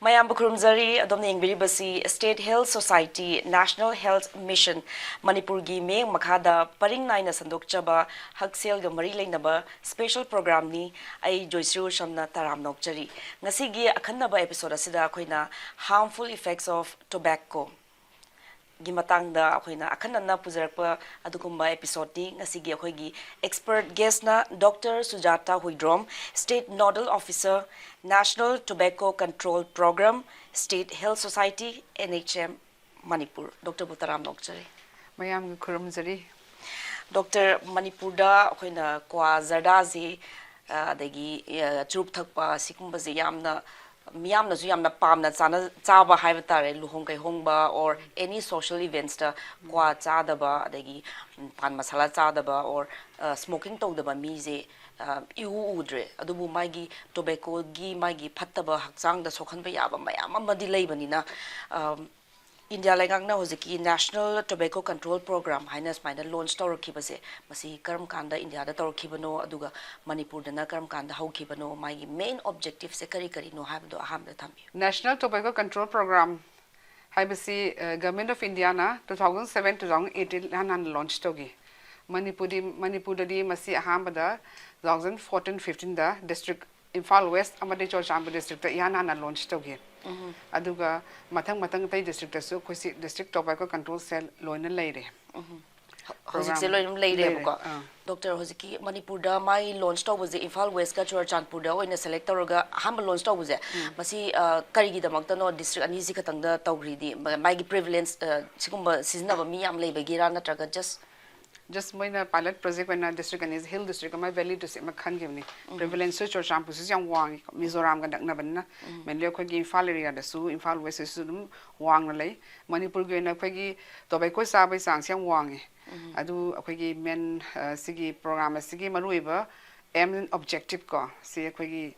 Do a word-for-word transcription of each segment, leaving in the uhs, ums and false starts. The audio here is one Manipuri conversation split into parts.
ꯃꯌꯥꯝꯕꯨ ꯈꯨꯔꯨꯝꯖꯔꯤ꯫ ꯑꯗꯣꯝꯅ ꯌꯦꯡꯕꯤꯔꯤꯕꯁꯤ State Health Society, National Health Mission, ꯃꯅꯤꯄꯨꯔꯒꯤ ꯃꯤꯠꯌꯦꯡ ꯃꯈꯥꯗ ꯄꯔꯤꯡ ꯅꯥꯏꯅ ꯁꯟꯗꯣꯛꯆꯕ ꯍꯛꯁꯦꯜꯒ ꯃꯔꯤ ꯂꯩꯅꯕ special programꯅꯤ꯫ ꯑꯩ ꯖꯣꯏꯁ꯭ꯔꯤ ꯎꯁꯝꯅ ꯇꯔꯥꯝꯅ ꯑꯣꯛꯆꯔꯤ꯫ ꯉꯁꯤꯒꯤ ꯑꯈꯟꯅꯕ episode ꯑꯁꯤꯗ ꯑꯩꯈꯣꯏꯅ harmful effects of tobacco ꯒꯤ ꯃꯇꯥꯡꯗ ꯑꯩꯈꯣꯏꯅ ꯑꯈꯟꯅꯅ ꯄꯨꯖꯔꯛꯄ ꯑꯗꯨꯒꯨꯝꯕ episodeꯅꯤ꯫ ꯉꯁꯤꯒꯤ ꯑꯩꯈꯣꯏꯒꯤ expert guestꯅ Doctor ꯁꯨꯖꯥꯇꯥ Huidrom, State Nodal Officer, National Tobacco Control Program, State Health Society, N H M, Manipur. Doctorꯕꯨ ꯇꯔꯥꯝꯅ ꯑꯣꯛꯆꯔꯤ꯫ ꯃꯌꯥꯝꯒ ꯈꯨꯔꯨꯝꯖꯔꯤ꯫ Doctor, ꯃꯅꯤꯄꯨꯔꯗ ꯑꯩꯈꯣꯏꯅ ꯀ꯭ꯋꯥ ꯖꯔꯗꯥꯁꯤ, ꯑ, ꯑꯗꯒꯤ, ꯑ, ꯆꯨꯔꯨꯞ ꯊꯛꯄ, ꯁꯤꯒꯨꯝꯕꯁꯦ ꯌꯥꯝꯅ, ꯃꯤꯌꯥꯝꯅꯁꯨ ꯌꯥꯝꯅ ꯄꯥꯝꯅ ꯆꯥꯅ-, ꯆꯥꯕ ꯍꯥꯏꯕ ꯇꯥꯔꯦ, ꯂꯨꯍꯣꯡ ꯀꯩꯍꯣꯡꯕ or any social eventsꯇ ꯀ꯭ꯋꯥ ꯆꯥꯗꯕ, ꯑꯗꯒꯤ, ꯎꯝ, ꯄꯥꯟ ꯃꯁꯥꯂꯥ ꯆꯥꯗꯕ or, ꯑ, smoking ꯇꯧꯗꯕ ꯃꯤꯁꯦ, ꯑ, ꯏꯎ ꯎꯗ꯭ꯔꯦ꯫ ꯑꯗꯨꯕꯨ ꯃꯥꯒꯤ tobaccoꯒꯤ ꯃꯥꯒꯤ ꯐꯠꯇꯕ, ꯍꯛꯆꯥꯡꯗ ꯁꯣꯛꯍꯟꯕ ꯌꯥꯕ ꯃꯌꯥꯝ ꯑꯃꯗꯤ ꯂꯩꯕꯅꯤꯅ, ꯑ, ꯏꯟꯗꯤꯌꯥ ꯂꯩꯉꯥꯛꯅ ꯍꯧꯖꯤꯛꯀꯤ National Tobacco Control Program ꯍꯥꯏꯅ ꯁꯨꯃꯥꯏꯅ launch ꯇꯧꯔꯛꯈꯤꯕꯁꯦ, ꯃꯁꯤ ꯀꯔꯝ ꯀꯥꯟꯗ ꯏꯟꯗꯤꯌꯥꯗ ꯇꯧꯔꯛꯈꯤꯕꯅꯣ, ꯑꯗꯨꯒ ꯃꯅꯤꯄꯨꯔꯗꯅ ꯀꯔꯝ ꯀꯥꯟꯗ ꯍꯧꯈꯤꯕꯅꯣ, ꯃꯥꯒꯤ main objectiveꯁꯦ ꯀꯔꯤ ꯀꯔꯤꯅꯣ ꯍꯥꯏꯕꯗꯣ ꯑꯍꯥꯟꯕꯗ ꯊꯝꯕꯤꯌꯨ꯫ National Tobacco Control Program ꯍꯥꯏꯕꯁꯤ, ꯑ, Government of Indiaꯅ two thousand seven, two thousand eighteen ꯏꯍꯥꯟ ꯍꯥꯟꯅ launch ꯇꯧꯈꯤ꯫ ꯃꯅꯤꯄꯨꯔꯗꯤ, ꯃꯅꯤꯄꯨꯔꯗꯗꯤ ꯃꯁꯤ ꯑꯍꯥꯟꯕꯗ two thousand fourteen fifteen ꯗ district ꯏꯝꯐꯥꯜ West ꯑꯃꯗꯤ ꯆꯨꯔꯆꯥꯟꯄꯨꯔ districtꯇ ꯏꯍꯥꯟ ꯍꯥꯟꯅ launch ꯇꯧꯈꯤ꯫ ꯑꯗꯨꯒ ꯃꯊꯪ ꯃꯊꯪ ꯑꯇꯩ districtꯇꯁꯨ ꯑꯩꯈꯣꯏ ꯁꯤ District Tobacco Control Cell ꯂꯣꯏꯅ ꯂꯩꯔꯦ꯫ ꯍꯧꯖꯤꯛꯁꯦ program ꯂꯣꯏꯅ ꯂꯩꯔꯦꯕꯀꯣ꯫ ꯂꯩꯔꯦ, ꯑꯥ꯫ Doctor, ꯍꯧꯖꯤꯛꯀꯤ ꯃꯅꯤꯄꯨꯔꯗ ꯃꯥꯒꯤ launch ꯇꯧꯕꯁꯦ ꯏꯝꯐꯥꯜ Westꯀ ꯆꯨꯔꯆꯥꯟꯄꯨꯔꯗ ꯑꯣꯏꯅ select ꯇꯧꯔꯒ ꯑꯍꯥꯟꯕ launch ꯇꯧꯕꯁꯦ, ꯎꯝ꯫ ꯃꯁꯤ, ꯑ, ꯀꯔꯤꯒꯤꯗꯃꯛꯇꯅꯣ district ꯑꯅꯤꯁꯤ ꯈꯛꯇꯪꯗ ꯇꯧꯈ꯭ꯔꯤꯗꯤ? ꯃ-, ꯃꯥꯒꯤ prevalence, ꯑ, ꯁꯤꯒꯨꯝꯕ ꯁꯤꯖꯤꯟꯅꯕ ꯃꯤ ꯌꯥꯝ ꯂꯩꯕꯒꯤꯔꯥ, ꯅꯠꯇ꯭ꯔꯒ just just ꯃꯣꯏꯅ pilot project ꯑꯣꯏꯅ district ꯑꯅꯤꯁꯦ, hill district ꯑꯃ, valley district ꯑꯃ ꯈꯟꯈꯤꯕꯅꯤ꯫ ꯎꯝ꯫ Prevalenceꯁꯨ ꯆꯨꯔꯆꯥꯟꯄꯨꯔꯁꯤꯁꯨ ꯌꯥꯝ ꯋꯥꯡꯉꯤ, ꯃꯤꯖꯣꯔꯥꯝꯒ ꯅꯛꯅꯕꯅꯤꯅ꯫ ꯎꯝ꯫ Mainly ꯑꯩꯈꯣꯏꯒꯤ ꯏꯝꯐꯥꯜ areaꯗꯁꯨ, ꯏꯝꯐꯥꯜ Westꯇꯁꯨ ꯑꯗꯨꯝ ꯋꯥꯡꯅ ꯂꯩ꯫ ꯃꯅꯤꯄꯨꯔꯒꯤ ꯑꯣꯏꯅ ꯑꯩꯈꯣꯏꯒꯤ tobacco ꯆꯥꯕꯒꯤ ꯆꯥꯡꯁꯦ ꯌꯥꯝ ꯋꯥꯡꯉꯤ꯫ ꯎꯝ꯫ ꯑꯗꯨ ꯑꯩꯈꯣꯏꯒꯤ main, ꯑ, ꯁꯤꯒꯤ program ꯑꯁꯤꯒꯤ ꯃꯔꯨꯑꯣꯏꯕ aim and objective ꯀꯣ, ꯁꯤ ꯑꯩꯈꯣꯏꯒꯤ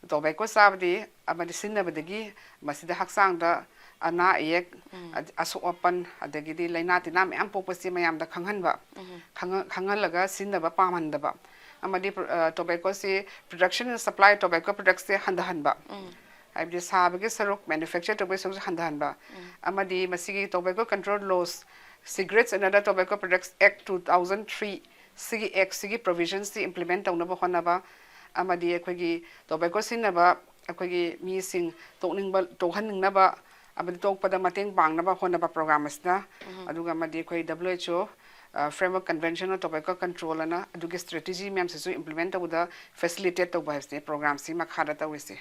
tobacco ꯆꯥꯕꯗꯤ ꯑꯃꯗꯤ ꯁꯤꯖꯤꯟꯅꯕꯗꯒꯤ ꯃꯁꯤꯗ ꯍꯛꯆꯥꯡꯗ ꯑꯅꯥ ꯑꯌꯦꯛ, ꯎꯝ꯫ ꯑ-, ꯑꯁꯣꯛ ꯑꯄꯟ, ꯑꯗꯒꯤꯗꯤ ꯂꯥꯏꯅꯥ ꯇꯤꯟꯅꯥ ꯃꯌꯥꯝ ꯄꯣꯛꯄꯁꯤ ꯃꯌꯥꯝꯗ ꯈꯪꯍꯟꯕ, ꯎꯝ꯫ ꯈꯪꯍ-, ꯈꯪꯍꯜꯂꯒ ꯁꯤꯖꯤꯟꯅꯕ ꯄꯥꯝꯍꯟꯗꯕ, ꯑꯃꯗꯤ ꯄ꯭ꯔ-, ꯑ, tobaccoꯁꯤ production and supply tobacco productsꯁꯦ ꯍꯟꯊꯍꯟꯕ꯫ ꯎꯝ꯫ ꯍꯥꯏꯕꯗꯤ ꯁꯥꯕꯒꯤ ꯁꯔꯨꯛ, ꯃꯦꯅꯨꯐꯦꯛꯆꯔ ꯇꯧꯕꯒꯤ ꯁꯔꯨꯛꯁꯨ ꯍꯟꯊꯍꯟꯕ, ꯑꯃꯗꯤ ꯃꯁꯤꯒꯤ Tobacco Control Laws, Cigarettes and Other Tobacco Products Act two thousand three, ꯁꯤꯒꯤ ꯑꯦꯛ ꯁꯤꯒꯤ ꯄ꯭ꯔꯣꯚꯤꯖꯟꯁꯤ ꯏꯝꯄ꯭ꯂꯤꯃꯦꯟ ꯇꯧꯅꯕ ꯍꯣꯠꯅꯕ, ꯑꯃꯗꯤ ꯑꯩꯈꯣꯏꯒꯤ ꯇꯣꯕꯦꯀꯣ ꯁꯤꯖꯤꯟꯅꯕ ꯑꯩꯈꯣꯏꯒꯤ ꯃꯤꯁꯤꯡ ꯇꯣꯛꯅꯤꯡꯕ, ꯇꯣꯛꯍꯟꯅꯤꯡꯅꯕ, ꯑꯃꯗꯤ ꯇꯣꯛꯄꯗ ꯃꯇꯦꯡ ꯄꯥꯡꯅꯕ ꯍꯣꯠꯅꯕ ꯄ꯭ꯔꯣꯒ꯭ꯔꯥꯝ ꯑꯁꯤꯅ, ꯑꯗꯨꯒ ꯑꯃꯗꯤ ꯑꯩꯈꯣꯏ W H O Framework Convention on Tobacco Control ꯑꯅ ꯑꯗꯨꯒꯤ ꯁ꯭ꯇ꯭ꯔꯦꯇꯦꯖꯤ ꯃꯌꯥꯝꯁꯤꯁꯨ ꯏꯝꯄ꯭ꯂꯤꯃꯦꯟ ꯇꯧꯕꯗ ꯐꯦꯁꯤꯂꯤꯇꯦꯠ ꯇꯧꯕ ꯍꯥꯏꯕꯁꯤꯅꯤ ꯄ꯭ꯔꯣꯒ꯭ꯔꯥꯝꯁꯤ ꯃꯈꯥꯗ ꯇꯧꯔꯤꯁꯦ꯫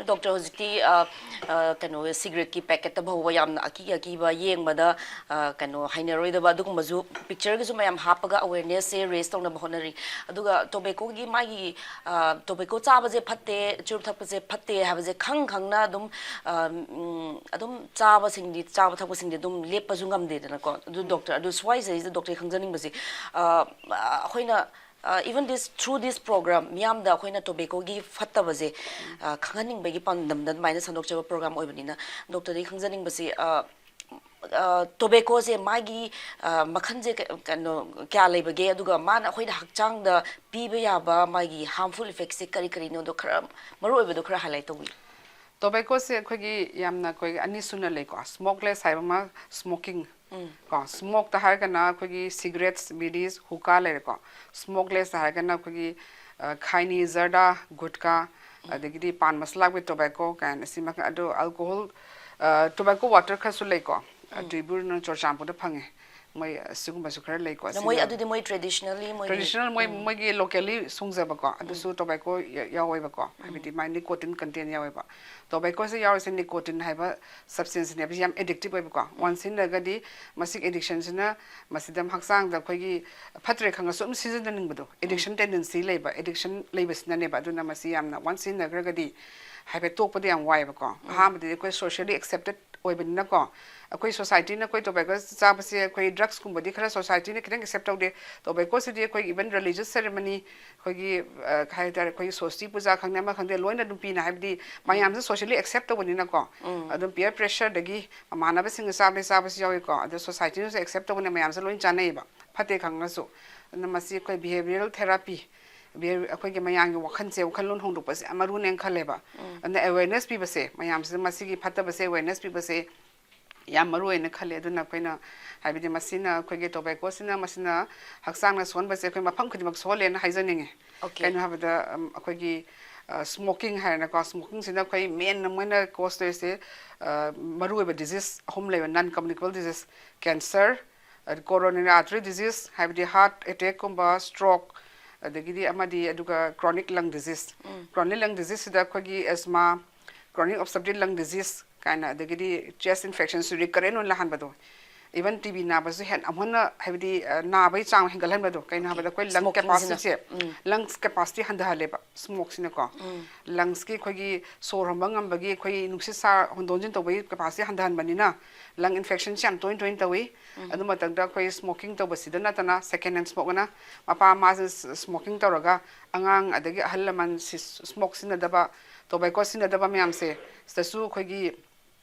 ꯗꯣꯛꯇꯔ, ꯍꯧꯖꯤꯛꯇꯤ, ꯑ, ꯑ, ꯀꯩꯅꯣ, ꯁꯤꯒꯔꯦꯠꯀꯤ ꯄꯦꯀꯦꯠꯇ ꯐꯥꯎꯕ ꯌꯥꯝꯅ ꯑꯀꯤ ꯑꯀꯤꯕ, ꯌꯦꯡꯕꯗ, ꯑ, ꯀꯩꯅꯣ, ꯍꯩꯅꯔꯣꯏꯗꯕ ꯑꯗꯨꯒꯨꯝꯕꯁꯨ ꯄꯤꯛꯆꯔꯒꯁꯨ ꯃꯌꯥꯝ ꯍꯥꯞꯄꯒ ꯑꯋꯦꯔꯅꯦꯁꯁꯦ ꯔꯦꯁ ꯇꯧꯅꯕ ꯍꯣꯠꯅꯔꯤ꯫ ꯑꯗꯨꯒ ꯇꯣꯕꯦꯀꯣꯒꯤ ꯃꯥꯒꯤ, ꯑ, ꯇꯣꯕꯦꯀꯣ ꯆꯥꯕꯁꯦ ꯐꯠꯇꯦ, ꯆꯨꯔꯨꯞ ꯊꯛꯄꯁꯦ ꯐꯠꯇꯦ ꯍꯥꯏꯕꯁꯦ ꯈꯪ ꯈꯪꯅ ꯑꯗꯨꯝ, ꯑ, ꯎꯝ, ꯑꯗꯨꯝ ꯆꯥꯕꯁꯤꯡꯗꯤ, ꯆꯥꯕ ꯊꯛꯄꯁꯤꯡꯗꯤ ꯑꯗꯨꯝ ꯂꯦꯞꯄꯁꯨ ꯉꯝꯗꯦꯗꯅꯀꯣ꯫ ꯑꯗꯨ ꯗꯣꯛꯇꯔ, ꯑꯗꯨ ꯁ꯭ꯋꯥꯏꯁꯤꯗꯩꯁꯤꯗ ꯗꯣꯛꯇꯔ ꯈꯪꯖꯅꯤꯡꯕꯁꯦ, ꯑ, ꯑꯩꯈꯣꯏꯅ ꯑ, even this, through this program, ꯃꯤꯌꯥꯝꯗ ꯑꯩꯈꯣꯏꯅ ꯇꯣꯕꯦꯀꯣꯒꯤ ꯐꯠꯇꯕꯁꯦ, ꯑ, ꯈꯪꯍꯟꯅꯤꯡꯕꯒꯤ ꯄꯥꯟꯗꯝꯗ ꯑꯗꯨꯃꯥꯏꯅ ꯁꯟꯗꯣꯛꯆꯕ ꯄ꯭ꯔꯣꯒ꯭ꯔꯥꯝ ꯑꯣꯏꯕꯅꯤꯅ, ꯗꯣꯛꯇꯔꯗꯒꯤ ꯈꯪꯖꯅꯤꯡꯕꯁꯤ, ꯑ, ꯑ, ꯇꯣꯕꯦꯀꯣꯁꯦ ꯃꯥꯒꯤ, ꯑ, ꯃꯈꯜꯁꯦ ꯀ-, ꯀꯩꯅꯣ, ꯀꯌꯥ ꯂꯩꯕꯒꯦ, ꯑꯗꯨꯒ ꯃꯥꯅ ꯑꯩꯈꯣꯏꯗ ꯍꯛꯆꯥꯡꯗ ꯄꯤꯕ ꯌꯥꯕ ꯃꯥꯒꯤ harmful effectꯁꯦ ꯀꯔꯤ ꯀꯔꯤꯅꯣꯗꯣ ꯈꯔ, ꯃꯔꯨꯑꯣꯏꯕꯗꯣ ꯈꯔ highlight ꯇꯧꯕꯤꯌꯨ꯫ ꯇꯣꯕꯦꯀꯣꯁꯦ ꯑꯩꯈꯣꯏꯒꯤ ꯌꯥꯝꯅ ꯑꯩꯈꯣꯏꯒꯤ ꯑꯅꯤ ꯁꯨꯅ ꯂꯩꯀꯣ, ꯁ꯭ꯃꯣꯛꯂꯦꯁ ꯍꯥꯏꯕ ꯑꯃ, ꯁ꯭ꯃꯣꯀꯤꯡ ꯀꯣ, ꯁ꯭ꯃꯣꯛꯇ ꯍꯥꯏꯔꯒꯅ ꯑꯩꯈꯣꯏꯒꯤ ꯁꯤꯒꯔꯦꯠꯁ, ꯕꯤꯗꯤꯁ, ꯍꯨꯀꯥ ꯂꯩꯔꯦꯀꯣ꯫ ꯁ꯭ꯃꯣꯛꯂꯦꯁꯇ ꯍꯥꯏꯔꯒꯅ ꯑꯩꯈꯣꯏꯒꯤ, ꯑ, ꯈꯥꯏꯅꯤ, ꯖꯔꯗꯥ, ꯒꯨꯠꯀꯥ, ꯑꯗꯒꯤꯗꯤ ꯄꯥꯟ ꯃꯁꯥꯂꯥ with tobacco ꯀꯥꯏꯅ ꯑꯁꯤ ꯃꯈꯜ, ꯑꯗꯣ alcohol, ꯑ, tobacco water ꯈꯔꯁꯨ ꯂꯩꯀꯣ꯫ ꯑ, ꯇꯨꯏꯕꯨꯔꯅ ꯆꯨꯔꯆꯥꯟꯄꯨꯔꯗ ꯐꯪꯉꯦ꯫ ꯃꯣꯏ ꯑꯁꯤꯒꯨꯝꯕꯁꯨ ꯈꯔ ꯂꯩꯀꯣ꯫ ꯑꯗ ꯃꯣꯏ ꯑꯁꯤꯅ ꯑꯗꯨꯗꯤ ꯃꯣꯏ traditionally ꯃꯣꯏꯒꯤ ꯇ꯭ꯔꯦꯗꯤꯁꯅꯦꯜ ꯃꯣꯏ, ꯃꯣꯏꯒꯤ ꯂꯣꯀꯦꯜꯂꯤ ꯁꯨꯡꯖꯕꯀꯣ, ꯑꯗꯨꯁꯨ ꯇꯣꯕꯦꯀꯣ ꯌꯥꯎꯋꯦꯕꯀꯣ, ꯍꯥꯏꯕꯗꯤ ꯃꯥꯏ ꯅꯤꯀꯣꯇꯤꯟ ꯀꯟꯇꯦꯟ ꯌꯥꯎꯋꯦꯕ꯫ ꯇꯣꯕꯦꯀꯣꯁꯦ ꯌꯥꯎꯔꯤꯁꯦ ꯅꯤꯀꯣꯇꯤꯟ ꯍꯥꯏꯕ ꯁꯕꯁꯇꯦꯟꯁꯅꯦꯕ, ꯁꯤ ꯌꯥꯝ ꯑꯦꯗꯤꯛꯇꯤꯞ ꯑꯣꯏꯕꯀꯣ꯫ ꯋꯥꯟꯁ ꯁꯤꯖꯤꯟꯅꯔꯒꯗꯤ ꯃꯁꯤꯒꯤ ꯑꯦꯗꯤꯛꯁꯟꯁꯤꯅ ꯃꯁꯤꯗ ꯍꯛꯆꯥꯡꯗ ꯑꯩꯈꯣꯏꯒꯤ ꯐꯠꯇ꯭ꯔꯦ ꯈꯪꯉꯁꯨ ꯑꯗꯨꯝ ꯁꯤꯖꯤꯟꯅꯅꯤꯡꯕꯗꯣ, ꯑꯦꯗꯤꯛꯁꯟ ꯇꯦꯟꯗꯦꯟꯁꯤ ꯂꯩꯕ, ꯑꯦꯗꯤꯛꯁꯟ ꯂꯩꯕꯁꯤꯅꯅꯦꯕ꯫ ꯑꯗꯨꯅ ꯃꯁꯤ ꯌꯥꯝꯅ ꯋꯥꯟꯁ ꯁꯤꯖꯤꯟꯅꯈ꯭ꯔꯒꯗꯤ ꯍꯥꯏꯐꯦꯠ ꯇꯣꯛꯄꯗ ꯌꯥꯝ ꯋꯥꯏꯑꯦꯕꯀꯣ꯫ ꯑꯍꯥꯟꯕꯗꯗꯤ ꯑꯩꯈꯣꯏ ꯁꯣꯁꯤꯌꯦꯂꯤ ꯑꯦꯛꯁꯦꯞꯇꯦꯠ ꯑꯣꯏꯕꯅꯤꯅꯀꯣ, ꯑꯩꯈꯣꯏ ꯁꯣꯁꯥꯏꯇꯤꯅ ꯑꯩꯈꯣꯏ ꯇꯣꯕꯦꯀꯣ ꯆꯥꯕꯁꯦ, ꯑꯩꯈꯣꯏ ꯗ꯭ꯔꯛꯁꯀꯨꯝꯕꯗꯤ ꯈꯔ ꯁꯣꯁꯥꯏꯇꯤꯅ ꯈꯤꯇꯪ ꯑꯦꯛꯁꯦꯞ ꯇꯧꯗꯦ꯫ ꯇꯣꯕꯦꯀꯣꯁꯤꯗꯤ ꯑꯩꯈꯣꯏ ꯏꯚꯟ ꯔꯤꯂꯤꯖꯁ ꯁꯦꯔꯦꯃꯅꯤ, ꯑꯩꯈꯣꯏꯒꯤ, ꯑ, ꯍꯥꯏ ꯇꯥꯔꯦ, ꯑꯩꯈꯣꯏꯒꯤ ꯁꯣꯁꯇꯤ ꯄꯨꯖꯥ ꯈꯪꯗꯦ, ꯑꯃ ꯈꯪꯗꯦ, ꯂꯣꯏꯅ ꯑꯗꯨꯝ ꯄꯤꯅ, ꯍꯥꯏꯕꯗꯤ ꯃꯌꯥꯝꯁꯦ ꯁꯣꯁꯤꯌꯦꯂꯤ ꯑꯦꯛꯁꯦꯞ ꯇꯧꯕꯅꯤꯅꯀꯣ꯫ ꯑꯗꯨꯝ ꯄꯤꯌꯔ ꯄ꯭ꯔꯦꯁꯔꯗꯒꯤ ꯃꯃꯥꯟꯅꯕꯁꯤꯡꯒ ꯆꯥꯕꯗꯤ ꯆꯥꯕꯁꯨ ꯌꯥꯎꯏꯀꯣ, ꯑꯗꯣ ꯁꯣꯁꯥꯏꯇꯤꯅꯁꯨ ꯑꯦꯛꯁꯦꯞ ꯇꯧꯕꯅꯤꯅ ꯃꯌꯥꯝꯁꯦ ꯂꯣꯏꯅ ꯆꯥꯅꯩꯌꯦꯕ, ꯐꯠꯇꯦ ꯈꯪꯉꯁꯨ꯫ ꯑꯗꯨꯅ ꯃꯁꯤ ꯑꯩꯈꯣꯏ ꯕꯤꯍꯦꯕꯤꯌꯔꯦꯜ ꯊꯦꯔꯥꯄꯤ ꯕꯦ-, ꯑꯩꯈꯣꯏꯒꯤ ꯃꯌꯥꯝꯒꯤ ꯋꯥꯈꯜꯁꯦ, ꯋꯥꯈꯜꯂꯣꯟ ꯍꯣꯡꯗꯣꯛꯄꯁꯦ ꯌꯥꯝ ꯃꯔꯨꯅꯦꯅ ꯈꯜꯂꯦꯕ꯫ ꯑꯗꯨꯅ awareness ꯄꯤꯕꯁꯦ, ꯃꯌꯥꯝꯁꯤꯗ ꯃꯁꯤꯒꯤ ꯐꯠꯇꯕꯁꯦ awareness ꯄꯤꯕꯁꯦ ꯌꯥꯝ ꯃꯔꯨ ꯑꯣꯏꯅ ꯈꯜꯂꯦ꯫ ꯑꯗꯨꯅ ꯑꯩꯈꯣꯏꯅ, ꯍꯥꯏꯕꯗꯤ ꯃꯁꯤꯅ, ꯑꯩꯈꯣꯏꯒꯤ ꯇꯣꯕꯦꯀꯣꯁꯤꯅ, ꯃꯁꯤꯅ ꯍꯛꯆꯥꯡꯅ ꯁꯣꯛꯍꯟꯕꯁꯦ ꯑꯩꯈꯣꯏ ꯃꯐꯝ ꯈꯨꯗꯤꯡꯃꯛ ꯁꯣꯛꯍꯜꯂꯦꯅ ꯍꯥꯏꯖꯅꯤꯡꯉꯤ꯫ Okay. ꯀꯩꯅꯣ ꯍꯥꯏꯕꯗ, ꯎꯝ, ꯑꯩꯈꯣꯏꯒꯤ, ꯑ, smoking ꯍꯥꯏꯔꯦꯅꯀꯣ, smokingꯁꯤꯅ ꯑꯩꯈꯣꯏ main ꯑꯃ ꯑꯣꯏꯅ cause ꯇꯧꯔꯤꯁꯦ, ꯑ, ꯃꯔꯨꯑꯣꯏꯕ disease ꯑꯍꯨꯝ ꯂꯩꯕ, non communicable disease, cancer, ꯑꯗ coronary artery disease, ꯍꯥꯏꯕꯗꯤ heart attackꯀꯨꯝꯕ, stroke, ꯑꯗꯒꯤꯗꯤ ꯑꯃꯗꯤ ꯑꯗꯨꯒ chronic lung disease꯫ Chronic lung diseaseꯁꯤꯗ ꯑꯩꯈꯣꯏꯒꯤ asthma, chronic obstructive lung disease ꯀꯥꯏꯅ, ꯑꯗꯒꯤꯗꯤ chest infectionꯁꯨ recurrent ꯑꯣꯏꯅ ꯂꯥꯛꯍꯟꯕꯗꯣ, even ꯇꯤ ꯕꯤ ꯅꯥꯕꯁꯨ ꯍꯦꯟꯅ ꯑꯃꯨꯛ ꯍꯦꯟꯅ, ꯍꯥꯏꯕꯗꯤ, ꯑ, ꯅꯥꯕꯒꯤ ꯆꯥꯡ ꯍꯦꯟꯒꯠꯍꯟꯕꯗꯣ꯫ ꯀꯩꯅꯣ ꯍꯥꯏꯕꯗ ꯑꯩꯈꯣꯏ lung Smokingꯁꯤꯅ꯫ capacityꯁꯦ, lungs capacity ꯍꯟꯊꯍꯜꯂꯦꯕ smokeꯁꯤꯅꯀꯣ꯫ Lungsꯀꯤ ꯑꯩꯈꯣꯏꯒꯤ ꯁꯣꯔ ꯍꯣꯟꯕ ꯉꯝꯕꯒꯤ, ꯑꯩꯈꯣꯏ ꯅꯨꯡꯁꯤꯠ ꯁꯥ ꯍꯣꯟꯗꯣꯛ ꯍꯣꯟꯖꯤꯟ ꯇꯧꯕꯒꯤ capacity ꯍꯟꯊꯍꯟꯕꯅꯤꯅ lung infectionꯁꯦ ꯌꯥꯝ ꯇꯣꯏ ꯇꯣꯏꯅ ꯇꯧꯏ꯫ ꯑꯗꯨ ꯃꯇꯝꯗ ꯑꯩꯈꯣꯏ smoking ꯇꯧꯕꯁꯤꯗ ꯅꯠꯇꯅ second hand smokeꯅ, ꯃꯄꯥ ꯃꯃꯥꯁꯤꯅ smoking ꯇꯧꯔꯒ ꯑꯉꯥꯡ ꯑꯗꯒꯤ ꯑꯍꯜ ꯂꯃꯟ ꯁꯤ-, smoke ꯁꯤꯖꯤꯟꯅꯗꯕ, tobacco ꯁꯤꯖꯤꯟꯅꯗꯕ ꯃꯌꯥꯝꯁꯦ, ꯁꯤꯗꯁꯨ ꯑꯩꯈꯣꯏꯒꯤ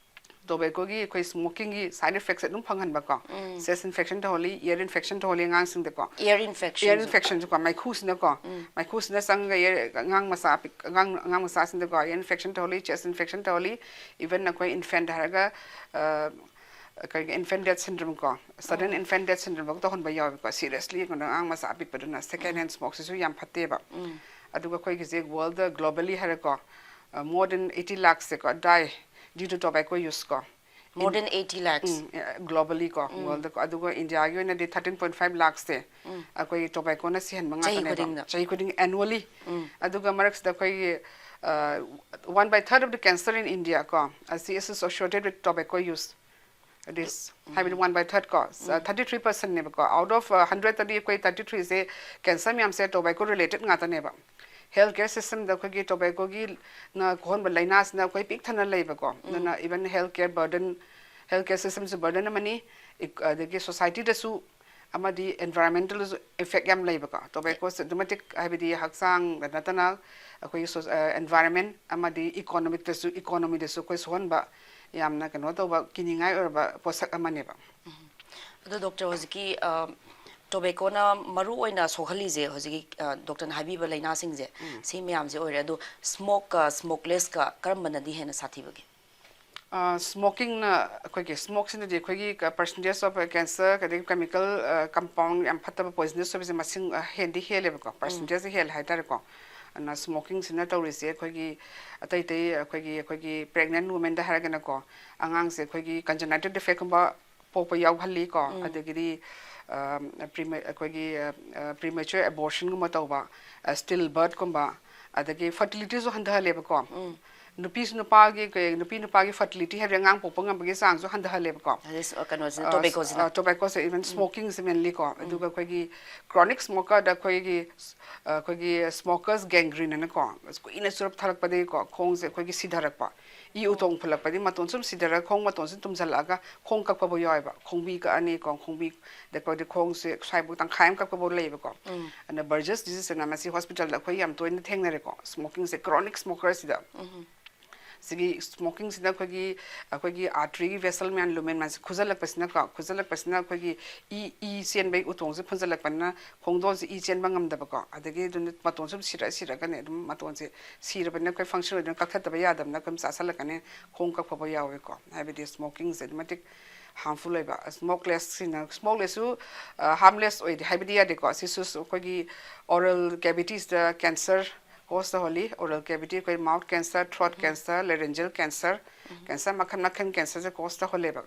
tobaccoꯒꯤ, ꯑꯩꯈꯣꯏ smokingꯒꯤ side effectꯁꯦ ꯑꯗꯨꯝ ꯐꯪꯍꯟꯕꯀꯣ꯫ Chest infection ꯇꯧꯍꯜꯂꯤ, ear infection ꯇꯧꯍꯜꯂꯤ ꯑꯉꯥꯡꯁꯤꯡꯗꯀꯣ꯫ Ear infection. Ear infectionꯁꯨꯀꯣ, ꯃꯩꯈꯨꯁꯤꯅꯀꯣ꯫ ꯃꯩꯈꯨꯁꯤꯅ ꯆꯪꯉꯒ ear, ꯑꯉꯥꯡ ꯃꯆꯥ ꯄꯤꯛ-, ꯑꯉꯥꯡ, ꯑꯉꯥꯡ ꯃꯆꯥꯁꯤꯡꯗꯀꯣ ear infection ꯇꯧꯍꯜꯂꯤ, chest infection ꯇꯧꯍꯜꯂꯤ, even ꯑꯩꯈꯣꯏ infant ꯍꯥꯏꯔꯒ, ꯑ, ꯑꯩꯈꯣꯏꯒꯤ infant death syndrome ꯀꯣ, sudden infant death syndrome ꯐꯥꯎ ꯇꯧꯍꯟꯕ ꯌꯥꯎꯋꯦꯕꯀꯣ, seriously ꯀꯩꯅꯣ ꯑꯉꯥꯡ ꯃꯆꯥ ꯑꯄꯤꯛꯄꯗꯨꯅ꯫ Second hand smokeꯁꯤꯁꯨ ꯌꯥꯝ ꯐꯠꯇꯦꯕ꯫ ꯑꯗꯨꯒ ꯑꯩꯈꯣꯏꯒꯤꯁꯦ worldꯇ globally ꯍꯥꯏꯔꯦꯀꯣ, ꯑ, more than eighty lakhꯁꯦꯀꯣ die due to tobacco use ꯀꯣ꯫ More than eighty lakhs. ꯎꯝ, ꯑ, globally ꯀꯣ, worldꯇꯀꯣ꯫ ꯑꯗꯨꯒ Indiaꯒꯤ ꯑꯣꯏꯅꯗꯤ thirteen point five lakhꯁꯦ ꯑꯩꯈꯣꯏꯒꯤ tobaccoꯅ ꯁꯤꯍꯟꯕ ꯆꯍꯤ ꯉꯥꯛꯇꯅꯦꯕ꯫ ꯈꯨꯗꯤꯡꯗ꯫ ꯆꯍꯤ ꯈꯨꯗꯤꯡ annually꯫ ꯑꯗꯨꯒ ꯃꯔꯛꯁꯤꯗ ꯑꯩꯈꯣꯏꯒꯤ, ꯑ, one by third of the cancer in India ꯀꯣ, ꯑꯁꯤ is associated with tobacco use꯫ It is, ꯍꯥꯏꯕꯗꯤ one by third ꯀꯣ, thirty three percentꯅꯦꯕꯀꯣ꯫ Out of, ꯑ, hundredꯇꯗꯤ ꯑꯩꯈꯣꯏ thirty threeꯁꯦ cancer ꯃꯌꯥꯝꯁꯦ tobacco related ꯉꯥꯛꯇꯅꯦꯕ꯫ Health care systemꯗ ꯑꯩꯈꯣꯏꯒꯤ tobaccoꯒꯤ ꯅ ꯀꯣꯛꯍꯟꯕ ꯂꯥꯏꯅꯥꯁꯤꯅ ꯑꯩꯈꯣꯏ ꯄꯤꯛ ꯊꯟꯅ ꯂꯩꯕꯀꯣ꯫ ꯑꯗꯨꯅ even health care burden, health care systemꯁꯨ burden ꯑꯃꯅꯤ, ꯏꯛ-, ꯑꯗꯒꯤ societyꯗꯁꯨ ꯑꯃꯗꯤ environmentalꯗꯁꯨ effect ꯌꯥꯝ ꯂꯩꯕꯀꯣ꯫ Tobaccoꯁꯦ ꯑꯗꯨꯛꯀꯤ ꯃꯇꯤꯛ, ꯍꯥꯏꯕꯗꯤ ꯍꯛꯆꯥꯡꯗ ꯅꯠꯇꯅ ꯑꯩꯈꯣꯏꯒꯤ ꯁꯣ-, ꯑ, environment ꯑꯃꯗꯤ economicꯇꯁꯨ, economyꯗꯁꯨ ꯑꯩꯈꯣꯏ ꯁꯣꯛꯍꯟꯕ ꯌꯥꯝꯅ ꯀꯩꯅꯣ ꯇꯧꯕ, ꯀꯤꯅꯤꯡꯉꯥꯏ ꯑꯣꯏꯔꯕ ꯄꯣꯠꯁꯛ ꯑꯃꯅꯦꯕ꯫ ꯑꯗꯣ doctor, ꯍꯧꯖꯤꯛꯀꯤ, ꯑ, ꯇꯣꯕꯦꯀꯣꯅ ꯃꯔꯨ ꯑꯣꯏꯅ ꯁꯣꯛꯍꯜꯂꯤꯁꯦ ꯍꯧꯖꯤꯛꯀꯤ ꯗꯣꯛꯇꯔꯅ ꯍꯥꯏꯕꯤꯕ ꯂꯥꯏꯅꯥꯁꯤꯡꯁꯦ, ꯁꯤ ꯃꯌꯥꯝꯁꯦ ꯑꯣꯏꯔꯦ꯫ ꯑꯗꯣ ꯁ꯭ꯃꯣꯛꯀ ꯁ꯭ꯃꯣꯛꯂꯦꯁꯀ ꯀꯔꯝꯕꯅꯗꯤ ꯍꯦꯟꯅ ꯁꯥꯊꯤꯕꯒꯦ? ꯁ꯭ꯃꯣꯀꯤꯡꯅ ꯑꯩꯈꯣꯏꯒꯤ ꯁ꯭ꯃꯣꯛꯁꯤꯅꯗꯤ ꯑꯩꯈꯣꯏꯒꯤ ꯄꯔꯁꯦꯟꯇꯦꯖ ꯑꯣꯐ ꯀꯦꯟꯁꯔ ꯑꯗꯒꯤ ꯀꯦꯃꯤꯀꯦꯜ ꯀꯝꯄꯥꯎꯟ ꯌꯥꯝ ꯐꯠꯇꯕ ꯄꯣꯏꯖꯅꯁ ꯑꯣꯏꯕꯁꯦ ꯃꯁꯤꯡ ꯍꯦꯟꯗꯤ ꯍꯦꯜꯂꯦꯕꯀꯣ, ꯄꯔꯁꯦꯟꯇꯦꯖꯁꯦ ꯍꯦꯜꯂꯦ ꯍꯥꯏꯇꯥꯔꯦꯀꯣ꯫ ꯑꯗꯨꯅ ꯁ꯭ꯃꯣꯀꯤꯡꯁꯤꯅ ꯇꯧꯔꯤꯁꯦ ꯑꯩꯈꯣꯏꯒꯤ ꯑꯇꯩ ꯑꯇꯩ ꯑꯩꯈꯣꯏꯒꯤ ꯑꯩꯈꯣꯏꯒꯤ ꯄ꯭ꯔꯦꯒꯅꯦꯟ ꯋꯨꯃꯦꯟꯗ ꯍꯥꯏꯔꯒꯅꯀꯣ, ꯑꯉꯥꯡꯁꯦ ꯑꯩꯈꯣꯏꯒꯤ ꯀꯟꯖꯅꯥꯏꯇꯤꯚ ꯗꯤꯐꯦꯛꯀꯨꯝꯕ ꯄꯣꯛꯄ ꯌꯥꯎꯍꯜꯂꯤꯀꯣ꯫ ꯑꯗꯒꯤꯗꯤ ꯑꯩꯈꯣꯏꯒꯤ ꯄ꯭ꯔꯤꯃꯦꯆꯣꯔ ꯑꯦꯕꯣꯔꯁꯟꯒꯨꯝꯕ ꯇꯧꯕ, ꯁ꯭ꯇꯤꯜ ꯕꯔꯠꯀꯨꯝꯕ, ꯑꯗꯒꯤ ꯐꯔꯇꯤꯂꯤꯇꯤꯁꯨ ꯍꯟꯊꯍꯜꯂꯦꯕꯀꯣ꯫ ꯅꯨꯄꯤꯁꯨ ꯅꯨꯄꯥꯒꯤ ꯀꯩ ꯅꯨꯄꯤ ꯅꯨꯄꯥꯒꯤ ꯐꯔꯇꯤꯂꯤꯇꯤ ꯍꯥꯏꯕꯗꯤ ꯑꯉꯥꯡ ꯄꯣꯛꯄ ꯉꯝꯕꯒꯤ ꯆꯥꯡꯁꯨ ꯍꯟꯊꯍꯜꯂꯦꯕꯀꯣ꯫ ꯑꯗꯩ ꯀꯩꯅꯣꯁꯤꯅ, ꯇꯣꯕꯦꯀꯣꯁꯤꯅ꯫ ꯇꯣꯕꯦꯀꯣꯁꯦ ꯏꯚꯟ ꯁ꯭ꯃꯣꯀꯤꯡꯁꯦ ꯃꯦꯟꯂꯤꯀꯣ꯫ ꯑꯗꯨꯒ ꯑꯩꯈꯣꯏꯒꯤ ꯀ꯭ꯔꯣꯅꯤꯛ ꯁ꯭ꯃꯣꯀꯔꯗ ꯑꯩꯈꯣꯏꯒꯤ ꯑꯩꯈꯣꯏꯒꯤ ꯁ꯭ꯃꯣꯀꯔꯁ ꯒꯦꯡꯒ꯭ꯔꯤꯟ ꯍꯥꯏꯅꯀꯣ, ꯀꯨꯏꯅ ꯆꯨꯔꯨꯞ ꯊꯛꯂꯛꯄꯗꯒꯤꯀꯣ ꯈꯣꯡꯁꯦ ꯑꯩꯈꯣꯏꯒꯤ ꯁꯤꯊꯔꯛꯄ, ꯏ ꯎꯇꯣꯡ ꯐꯨꯜꯂꯛꯄꯗꯤ ꯃꯇꯣꯟ ꯁꯨꯝ ꯁꯤꯊꯔꯒ ꯈꯣꯡ ꯃꯇꯣꯟꯁꯦ ꯇꯨꯝꯁꯤꯜꯂꯛꯑꯒ ꯈꯣꯡ ꯀꯛꯄꯕꯨ ꯌꯥꯎꯋꯦꯕ꯫ ꯈꯣꯡꯕꯤ ꯀꯛꯑꯅꯤꯀꯣ, ꯈꯣꯡꯕꯤ ꯑꯗꯩ ꯑꯩꯈꯣꯏꯗꯤ ꯈꯣꯡꯁꯦ ꯁ꯭ꯋꯥꯏꯐꯥꯎ ꯇꯪꯈꯥꯏ ꯑꯃ ꯀꯛꯄꯐꯥꯎ ꯂꯩꯌꯦꯕꯀꯣ꯫ ꯑꯗꯨꯅ ꯕꯔꯖꯁ ꯗꯤꯖꯤꯁ ꯑꯅ ꯃꯁꯤ ꯍꯣꯁꯄꯤꯇꯥꯜꯗ ꯑꯩꯈꯣꯏ ꯌꯥꯝ ꯇꯣꯏꯅ ꯊꯦꯡꯅꯔꯦꯀꯣ, ꯁ꯭ꯃꯣꯀꯤꯡꯁꯦ, ꯀ꯭ꯔꯣꯅꯤꯛ ꯁ꯭ꯃꯣꯀꯔꯁꯤꯗ꯫ ꯁꯤꯒꯤ ꯁ꯭ꯃꯣꯀꯤꯡꯁꯤꯅ ꯑꯩꯈꯣꯏꯒꯤ ꯑꯩꯈꯣꯏꯒꯤ ꯑꯥꯔꯇ꯭ꯔꯤꯒꯤ ꯚꯦꯁꯜ ꯃꯌꯥꯝ, ꯂꯨꯃꯦꯟ ꯃꯌꯥꯝꯁꯦ ꯈꯨꯖꯜꯂꯛꯄꯁꯤꯅꯀꯣ, ꯈꯨꯖꯜꯂꯛꯄꯁꯤꯅ ꯑꯩꯈꯣꯏꯒꯤ ꯏ ꯏ ꯆꯦꯟꯕꯒꯤ ꯎꯇꯣꯡꯁꯦ ꯐꯨꯟꯖꯜꯂꯛꯄꯅꯤꯅ ꯈꯣꯡꯗꯣꯟꯁꯦ ꯏ ꯆꯦꯟꯕ ꯉꯝꯗꯕꯀꯣ꯫ ꯑꯗꯒꯤ ꯑꯗꯨꯅ ꯃꯇꯣꯟ ꯁꯨꯝ ꯁꯤꯔꯛꯑ ꯁꯤꯔꯛꯑꯒꯅꯦ ꯑꯗꯨꯝ ꯃꯇꯣꯟꯁꯦ ꯁꯤꯔꯕꯅꯤꯅ ꯑꯩꯈꯣꯏ ꯐꯪꯁꯟ ꯑꯣꯏꯗꯅ ꯀꯛꯊꯠꯇꯕ ꯌꯥꯗꯕꯅꯤꯅ ꯑꯩꯈꯣꯏ ꯆꯥꯁꯜꯂꯛꯀꯅꯤ, ꯈꯣꯡ ꯀꯛꯄꯐꯥꯎ ꯌꯥꯎꯋꯦꯀꯣ꯫ ꯍꯥꯏꯕꯗꯤ ꯁ꯭ꯃꯣꯀꯤꯡꯁꯦ ꯑꯗꯨꯛꯀꯤ ꯃꯇꯤꯛ ꯍꯥꯔꯝꯐꯨꯜ ꯑꯣꯏꯕ꯫ ꯁ꯭ꯃꯣꯛꯂꯦꯁꯁꯤꯅ, ꯁ꯭ꯃꯣꯛꯂꯦꯁꯁꯨ ꯍꯥꯔꯝꯂꯦꯁ ꯑꯣꯏꯗꯦ ꯍꯥꯏꯕꯗꯤ ꯌꯥꯗꯦꯀꯣ꯫ ꯁꯤꯁꯨ ꯑꯩꯈꯣꯏꯒꯤ ꯑꯣꯔꯦꯜ ꯀꯦꯕꯤꯇꯤꯁꯇ ꯀꯦꯟꯁꯔ ꯀꯣꯁ ꯇꯧꯍꯜꯂꯤ꯫ ꯑꯣꯔꯦꯜ ꯀꯦꯕꯤꯇꯤ, ꯑꯩꯈꯣꯏ mouth cancer, throat cancer, laryngeal cancer, cancer ꯃꯈꯜ ꯃꯈꯜ ꯀꯦꯟꯁꯔꯁꯦ ꯀꯣꯁ ꯇꯧꯍꯜꯂꯦꯕ꯫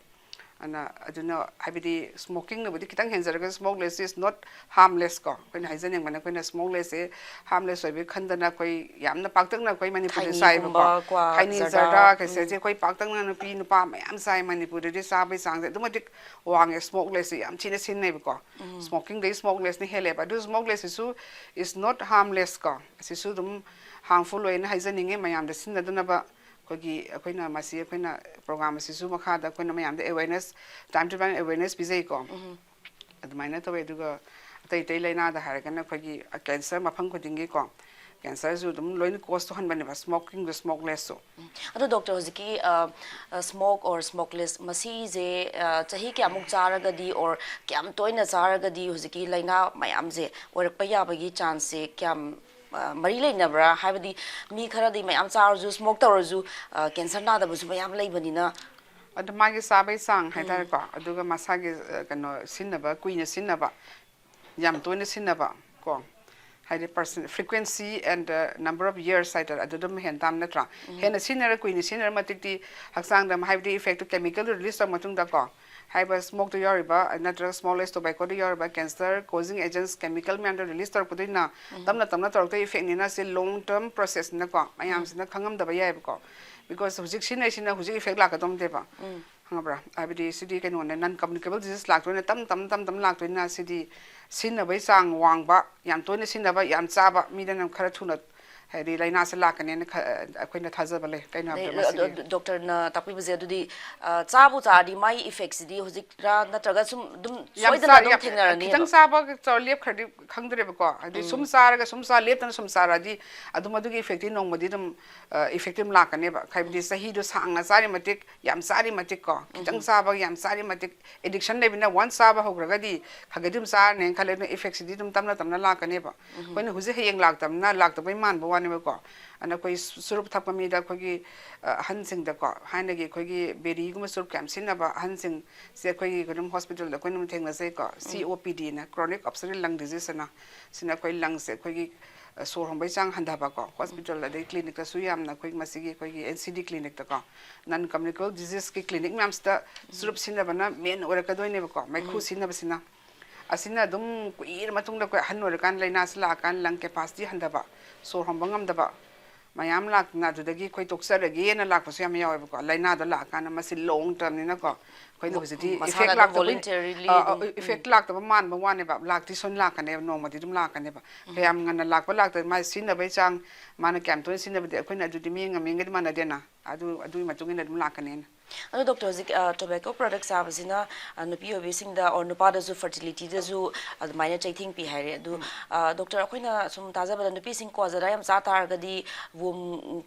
ꯑꯗꯨꯅ ꯑꯗꯨꯅ ꯍꯥꯏꯕꯗꯤ ꯁ꯭ꯃꯣꯀꯤꯡꯅꯕꯨꯗꯤ ꯈꯤꯇꯪ ꯍꯦꯟꯖꯔꯒꯁꯨ smokeless is not harmless ꯀꯣ꯫ ꯑꯩꯈꯣꯏꯅ ꯍꯥꯏꯖꯅꯤꯡꯕꯅ ꯑꯩꯈꯣꯏꯅ ꯁ꯭ꯃꯣꯛꯂꯦꯁꯁꯦ ꯍꯥꯔꯝꯂꯦꯁ ꯑꯣꯏꯕꯒꯤ ꯈꯟꯗꯅ ꯑꯩꯈꯣꯏ ꯌꯥꯝꯅ ꯄꯥꯛꯇꯛꯅ ꯑꯩꯈꯣꯏ ꯃꯅꯤꯄꯨꯔꯗ ꯆꯥꯏꯕꯀꯣ꯫ ꯈꯩꯅꯤꯒꯨꯝꯕ, ꯀ꯭ꯋꯥ, ꯈꯩꯅꯤ, ꯖꯔꯗꯥ, ꯖꯔꯗꯥ ꯀꯩꯁꯦ ꯎꯝ꯫ ꯑꯩꯈꯣꯏ ꯄꯥꯛꯇꯛꯅ ꯅꯨꯄꯤ ꯅꯨꯄꯥ ꯃꯌꯥꯝ ꯆꯥꯏ꯫ ꯃꯅꯤꯄꯨꯔꯗꯗꯤ ꯆꯥꯕꯒꯤ ꯆꯥꯡꯁꯦ ꯑꯗꯨꯛꯀꯤ ꯃꯇꯤꯛ ꯋꯥꯡꯉꯦ꯫ ꯁ꯭ꯃꯣꯛꯂꯦꯁꯁꯦ ꯌꯥꯝ ꯊꯤꯅ ꯁꯤꯖꯤꯟꯅꯩꯕꯀꯣ꯫ ꯁ꯭ꯃꯣꯀꯤꯡꯗꯒꯤ ꯁ꯭ꯃꯣꯛꯂꯦꯁꯅ ꯍꯦꯜꯂꯦꯕ꯫ ꯑꯗꯨ ꯁ꯭ꯃꯣꯛꯂꯦꯁꯁꯤꯁꯨ is not harmless ꯀꯣ꯫ ꯑꯁꯤꯁꯨ ꯑꯗꯨꯝ ꯍꯥꯔꯝꯐꯨꯜ ꯑꯣꯏꯅ ꯍꯥꯏꯖꯅꯤꯡꯉꯤ ꯃꯌꯥꯝꯗ ꯁꯤꯖꯤꯟꯅꯗꯅꯕ꯫ ꯑꯩꯈꯣꯏꯒꯤ, ꯑꯩꯈꯣꯏꯅ ꯃꯁꯤ, ꯑꯩꯈꯣꯏꯅ ꯄ꯭ꯔꯣꯒ꯭ꯔꯥꯝ ꯑꯁꯤꯁꯨ ꯃꯈꯥꯗ ꯑꯩꯈꯣꯏꯅ ꯃꯌꯥꯝꯗ awareness, time to time awareness ꯄꯤꯖꯩꯀꯣ꯫ ꯑꯗꯨꯃꯥꯏꯅ ꯇꯧꯋꯦ꯫ ꯑꯗꯨꯒ ꯑꯇꯩ ꯑꯇꯩ ꯂꯥꯏꯅꯥꯗ ꯍꯥꯏꯔꯒꯅ ꯑꯩꯈꯣꯏꯒꯤ ꯀꯦꯟꯁꯔ ꯃꯐꯝ ꯈꯨꯗꯤꯡꯒꯤꯀꯣ, ꯀꯦꯟꯁꯔꯁꯨ ꯑꯗꯨꯝ ꯂꯣꯏꯅ ꯀꯣꯁ ꯇꯧꯍꯟꯕꯅꯦꯕ, ꯁ꯭ꯃꯣꯀꯤꯡꯗ ꯁ꯭ꯃꯣꯛꯂꯦꯁꯁꯨ꯫ ꯑꯗꯣ ꯗꯣꯛꯇꯔ, ꯍꯧꯖꯤꯛꯀꯤ ꯁ꯭ꯃꯣꯛ ꯑꯣꯔ ꯁ꯭ꯃꯣꯛꯂꯦꯁ ꯃꯁꯤꯁꯦ ꯑ, ꯆꯍꯤ ꯀꯌꯥꯃꯨꯛ ꯆꯥꯔꯒꯗꯤ ꯑꯣꯔ ꯀꯌꯥꯝ ꯇꯣꯏꯅ ꯆꯥꯔꯒꯗꯤ ꯍꯧꯖꯤꯛꯀꯤ ꯂꯥꯏꯅꯥ ꯃꯌꯥꯝꯁꯦ ꯑꯣꯏꯔꯛꯄ ꯌꯥꯕꯒꯤ ꯆꯥꯟꯁꯁꯦ ꯀꯌꯥꯝ ꯑ, ꯃꯔꯤ ꯂꯩꯅꯕ꯭ꯔꯥ? ꯍꯥꯏꯕꯗꯤ ꯃꯤ ꯈꯔꯗꯤ ꯃꯌꯥꯝ ꯆꯥꯔꯁꯨ, ꯁ꯭ꯃꯣꯛ ꯇꯧꯔꯁꯨ ꯀꯦꯟꯁꯔ ꯅꯥꯗꯕꯁꯨ ꯃꯌꯥꯝ ꯂꯩꯕꯅꯤꯅ꯫ ꯑꯗꯨ ꯃꯥꯒꯤ ꯆꯥꯕꯩ ꯆꯥꯡ ꯍꯥꯏꯇꯥꯔꯦꯀꯣ, ꯑꯗꯨꯒ ꯃꯁꯥꯒꯤ ꯑ, ꯀꯩꯅꯣ ꯁꯤꯖꯤꯟꯅꯕ, ꯀꯨꯏꯅ ꯁꯤꯖꯤꯟꯅꯕ, ꯌꯥꯝ ꯇꯣꯏꯅ ꯁꯤꯖꯤꯟꯅꯕ ꯀꯣ, ꯍꯥꯏꯗꯤ person frequency and number of years ꯍꯥꯏꯇꯥꯔꯦ, ꯑꯗꯨ ꯑꯗꯨꯝ ꯍꯦꯟ ꯇꯥꯕ ꯅꯠꯇ꯭ꯔꯥ? ꯍꯦꯟꯅ ꯁꯤꯖꯤꯟꯅꯔ, ꯀꯨꯏꯅ ꯁꯤꯖꯤꯟꯅꯔ ꯃꯇꯤꯛꯇꯤ ꯍꯛꯆꯥꯡꯗ ꯍꯥꯏꯕꯗꯤ ꯏꯐꯦꯛꯇꯨ, ꯀꯦꯃꯤꯀꯦꯜꯗꯨ ꯔꯤꯂꯤꯁ ꯇꯧꯔ ꯃꯇꯨꯡꯗ ꯀꯣ, ꯍꯥꯏꯔꯤꯕ ꯁ꯭ꯃꯣꯛꯇ ꯌꯥꯎꯔꯤꯕ ꯅꯠꯇ꯭ꯔꯒ ꯁ꯭ꯃꯣꯛꯂꯦꯁ ꯇꯣꯕꯦꯀꯣꯗ ꯌꯥꯎꯔꯤꯕ ꯀꯦꯟꯁꯔ ꯀꯣꯖꯤꯡ ꯑꯦꯖꯦꯟꯁ ꯀꯦꯃꯤꯀꯦꯜ ꯃꯌꯥꯝꯗꯣ ꯔꯤꯂꯤꯁ ꯇꯧꯔꯛꯄꯗꯨꯅ ꯇꯞꯅ ꯇꯞꯅ ꯇꯧꯔꯛꯇꯣꯏ ꯏꯐꯦꯛꯅꯤꯅ, ꯁꯤ ꯂꯣꯡ ꯇꯔꯝ ꯄ꯭ꯔꯣꯁꯦꯁꯅꯤꯅꯀꯣ, ꯃꯌꯥꯝꯁꯤꯅ ꯈꯪꯉꯝꯗꯕ ꯌꯥꯏꯑꯕꯀꯣ꯫ ꯕꯤꯀꯣꯁ ꯍꯧꯖꯤꯛ ꯁꯤꯖꯤꯟꯅꯩꯁꯤꯅ ꯍꯧꯖꯤꯛ ꯏꯐꯦꯛ ꯂꯥꯛꯀꯗꯧꯅꯦꯕ, ꯈꯪꯉꯕ꯭ꯔꯥ? ꯍꯥꯏꯕꯗꯤ ꯁꯤꯗꯤ ꯀꯩꯅꯣꯅꯦ, ꯅꯟ ꯀꯝꯃꯨꯅꯤꯀꯦꯕꯜ ꯗꯤꯖꯤꯁ ꯂꯥꯛꯇꯣꯏꯅ ꯇꯞ ꯇꯞ ꯇꯞ ꯇꯞ ꯂꯥꯛꯇꯣꯏꯅ, ꯁꯤꯗꯤ ꯁꯤꯖꯤꯟꯅꯕꯒꯤ ꯆꯥꯡ ꯋꯥꯡꯕ, ꯌꯥꯝ ꯇꯣꯏꯅ ꯁꯤꯖꯤꯟꯅꯕ, ꯌꯥꯝ ꯆꯥꯕ ꯃꯤꯗꯅ ꯈꯔ ꯊꯨꯅ ꯍꯥꯏꯗꯤ ꯂꯥꯏꯅꯥꯁꯦ ꯂꯥꯛꯀꯅꯦꯅ ꯈ-, ꯑꯩꯈꯣꯏꯅ ꯊꯥꯖꯕ ꯂꯩ꯫ ꯀꯩꯅꯣ ꯍꯥꯏꯕꯗ ꯃꯁꯤꯗꯤ ꯗꯣꯛꯇꯔꯅ ꯇꯥꯛꯄꯤꯕꯁꯦ ꯑꯗꯨꯗꯤ ꯑ, ꯆꯥꯕꯨ ꯆꯥꯔꯗꯤ ꯃꯥꯒꯤ ꯏꯐꯦꯛꯁꯤꯗꯤ ꯍꯧꯖꯤꯛꯔꯥ ꯅꯠꯇ꯭ꯔꯒ ꯁꯨꯝ ꯑꯗꯨꯝ ꯌꯥꯝ ꯁꯣꯏꯗꯅ ꯆꯥ-, ꯑꯗꯨꯝ ꯌꯥꯝ, ꯊꯦꯡꯅꯔꯅꯤꯕ? ꯈꯤꯇꯪ ꯆꯥꯕ ꯆꯥ-, ꯂꯦꯞꯈ꯭ꯔꯗꯤ ꯈꯪꯗ꯭ꯔꯦꯕꯀꯣ, ꯍꯥꯏꯗꯤ ꯁꯨꯝ ꯆꯥꯔꯒ ꯁꯨꯝ ꯆꯥ ꯂꯦꯞꯇꯅ ꯁꯨꯝ ꯆꯥꯔꯛꯑꯗꯤ ꯑꯗꯨꯝ ꯑꯗꯨꯒꯤ ꯏꯐꯦꯛꯇꯤ ꯅꯣꯡꯃꯗꯤ ꯑꯗꯨꯝ, ꯑ, ꯏꯐꯦꯛꯇꯤ ꯑꯗꯨꯝ ꯂꯥꯛꯀꯅꯦꯕ꯫ ꯍꯥꯏꯕꯗꯤ ꯆꯍꯤꯗꯣ ꯁꯥꯡꯅ ꯆꯥꯔꯤ ꯃꯇꯤꯛ, ꯌꯥꯝ ꯆꯥꯔꯤ ꯃꯇꯤꯛ ꯀꯣ, ꯈꯤꯇꯪ ꯆꯥꯕ, ꯌꯥꯝ ꯆꯥꯔꯤ ꯃꯇꯤꯛ, ꯑꯦꯗꯤꯛꯁꯟ ꯂꯩꯕꯅꯤꯅ ꯋꯥꯟꯁ ꯆꯥꯕ ꯍꯧꯈ꯭ꯔꯒꯗꯤ ꯈꯔ ꯈꯔꯗꯤ ꯑꯗꯨꯝ ꯆꯥꯔꯅꯦꯅ ꯈꯜꯂꯦ, ꯑꯗꯨꯅ ꯏꯐꯦꯛꯁꯤꯗꯤ ꯑꯗꯨꯝ ꯇꯞꯅ ꯇꯞꯅ ꯂꯥꯛꯀꯅꯦꯕ꯫ ꯑꯩꯈꯣꯏꯅ ꯍꯧꯖꯤꯛ ꯍꯌꯦꯡ ꯂꯥꯛꯇꯕꯅ ꯂꯥꯛꯇꯕꯩ ꯃꯥꯟꯕ ꯋꯥꯅꯦꯕꯀꯣ꯫ ꯑꯗꯨꯅ ꯑꯩꯈꯣꯏ ꯆꯨꯔꯨꯞ ꯊꯛꯄ ꯃꯤꯗ ꯑꯩꯈꯣꯏꯒꯤ, ꯑ, ꯑꯍꯟꯁꯤꯡꯗꯀꯣ, ꯊꯥꯏꯅꯒꯤ ꯑꯩꯈꯣꯏꯒꯤ ꯕꯦꯔꯤꯒꯨꯝꯕ ꯆꯨꯔꯨꯞ ꯀꯌꯥꯝ ꯁꯤꯖꯤꯟꯅꯕ ꯑꯍꯟꯁꯤꯡꯁꯦ ꯑꯩꯈꯣꯏꯒꯤ ꯑꯗꯨꯝ ꯍꯣꯁꯄꯤꯇꯥꯜꯗ ꯑꯩꯈꯣꯏꯅ ꯑꯗꯨꯝ ꯊꯦꯡꯅꯖꯩꯀꯣ, ꯁꯤ ꯑꯣ ꯄꯤ ꯗꯤꯅ, chronic obstructive lung disease ꯑꯅ꯫ ꯁꯤꯅ ꯑꯩꯈꯣꯏ ꯂꯪꯁꯦ ꯑꯩꯈꯣꯏꯒꯤ, ꯑ, ꯁꯣꯔ ꯍꯣꯟꯕꯒꯤ ꯆꯥꯡ ꯍꯟꯊꯕꯀꯣ, ꯍꯣꯁꯄꯤꯇꯥꯜ ꯑꯗꯩ ꯀ꯭ꯂꯤꯅꯤꯛꯇꯁꯨ ꯌꯥꯝꯅ ꯑꯩꯈꯣꯏ ꯃꯁꯤꯒꯤ ꯑꯩꯈꯣꯏꯒꯤ ꯑꯦꯟ ꯁꯤ ꯗꯤ ꯀ꯭ꯂꯤꯅꯤꯛꯇꯀꯣ, ꯅꯟ ꯀꯝꯃꯨꯅꯤꯀꯦꯕꯜ ꯗꯤꯖꯤꯁꯀꯤ ꯀ꯭ꯂꯤꯅꯤꯛ ꯃꯌꯥꯝꯁꯤꯗ ꯆꯨꯔꯨꯞ ꯁꯤꯖꯤꯟꯅꯕꯅ ꯃꯦꯟ ꯑꯣꯏꯔꯛꯀꯗꯣꯏꯅꯦꯕꯀꯣ, ꯃꯩꯈꯨ ꯁꯤꯖꯤꯟꯅꯕꯁꯤꯅ꯫ ꯑꯁꯤꯅ ꯑꯗꯨꯝ ꯀꯨꯏꯔ ꯃꯇꯨꯡꯗ ꯑꯩꯈꯣꯏ ꯑꯍꯟ ꯑꯣꯏꯔꯀꯥꯟꯗ ꯂꯥꯏꯅꯥꯁꯤ ꯂꯥꯛꯑꯀꯥꯟꯗ ꯂꯪ ꯀꯦꯄꯥꯁꯤꯇꯤ ꯍꯟꯊꯕ, ꯁꯣꯔ ꯍꯣꯟꯕ ꯉꯝꯗꯕ ꯃꯌꯥꯝ ꯂꯥꯛꯇꯅ ꯑꯗꯨꯗꯒꯤ ꯑꯩꯈꯣꯏ ꯇꯣꯛꯆꯔꯒꯦꯅ ꯂꯥꯛꯄꯁꯨ ꯌꯥꯝ ꯌꯥꯎꯋꯦꯕꯀꯣ꯫ ꯂꯥꯏꯅꯥꯗꯣ ꯂꯥꯛꯑꯀꯥꯟꯗ ꯃꯁꯤ ꯂꯣꯡ ꯇꯔꯝꯅꯤꯅꯀꯣ, ꯑꯩꯈꯣꯏꯅ ꯍꯧꯖꯤꯛꯇꯤ ꯃꯁꯥꯅ ꯏꯐꯦꯛ ꯑꯗꯨꯝ ꯂꯥꯛꯇꯕꯩ, voluntarily ꯑ, ꯑ, ꯑꯗꯨꯝ, ꯎꯝ꯫ ꯏꯐꯦꯛ ꯂꯥꯛꯇꯕ ꯃꯥꯟꯕ ꯋꯥꯅꯦꯕ, ꯂꯥꯛꯇꯤ ꯁꯣꯏꯅ ꯂꯥꯛꯀꯅꯦꯕ, ꯅꯣꯡꯃꯗꯤ ꯑꯗꯨꯝ ꯂꯥꯛꯀꯅꯦꯕ꯫ ꯀꯌꯥꯝ ꯉꯟꯅ ꯂꯥꯛꯄ ꯂꯥꯛꯇꯕ ꯃꯥꯒꯤ ꯁꯤꯖꯤꯟꯅꯕꯒꯤ ꯆꯥꯡ, ꯃꯥꯅ ꯀꯌꯥꯝ ꯇꯣꯏꯅ ꯁꯤꯖꯤꯟꯅꯕꯗꯤ ꯑꯩꯈꯣꯏꯅ ꯑꯗꯨꯗꯤ ꯃꯤ ꯑꯃꯒ ꯃꯤ ꯑꯃꯒꯗꯤ ꯃꯥꯟꯅꯗꯦꯅ꯫ ꯑꯗꯨ ꯑꯗꯨꯒꯤ ꯃꯇꯨꯡ ꯏꯟꯅ ꯑꯗꯨꯝ ꯂꯥꯛꯀꯅꯦꯅ꯫ ꯑꯗꯣ ꯗꯣꯛꯇꯔ, ꯍꯧꯖꯤꯛ ꯇꯣꯕꯦꯀꯣ ꯄ꯭ꯔꯗꯛ ꯆꯥꯕꯁꯤꯅ ꯑ, ꯅꯨꯄꯤ ꯑꯣꯏꯕꯤꯁꯤꯡꯗ ꯑꯣꯔ ꯅꯨꯄꯥꯗꯁꯨ ꯐꯔꯇꯤꯂꯤꯇꯤꯗꯁꯨ ꯑꯗꯨꯃꯥꯏꯅ ꯆꯩꯊꯦꯡ ꯄꯤ ꯍꯥꯏꯔꯦ꯫ ꯑꯗꯨ ꯑ, ꯗꯣꯛꯇꯔ, ꯑꯩꯈꯣꯏꯅ ꯁꯨꯝ ꯇꯥꯖꯕꯗ ꯅꯨꯄꯤꯁꯤꯡ ꯀ꯭ꯋꯥ ꯖꯔꯗꯥ ꯌꯥꯝ ꯆꯥ ꯇꯥꯔꯒꯗꯤ ꯋꯨꯝ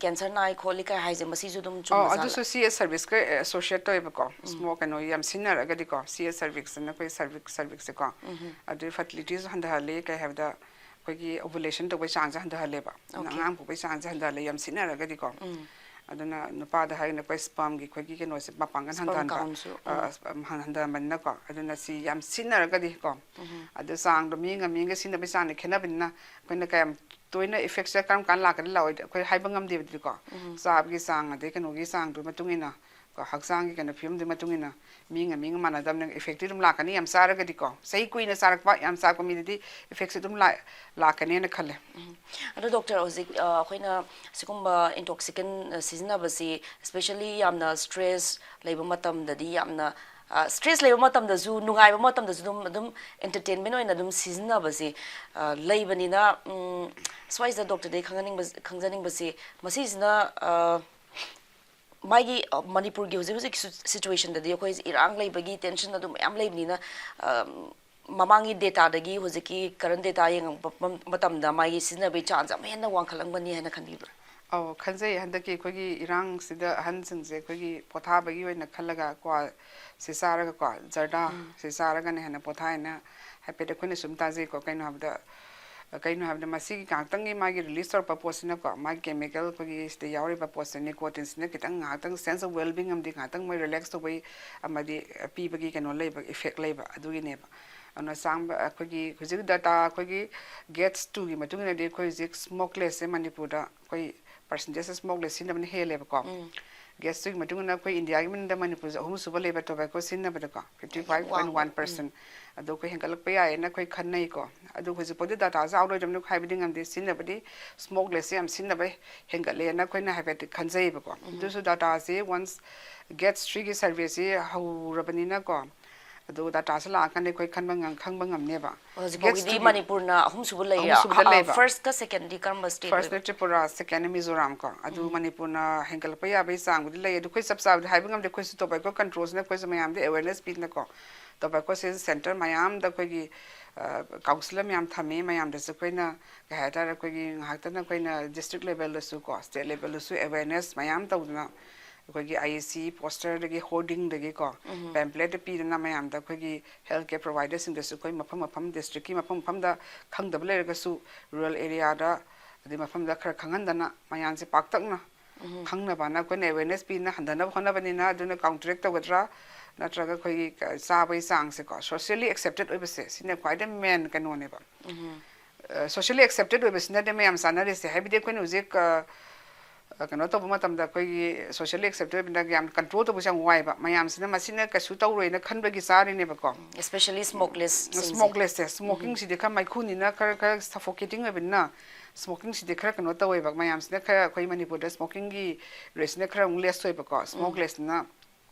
ꯀꯦꯟꯁꯔ ꯅꯥꯏ ꯈꯣꯠꯂꯤ ꯀꯥꯏ ꯍꯥꯏꯁꯦ, ꯃꯁꯤꯁꯨ ꯑꯗꯨꯝ ꯑꯣ, ꯆꯨꯝꯕ ꯖꯥꯠꯂ? ꯑꯗꯨꯁꯨ ꯁꯤ ꯑꯦꯁ ꯁꯔꯚꯤꯁꯀ ꯑꯦꯁꯣꯁꯤꯌꯦꯠ ꯇꯧꯋꯦꯕꯀꯣ꯫ ꯁ꯭ꯃꯣꯛ ꯀꯩꯅꯣ ꯌꯥꯝ ꯁꯤꯖꯤꯟꯅꯔꯒꯗꯤꯀꯣ, ꯁꯤ ꯑꯦꯁ ꯁꯔꯚꯤꯛꯁ ꯑꯅ ꯑꯩꯈꯣꯏ ꯁꯔꯚꯤꯛ ꯁꯔꯚꯤꯛꯁꯦꯀꯣ, ꯑꯗꯨ ꯐꯔꯇꯤꯂꯤꯇꯤꯁꯨ ꯍꯟꯊꯍꯜꯂꯤ, ꯀꯩ ꯍꯥꯏꯕꯗ ꯑꯩꯈꯣꯏꯒꯤ ꯑꯣꯚꯨꯂꯦꯁꯟ ꯇꯧꯕꯩ ꯆꯥꯡꯁꯦ ꯍꯟꯊꯍꯜꯂꯦꯕ꯫ ꯑꯗꯨꯅ Okay. ꯑꯉꯥꯡ ꯄꯣꯛꯄꯩ ꯆꯥꯡꯁꯦ ꯍꯟꯊꯍꯜꯂꯦ ꯌꯥꯝ ꯁꯤꯖꯤꯟꯅꯔꯒꯗꯤꯀꯣ꯫ ꯑꯗꯨꯅ ꯅꯨꯄꯥꯗ ꯍꯥꯏꯔꯒꯅ ꯑꯩꯈꯣꯏ ꯁ꯭ꯄꯔꯝꯒꯤ ꯑꯩꯈꯣꯏꯒꯤ ꯀꯩꯅꯣꯁꯦ ꯃꯄꯥꯡꯒꯜ Sperm ꯍꯟꯊꯍꯟꯕ, countꯁꯨ, ꯑ, ꯁ꯭ꯄꯔꯝ ꯍꯟ- ꯍꯟꯊꯍꯟꯕꯅꯤꯅꯀꯣ꯫ ꯑꯗꯨꯅ ꯁꯤ ꯌꯥꯝ ꯁꯤꯖꯤꯟꯅꯔꯒꯗꯤꯀꯣ, ꯑꯗꯨ ꯆꯥꯡꯗꯣ ꯃꯤꯒ ꯃꯤꯒ ꯁꯤꯖꯤꯟꯅꯕꯒꯤ ꯆꯥꯡꯗ ꯈꯦꯠꯅꯕꯅꯤꯅ ꯑꯩꯈꯣꯏꯅ ꯀꯌꯥꯝ ꯇꯣꯏꯅ ꯏꯐꯦꯛꯁꯦ ꯀꯔꯝ ꯀꯥꯟꯗ ꯂꯥꯛꯀꯅꯤ ꯂꯥꯛꯑꯣꯏꯗꯤ ꯑꯩꯈꯣꯏ ꯍꯥꯏꯕ ꯉꯝꯗꯦꯕꯗꯤꯀꯣ꯫ ꯆꯥꯕꯒꯤ ꯆꯥꯡ ꯑꯗꯩ ꯀꯩꯅꯣꯒꯤ ꯆꯥꯡꯗꯨꯒꯤ ꯃꯇꯨꯡ ꯏꯟꯅ ꯀꯣ, ꯍꯛꯆꯥꯡꯒꯤ ꯀꯩꯅꯣ ꯐꯤꯕꯝꯗꯨꯒꯤ ꯃꯇꯨꯡ ꯏꯟꯅ ꯃꯤꯒ ꯃꯤꯒ ꯃꯥꯟꯅꯗꯕꯅꯤꯅ ꯏꯐꯦꯛꯇꯤ ꯑꯗꯨꯝ ꯂꯥꯛꯀꯅꯤ꯫ ꯌꯥꯝ ꯆꯥꯔꯒꯗꯤꯀꯣ, ꯆꯍꯤ ꯀꯨꯏꯅ ꯆꯥꯔꯛꯄ, ꯌꯥꯝ ꯆꯥꯔꯛꯄ ꯃꯤꯗꯗꯤ ꯏꯐꯦꯛꯁꯦ ꯑꯗꯨꯝ ꯂꯥꯛ- ꯂꯥꯛꯀꯅꯦꯅ ꯈꯜꯂꯦ꯫ ꯑꯗꯣ ꯗꯣꯛꯇꯔ, ꯍꯧꯖꯤꯛ ꯑ, ꯑꯩꯈꯣꯏꯅ ꯁꯤꯒꯨꯝꯕ ꯏꯟꯇꯣꯛꯁꯤꯀꯦꯟ ꯁꯤꯖꯤꯟꯅꯕꯁꯤ, especially ꯌꯥꯝꯅ ꯁ꯭ꯇ꯭ꯔꯦꯁ ꯂꯩꯕ ꯃꯇꯝꯗꯗꯤ, ꯌꯥꯝꯅ ꯁ꯭ꯇ꯭ꯔꯦꯁ ꯂꯩꯕ ꯃꯇꯝꯗꯁꯨ, ꯅꯨꯡꯉꯥꯏꯕ ꯃꯇꯝꯗꯁꯨ ꯑꯗꯨꯝ ꯑꯗꯨꯝ ꯑꯦꯟꯇꯔꯇꯦꯟꯃꯦꯟ ꯑꯣꯏꯅ ꯑꯗꯨꯝ ꯁꯤꯖꯤꯟꯅꯕꯁꯦ ꯑ, ꯂꯩꯕꯅꯤꯅ, ꯎꯝ, ꯁ꯭ꯋꯥꯏꯁꯤꯗ ꯗꯣꯛꯇꯔꯗꯒꯤ ꯈꯪꯍꯟꯅꯤꯡꯕ ꯈꯪꯖꯅꯤꯡꯕꯁꯤ, ꯃꯁꯤꯁꯤꯅ ꯑ, ꯃꯥꯒꯤ ꯑ, ꯃꯅꯤꯄꯨꯔꯒꯤ ꯍꯧꯖꯤꯛ ꯍꯧꯖꯤꯛ ꯁꯤꯆꯨꯋꯦꯁꯟꯗꯗꯤ ꯑꯩꯈꯣꯏ ꯏꯔꯥꯡ ꯂꯩꯕꯒꯤ ꯇꯦꯟꯁꯟ ꯑꯗꯨ ꯃꯌꯥꯝ ꯂꯩꯕꯅꯤꯅ, ꯑ, ꯃꯃꯥꯡꯒꯤ ꯗꯦꯇꯥꯗꯒꯤ ꯍꯧꯖꯤꯛꯀꯤ ꯀꯔꯦꯟ ꯗꯦꯇꯥ ꯌꯦꯡꯉꯛꯄ ꯃꯇꯝꯗ ꯃꯥꯒꯤ ꯁꯤꯖꯤꯟꯅꯕꯒꯤ ꯆꯥꯡꯁꯦ ꯑꯃꯨꯛ ꯍꯦꯟꯅ ꯋꯥꯡꯈꯠꯂꯝꯒꯅꯤ ꯍꯥꯏꯅ ꯈꯟꯕꯤꯕ꯭ꯔꯥ? ꯑꯧ, ꯈꯟꯖꯩ꯫ ꯍꯟꯗꯛꯀꯤ ꯑꯩꯈꯣꯏꯒꯤ ꯏꯔꯥꯡꯁꯤꯗ ꯑꯍꯟꯁꯤꯡꯁꯦ ꯑꯩꯈꯣꯏꯒꯤ ꯄꯣꯊꯥꯕꯒꯤ ꯑꯣꯏꯅ ꯈꯜꯂꯒ ꯀ꯭ꯋꯥ ꯁꯤ ꯆꯥꯔꯒꯀꯣ, ꯖꯔꯗꯥ ꯁꯤ ꯆꯥꯔꯒꯅ ꯍꯦꯟꯅ ꯄꯣꯊꯥꯏꯅ ꯍꯥꯏꯐꯦꯠ ꯑꯩꯈꯣꯏꯅ ꯁꯨꯝ ꯇꯥꯖꯩꯀꯣ꯫ ꯀꯩꯅꯣ ꯍꯥꯏꯕꯗ, ꯀꯩꯅꯣ ꯍꯥꯏꯕꯗ ꯃꯁꯤꯒꯤ ꯉꯥꯏꯍꯥꯛꯇꯪꯒꯤ ꯃꯥꯒꯤ ꯔꯤꯂꯤꯁ ꯇꯧꯔꯛꯄ ꯄꯣꯠꯁꯤꯅꯀꯣ, ꯃꯥꯒꯤ ꯀꯦꯃꯤꯀꯦꯜ ꯑꯩꯈꯣꯏꯒꯤ ꯁꯤꯗ ꯌꯥꯎꯔꯤꯕ ꯄꯣꯠꯁꯦ, ꯅꯤꯀꯣꯇꯤꯟꯁꯤꯅ ꯈꯤꯇꯪ ꯉꯥꯏꯍꯥꯛꯇꯪ ꯁꯦꯟꯁ ꯑꯣꯐ ꯋꯦꯜꯕꯤꯡ ꯑꯃꯗꯤ ꯉꯥꯏꯍꯥꯛꯇꯪ ꯃꯣꯏ ꯔꯤꯂꯦꯛꯁ ꯇꯧꯕꯒꯤ ꯑꯃꯗꯤ ꯄꯤꯕꯒꯤ ꯀꯩꯅꯣ ꯂꯩꯕ, ꯏꯐꯦꯛ ꯂꯩꯕ ꯑꯗꯨꯒꯤꯅꯦꯕ꯫ ꯑꯗꯨꯅ ꯆꯥꯡꯕ ꯑꯩꯈꯣꯏꯒꯤ ꯍꯧꯖꯤꯛ ꯗꯇꯥ ꯑꯩꯈꯣꯏꯒꯤ ꯒꯦꯠꯁ ꯇꯨꯒꯤ ꯃꯇꯨꯡ ꯏꯟꯅꯗꯤ ꯑꯩꯈꯣꯏ ꯍꯧꯖꯤꯛ ꯁ꯭ꯃꯣꯛꯂꯦꯁꯁꯦ ꯃꯅꯤꯄꯨꯔꯗ ꯑꯩꯈꯣꯏ ꯄꯥꯔꯁꯦꯟꯇꯦꯖ ꯁ꯭ꯃꯣꯛꯂꯦꯁ ꯁꯤꯖꯤꯟꯅꯕꯅ ꯍꯦꯜꯂꯦꯕꯀꯣ꯫ ꯒꯦꯠꯁ ꯇꯨꯒꯤ ꯃꯇꯨꯡ ꯏꯟꯅ ꯑꯩꯈꯣꯏ ꯏꯟꯗꯤꯌꯥꯒꯤ ꯃꯅꯨꯡꯗ ꯃꯅꯤꯄꯨꯔꯁꯦ ꯑꯍꯨꯝꯁꯨꯕ ꯂꯩꯕ ꯇꯣꯕꯦꯀꯣ ꯁꯤꯖꯤꯟꯅꯕꯗꯀꯣ, fifty five point one percent. ꯑꯗꯣ ꯑꯩꯈꯣꯏ ꯍꯦꯟꯒꯠꯂꯛꯄ ꯌꯥꯏꯌꯦꯅ ꯑꯩꯈꯣꯏ ꯈꯟꯅꯩꯀꯣ꯫ ꯑꯗꯨ ꯍꯧꯖꯤꯛ ꯐꯥꯎꯗꯤ ꯗꯇꯥꯁꯦ ꯑꯥꯎꯠ ꯑꯣꯏꯗꯕꯅꯤꯅ ꯍꯥꯏꯕꯗꯤ ꯉꯝꯗꯦ꯫ ꯁꯤꯖꯤꯟꯅꯕꯗꯤ ꯁ꯭ꯃꯣꯛꯂꯦꯁꯁꯦ ꯌꯥꯝ ꯁꯤꯖꯤꯟꯅꯕ ꯍꯦꯟꯒꯠꯂꯦꯅ ꯑꯩꯈꯣꯏꯅ ꯍꯥꯏꯐꯦꯠꯇꯤ ꯈꯟꯖꯩꯌꯦꯕꯀꯣ꯫ ꯑꯗꯨꯁꯨ ꯗꯇꯥꯁꯦ ꯋꯟꯁ ꯒꯦꯠꯁ ꯊ꯭ꯔꯤꯒꯤ ꯁꯔꯚꯦꯁꯤ ꯍꯧꯔꯕꯅꯤꯅꯀꯣ, ꯑꯗꯨ ꯗꯥꯇꯥꯁꯦ ꯂꯥꯛꯑꯀꯥꯟꯗ ꯑꯩꯈꯣꯏ ꯈꯟꯕ ꯉꯝ- ꯈꯪꯕ ꯉꯝꯅꯦꯕ꯫ ꯍꯧꯖꯤꯛ ꯐꯥꯎꯒꯤꯗꯤ ꯃꯅꯤꯄꯨꯔꯅ ꯑꯍꯨꯝꯁꯨꯕ ꯂꯩꯔꯦ꯫ ꯑꯍꯨꯝꯁꯨꯕꯗ ꯂꯩꯕ꯫ ꯐꯥꯔꯁꯠꯀ ꯁꯦꯀꯦꯟꯗꯤ ꯀꯔꯝꯕ ꯁ꯭ꯇꯦꯠ ꯐꯥꯔꯁꯅ ꯇ꯭ꯔꯤꯄꯨꯔꯥ, ꯁꯦꯀꯦꯟꯅ ꯃꯤꯖꯣꯔꯥꯝ ꯀꯣ꯫ ꯑꯗꯨ ꯃꯅꯤꯄꯨꯔꯅ ꯍꯦꯟꯒꯠꯂꯛꯄ ꯌꯥꯕꯒꯤ ꯆꯥꯡꯕꯨꯗꯤ ꯂꯩ꯫ ꯑꯗꯨ ꯑꯩꯈꯣꯏ ꯆꯞ ꯆꯥꯕꯗꯤ ꯍꯥꯏꯕ ꯉꯝꯗꯦ꯫ ꯑꯩꯈꯣꯏꯁꯨ ꯇꯣꯕꯦꯀꯣ ꯀꯟꯇ꯭ꯔꯣꯜꯁꯤꯅ ꯑꯩꯈꯣꯏꯁꯨ ꯃꯌꯥꯝꯗ ꯑꯦꯋꯦꯔꯅꯦꯁ ꯄꯤꯗꯅꯀꯣ꯫ ꯇꯣꯕꯦꯀꯣꯁꯦ ꯁꯦꯟꯇꯔ ꯃꯌꯥꯝꯗ ꯑꯩꯈꯣꯏꯒꯤ ꯀꯥꯎꯟꯁꯤꯂꯔ ꯃꯌꯥꯝ ꯊꯝꯃꯤ꯫ ꯃꯌꯥꯝꯗꯁꯨ ꯑꯩꯈꯣꯏꯅ ꯀꯩ ꯍꯥꯏꯇꯥꯔꯦ, ꯑꯩꯈꯣꯏꯒꯤ ꯉꯥꯏꯍꯥꯛꯇꯅ ꯑꯩꯈꯣꯏꯅ ꯗꯤꯁꯇ꯭ꯔꯤꯛ ꯂꯦꯕꯦꯜꯗꯁꯨ ꯀꯣ, ꯁ꯭ꯇꯦꯠ ꯂꯦꯕꯦꯜꯗꯁꯨ ꯑꯦꯋꯦꯔꯅꯦꯁ ꯃꯌꯥꯝ ꯇꯧꯗꯅ ꯑꯩꯈꯣꯏꯒꯤ ꯑꯥꯏ ꯏ ꯁꯤ ꯄꯣꯁꯇꯔꯗꯒꯤ ꯍꯣꯔꯗꯤꯡꯗꯒꯤ ꯀꯣ, ꯄꯦꯝꯄ꯭ꯂꯦꯠꯇ ꯄꯤꯗꯅ ꯃꯌꯥꯝꯗ ꯑꯩꯈꯣꯏꯒꯤ ꯍꯦꯜꯊ ꯀꯦꯌꯔ ꯄ꯭ꯔꯣꯚꯥꯏꯗꯔꯁꯤꯡꯗꯁꯨ ꯑꯩꯈꯣꯏ ꯃꯐꯝ ꯃꯐꯝ ꯗꯤꯁꯇ꯭ꯔꯤꯛꯀꯤ ꯃꯐꯝ ꯃꯐꯝꯗ ꯈꯪꯗꯕ ꯂꯩꯔꯒꯁꯨ ꯔꯨꯔꯦꯜ ꯑꯦꯔꯤꯌꯥꯗ ꯑꯗꯩ ꯃꯐꯝꯗ ꯈꯔ ꯈꯪꯍꯟꯗꯅ ꯃꯌꯥꯝꯁꯦ ꯄꯥꯛꯇꯛꯅ ꯈꯪꯅꯕꯅ ꯑꯩꯈꯣꯏꯅ ꯑꯦꯋꯦꯔꯅꯦꯁ ꯄꯤꯅ ꯍꯟꯊꯅꯕ ꯍꯣꯠꯅꯕꯅꯤꯅ꯫ ꯑꯗꯨꯅ ꯀꯥꯎꯟꯇꯔꯦꯛ ꯇꯧꯒꯗ꯭ꯔꯥ ꯅꯠꯇ꯭ꯔꯒ ꯑꯩꯈꯣꯏꯒꯤ ꯆꯥꯕꯒꯤ ꯆꯥꯡꯁꯦꯀꯣ, ꯁꯣꯁꯤꯌꯦꯜꯂꯤ ꯑꯦꯛꯁꯦꯞꯇꯦꯠ ꯑꯣꯏꯕꯁꯦ ꯁꯤꯅ ꯈ꯭ꯋꯥꯏꯗꯒꯤ ꯃꯦꯟ ꯀꯩꯅꯣꯅꯦꯕ꯫ ꯁꯣꯁꯤꯌꯦꯜꯂꯤ ꯑꯦꯛꯁꯦꯞꯇꯦꯠ ꯑꯣꯏꯕꯁꯤꯅꯗꯤ ꯃꯌꯥꯝ ꯆꯥꯅꯔꯤꯁꯦ꯫ ꯍꯥꯏꯕꯗꯤ ꯑꯩꯈꯣꯏꯅ ꯍꯧꯖꯤꯛ ꯑ, ꯑ, ꯀꯩꯅꯣ ꯇꯧꯕ ꯃꯇꯝꯗ ꯑꯩꯈꯣꯏꯒꯤ ꯁꯣꯁꯤꯌꯦꯜꯂꯤ ꯑꯦꯛꯁꯦꯞꯇꯦꯠ ꯑꯣꯏꯕꯅ ꯌꯥꯝ ꯀꯟꯇ꯭ꯔꯣꯜ ꯇꯧꯕꯁꯦ ꯌꯥꯝ ꯋꯥꯏꯕ꯫ ꯃꯌꯥꯝꯁꯤꯅ ꯃꯁꯤꯅ ꯀꯩꯁꯨ ꯇꯧꯔꯣꯏꯅ ꯈꯟꯕꯒꯤ ꯆꯥꯔꯤꯅꯦꯕꯀꯣ꯫ ꯁ꯭ꯄꯦꯁꯦꯜꯂꯤ ꯁ꯭ꯃꯣꯛꯂꯦꯁ꯫ ꯁ꯭ꯃꯣꯛꯂꯦꯁꯁꯦ, ꯁ꯭ꯃꯣꯀꯤꯡꯁꯤꯗꯤ ꯈꯔ ꯃꯩꯈꯨꯅꯤꯅ ꯈꯔ ꯈꯔ ꯁꯐꯣꯀꯦꯇꯤꯡ ꯑꯣꯏꯕꯅꯤꯅ, ꯁ꯭ꯃꯣꯀꯤꯡꯁꯤꯗꯤ ꯈꯔ ꯀꯩꯅꯣ ꯇꯧꯋꯦꯕ꯫ ꯃꯌꯥꯝꯁꯤꯅ ꯈꯔ ꯑꯩꯈꯣꯏ ꯃꯅꯤꯄꯨꯔꯗ ꯁ꯭ꯃꯣꯀꯤꯡꯒꯤ ꯔꯦꯠꯁꯤꯅ ꯈꯔ ꯑꯃꯨꯛ ꯂꯦꯁ ꯑꯣꯏꯕꯀꯣ꯫ ꯁ꯭ꯃꯣꯛꯂꯦꯁꯁꯤꯅ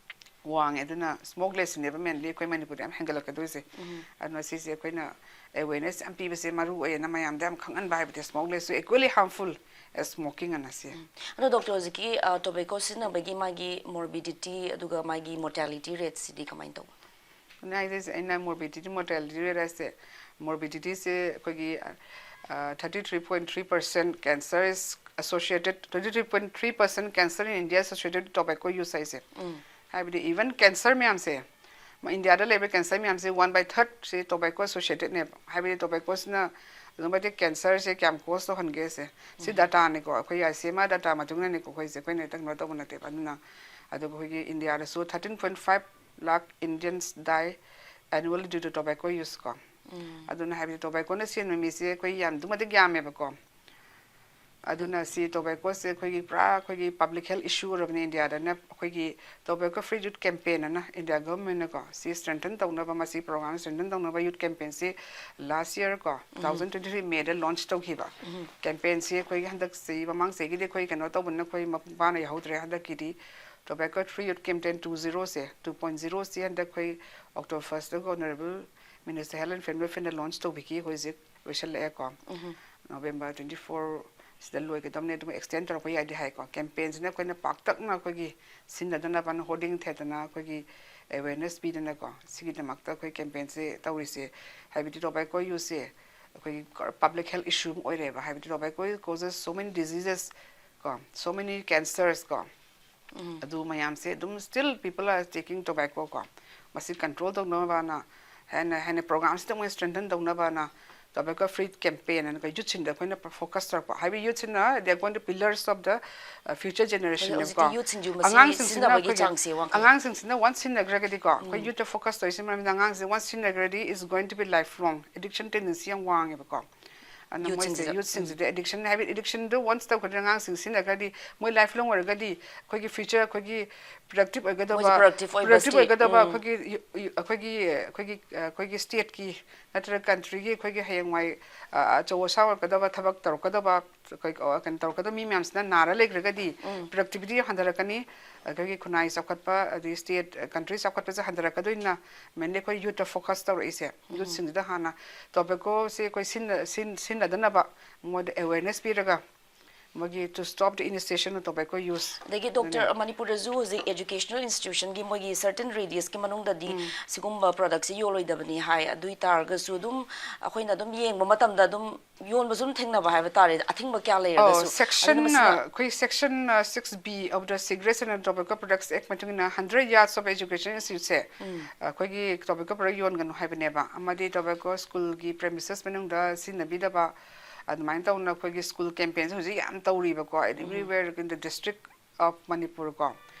ꯋꯥꯡꯉꯦ꯫ ꯑꯗꯨꯅ ꯁ꯭ꯃꯣꯛꯂꯦꯁꯁꯤꯅꯦꯕ ꯃꯦꯟꯂꯤ ꯑꯩꯈꯣꯏ ꯃꯅꯤꯄꯨꯔꯗ ꯌꯥꯝ ꯍꯦꯟꯒꯠꯂꯛꯀꯗꯣꯏꯁꯦ꯫ ꯑꯗꯨꯅ ꯁꯤꯁꯦ ꯑꯩꯈꯣꯏꯅ ꯑꯦꯋꯦꯔꯅꯦꯁ ꯌꯥꯝ ꯄꯤꯕꯁꯦ ꯃꯔꯨ ꯑꯣꯏꯌꯦꯅ ꯃꯌꯥꯝꯗ ꯌꯥꯝ ꯈꯪꯍꯟꯕ ꯍꯥꯏꯕꯗꯤ ꯁ꯭ꯃꯣꯛꯂꯦꯁꯁꯨ equally harmful as smoking ꯑꯅ ꯁꯤ꯫ ꯑꯗꯣ ꯗꯣꯛꯇꯔ, ꯍꯧꯖꯤꯛꯀꯤ ꯇꯣꯕꯦꯀꯣ ꯁꯤꯖꯤꯟꯅꯕꯒꯤ ꯃꯥꯒꯤ ꯃꯣꯔꯕꯤꯗꯤꯇꯤ ꯑꯗꯨꯒ ꯃꯥꯒꯤ ꯃꯣꯔꯇꯦꯂꯤꯇꯤ ꯔꯦꯠꯁꯤꯗꯤ ꯀꯃꯥꯏꯅ ꯇꯧꯕ? ꯑꯗꯨꯅ ꯍꯥꯏꯁꯦ ꯑꯩꯅ ꯃꯣꯔꯕꯤꯗꯤꯇꯤ ꯃꯣꯔꯇꯦꯂꯤꯇꯤ ꯔꯦꯠ ꯍꯥꯏꯁꯦ, ꯃꯣꯔꯕꯤꯗꯤꯇꯤꯁꯦ ꯑꯩꯈꯣꯏꯒꯤ thirty three point three percent cancer is associated, thirty three point three percent cancer in India associated with tobacco use ꯍꯥꯏꯁꯦ꯫ ꯍꯥꯏꯕꯗꯤ ꯏꯚꯟ ꯀꯦꯟꯁꯔ ꯃꯌꯥꯝꯁꯦ, ꯏꯟꯗꯤꯌꯥꯗ ꯂꯩꯕ ꯀꯦꯟꯁꯔ ꯃꯌꯥꯝꯁꯦ one by third ꯁꯤ ꯇꯣꯕꯦꯀꯣ ꯑꯦꯁꯣꯁꯤꯌꯦꯇꯦꯠꯅꯦꯕ꯫ ꯍꯥꯏꯕꯗꯤ ꯇꯣꯕꯦꯀꯣꯁꯤꯅ ꯑꯗꯨꯛꯀꯤ ꯃꯇꯤꯛ ꯀꯦꯟꯁꯔꯁꯦ ꯀꯌꯥꯝ ꯀꯣꯁ ꯇꯧꯍꯟꯒꯦꯁꯦ꯫ ꯁꯤ ꯗꯥꯇꯥꯅꯤꯀꯣ, ꯑꯩꯈꯣꯏ I C M R data ꯃꯇꯨꯡ ꯏꯟꯅꯅꯤꯀꯣ꯫ ꯑꯩꯈꯣꯏꯁꯦ ꯑꯩꯈꯣꯏꯅ ꯍꯦꯛꯇ ꯀꯩꯅꯣ ꯇꯧꯕ ꯅꯠꯇꯦꯕ꯫ ꯑꯗꯨꯅ ꯑꯗꯨꯒ ꯑꯩꯈꯣꯏꯒꯤ ꯏꯟꯗꯤꯌꯥꯗꯁꯨ thirteen point five lakh Indians die annually due to tobacco use ꯀꯣ꯫ ꯑꯗꯨꯅ ꯍꯥꯏꯕꯗꯤ ꯇꯣꯕꯦꯀꯣꯅ ꯁꯤꯍꯟꯕ ꯃꯤꯁꯦ ꯑꯩꯈꯣꯏ ꯌꯥꯝ ꯑꯗꯨꯛꯀꯤ ꯃꯇꯤꯛ ꯌꯥꯝꯃꯦꯕꯀꯣ꯫ ꯑꯗꯨꯅ ꯁꯤ ꯇꯣꯕꯦꯀꯣꯁꯦ ꯑꯩꯈꯣꯏꯒꯤ ꯄꯨꯔꯥ ꯑꯩꯈꯣꯏꯒꯤ ꯄꯕ꯭ꯂꯤꯛ ꯍꯦꯜꯊ ꯏꯁꯨ ꯑꯣꯏꯔꯕꯅꯤ ꯏꯟꯗꯤꯌꯥꯗꯅ꯫ ꯑꯩꯈꯣꯏꯒꯤ ꯇꯣꯕꯦꯀꯣ ꯐ꯭ꯔꯤ ꯌꯨꯠ ꯀꯦꯝꯄꯦꯟ ꯑꯅ ꯏꯟꯗꯤꯌꯥ ꯒꯚꯔꯟꯃꯦꯟꯠꯅꯀꯣ ꯁꯤ ꯁ꯭ꯇ꯭ꯔꯦꯡꯊꯟ ꯇꯧꯅꯕ, ꯃꯁꯤ ꯄ꯭ꯔꯣꯒ꯭ꯔꯥꯝ ꯁ꯭ꯇ꯭ꯔꯦꯡꯊꯟ ꯇꯧꯅꯕ ꯌꯨꯠ ꯀꯦꯝꯄꯦꯟꯁꯤ ꯂꯥꯁ ꯌꯔ ꯀꯣ, two thousand twenty three ꯃꯦꯗ ꯂꯣꯟꯆ ꯇꯧꯈꯤꯕ꯫ ꯀꯦꯝꯄꯦꯟꯁꯤ ꯑꯩꯈꯣꯏꯒꯤ ꯍꯟꯗꯛ ꯆꯍꯤ, ꯃꯃꯥꯡ ꯆꯍꯤꯒꯤꯗꯤ ꯑꯩꯈꯣꯏ ꯀꯩꯅꯣ ꯇꯧꯕꯅꯤꯅ ꯑꯩꯈꯣꯏ ꯃꯄꯨꯡ ꯐꯥꯅ ꯌꯥꯎꯍꯧꯗ꯭ꯔꯦ꯫ ꯍꯟꯗꯛꯀꯤꯗꯤ Tobacco Free Youth Campaign two zero ꯁꯦ, two point zero ꯁꯤ ꯍꯟꯗꯛ ꯑꯩꯈꯣꯏ October first tug Honourable Minister Health and Family Welfare ꯅ launch ꯇꯧꯕꯤꯈꯤ꯫ ꯑꯩꯈꯣꯏ ꯍꯧꯖꯤꯛ ꯂꯣꯏꯁꯤꯜꯂꯛꯑꯦꯀꯣ꯫ November twenty four ꯁꯤꯗ ꯂꯣꯏꯒꯗꯕꯅꯦ, ꯑꯗꯨꯝ extend ꯇꯧꯔꯛꯄ ꯌꯥꯏꯗꯤ ꯍꯥꯏꯀꯣ꯫ Campaign ꯁꯤꯅ ꯑꯩꯈꯣꯏꯅ ꯄꯥꯛꯇꯛꯅ ꯑꯩꯈꯣꯏꯒꯤ ꯁꯤꯟꯅꯗꯅꯕ hoarding ꯊꯦꯠꯇꯅ ꯑꯩꯈꯣꯏꯒꯤ awareness ꯄꯤꯗꯅꯀꯣ, ꯁꯤꯒꯤꯗꯃꯛꯇ ꯑꯩꯈꯣꯏ campaign ꯁꯦ ꯇꯧꯔꯤꯁꯦ꯫ ꯍꯥꯏꯕꯗꯤ tobacco use ꯁꯦ ꯑꯩꯈꯣꯏꯒꯤ public health issue ꯑꯃ ꯑꯣꯏꯔꯦꯕ꯫ ꯍꯥꯏꯕꯗꯤ tobacco causes so many diseases ꯀꯣ, so many cancers ꯀꯣ꯫ ꯑꯗꯨ ꯃꯌꯥꯝꯁꯦ ꯑꯗꯨꯝ still people are taking tobacco ꯀꯣ꯫ ꯃꯁꯤ control ꯇꯧꯅꯕꯅ ꯍꯦꯟꯅ ꯍꯦꯟꯅ program ꯁꯤꯗ ꯃꯣꯏ strengthen ꯇꯧꯅꯕꯅ tobacco free campaign ꯑꯅ ꯑꯩꯈꯣꯏ youth ꯁꯤꯡꯗ ꯑꯩꯈꯣꯏꯅ focus ꯇꯧꯔꯛꯄ꯫ ꯍꯥꯏꯕꯗꯤ youth ꯁꯤꯅ they are going to pillars of the, uh, future generation ꯍꯧꯖꯤꯛꯇꯤ ꯅꯦꯕꯀꯣ꯫ Youth ꯁꯤꯡꯁꯨ ꯃꯁꯤ ꯑꯉꯥꯡꯁꯤꯡꯁꯤꯅ ꯁꯤꯖꯤꯟꯅꯕꯒꯤ ꯑꯩꯈꯣꯏꯒꯤ ꯆꯥꯡꯁꯦ ꯋꯥꯡꯈꯠꯂꯦ꯫ ꯑꯉꯥꯡꯁꯤꯡꯁꯤꯅ once ꯁꯤꯖꯤꯟꯅꯈ꯭ꯔꯒꯗꯤꯀꯣ, ꯑꯩꯈꯣꯏ youth ꯇ focus ꯇꯧꯔꯤꯁꯤ ꯃꯔꯝꯗ ꯑꯉꯥꯡꯁꯤꯡ once ꯁꯤꯖꯤꯟꯅꯈ꯭ꯔꯗꯤ is going to be lifelong addiction tendency ꯌꯥꯝ ꯋꯥꯡꯉꯦꯕꯀꯣ꯫ ꯑꯗꯨꯅ ꯃꯣꯏꯁꯦ ꯌꯨꯠꯁꯤꯡꯁꯤꯗ꯫ ꯌꯨꯠꯁꯤꯡꯁꯤꯗ addiction ꯍꯥꯏꯕꯗꯤ addiction ꯗꯨ once ꯇꯧꯈ꯭ꯔꯗꯤ ꯑꯉꯥꯡꯁꯤꯡ ꯁꯤꯖꯤꯟꯅꯈ꯭ꯔꯗꯤ ꯃꯣꯏ lifelong ꯑꯣꯏꯔꯒꯗꯤ ꯑꯩꯈꯣꯏꯒꯤ future ꯑꯩꯈꯣꯏꯒꯤ productive ꯑꯣꯏꯒꯗꯕ, ꯃꯣꯏꯁꯦ productive ꯑꯣꯏꯕ productive state, ꯑꯣꯏꯒꯗꯕ ꯎꯝ꯫ ꯑꯩꯈꯣꯏꯒꯤ ꯌꯨ-, ꯌꯨ-, ꯑꯩꯈꯣꯏꯒꯤ, ꯑꯩꯈꯣꯏꯒꯤ, ꯑ, ꯑꯩꯈꯣꯏꯒꯤ state ꯀꯤ ꯅꯠꯇ꯭ꯔꯒ country ꯒꯤ ꯑꯩꯈꯣꯏꯒꯤ ꯍꯌꯦꯡꯋꯥꯏ, ꯑ, ꯑꯆꯧ ꯑꯁꯥꯡ ꯑꯣꯏꯔꯛꯀꯗꯕ, ꯊꯕꯛ ꯇꯧꯔꯛꯀꯗꯕ, ꯑꯩꯈꯣꯏ, ꯑ, ꯀꯩꯅꯣ ꯇꯧꯔꯛꯀꯗꯕ ꯃꯤ ꯃꯌꯥꯝꯁꯤꯅ ꯅꯥꯔ ꯂꯩꯈ꯭ꯔꯒꯗꯤ ꯎꯝ꯫ Productivity ꯌꯥꯝ ꯍꯟꯊꯔꯛꯀꯅꯤ꯫ ꯑꯩꯈꯣꯏꯒꯤ ꯈꯨꯟꯅꯥꯏ ꯆꯥꯎꯈꯠꯄ, ꯑꯗꯩ state, country ꯆꯥꯎꯈꯠꯄꯁꯦ ꯍꯟꯊꯔꯛꯀꯗꯣꯏꯅꯤꯅ mainly ꯑꯩꯈꯣꯏ youth ꯇ focus ꯇꯧꯔꯛꯏꯁꯦ꯫ ꯎꯝ꯫ Youth ꯁꯤꯡꯁꯤꯗ ꯍꯥꯟꯅ tobacco ꯁꯦ ꯑꯩꯈꯣꯏ ꯁꯤꯖꯤꯟꯅ-, ꯁꯤꯖꯤꯟ-, ꯁꯤꯖꯤꯟꯅꯗꯅꯕ ꯃꯣꯏꯗ awareness ꯄꯤꯔꯒ ꯃꯣꯏꯒꯤ to stop the initiation of tobacco use꯫ ꯑꯗꯒꯤ doctor ꯑꯗꯨꯅꯦ꯫ ꯃꯅꯤꯄꯨꯔꯗꯁꯨ ꯍꯧꯖꯤꯛ educational institution ꯒꯤ ꯃꯣꯏꯒꯤ certain radius ꯀꯤ ꯃꯅꯨꯡꯗꯗꯤ ꯎꯝ꯫ ꯁꯤꯒꯨꯝꯕ product ꯁꯦ ꯌꯣꯜꯂꯣꯏꯗꯕꯅꯤ ꯍꯥꯏ꯫ ꯑꯗꯨ ꯑꯣꯏ ꯇꯥꯔꯒꯁꯨ ꯑꯗꯨꯝ ꯑꯩꯈꯣꯏꯅ ꯑꯗꯨꯝ ꯌꯦꯡꯕ ꯃꯇꯝꯗ ꯑꯗꯨꯝ ꯌꯣꯟꯕꯁꯨ ꯑꯗꯨꯝ ꯊꯦꯡꯅꯕ ꯍꯥꯏꯕ ꯇꯥꯔꯦ, ꯑꯊꯤꯡꯕ ꯀꯌꯥ ꯑꯣ, ꯂꯩꯔꯒꯁꯨ꯫ ꯑꯗꯨꯅ section, ꯃꯁꯤꯅ ꯑ, ꯑꯩꯈꯣꯏ section, ꯑ, six B of the Cigarettes and Tobacco Products Act ꯃꯇꯨꯡ ꯏꯟꯅ hundred yards of education institute ꯁꯦ, ꯎꯝ꯫ ꯑꯩꯈꯣꯏꯒꯤ tobacco product ꯌꯣꯟꯒꯅꯨ ꯍꯥꯏꯕꯅꯦꯕ꯫ ꯑꯃꯗꯤ tobacco school ꯒꯤ premises ꯃꯅꯨꯡꯗ ꯁꯤꯖꯤꯟꯅꯕꯤꯗꯕ, ꯑꯗꯨꯃꯥꯏꯅ ꯇꯧꯅ ꯑꯩꯈꯣꯏꯒꯤ school campaign ꯁꯦ ꯍꯧꯖꯤꯛ ꯌꯥꯝ ꯇꯧꯔꯤꯕꯀꯣ, ꯎꯝ꯫ Everywhere in the District of Manipur ꯀꯣ꯫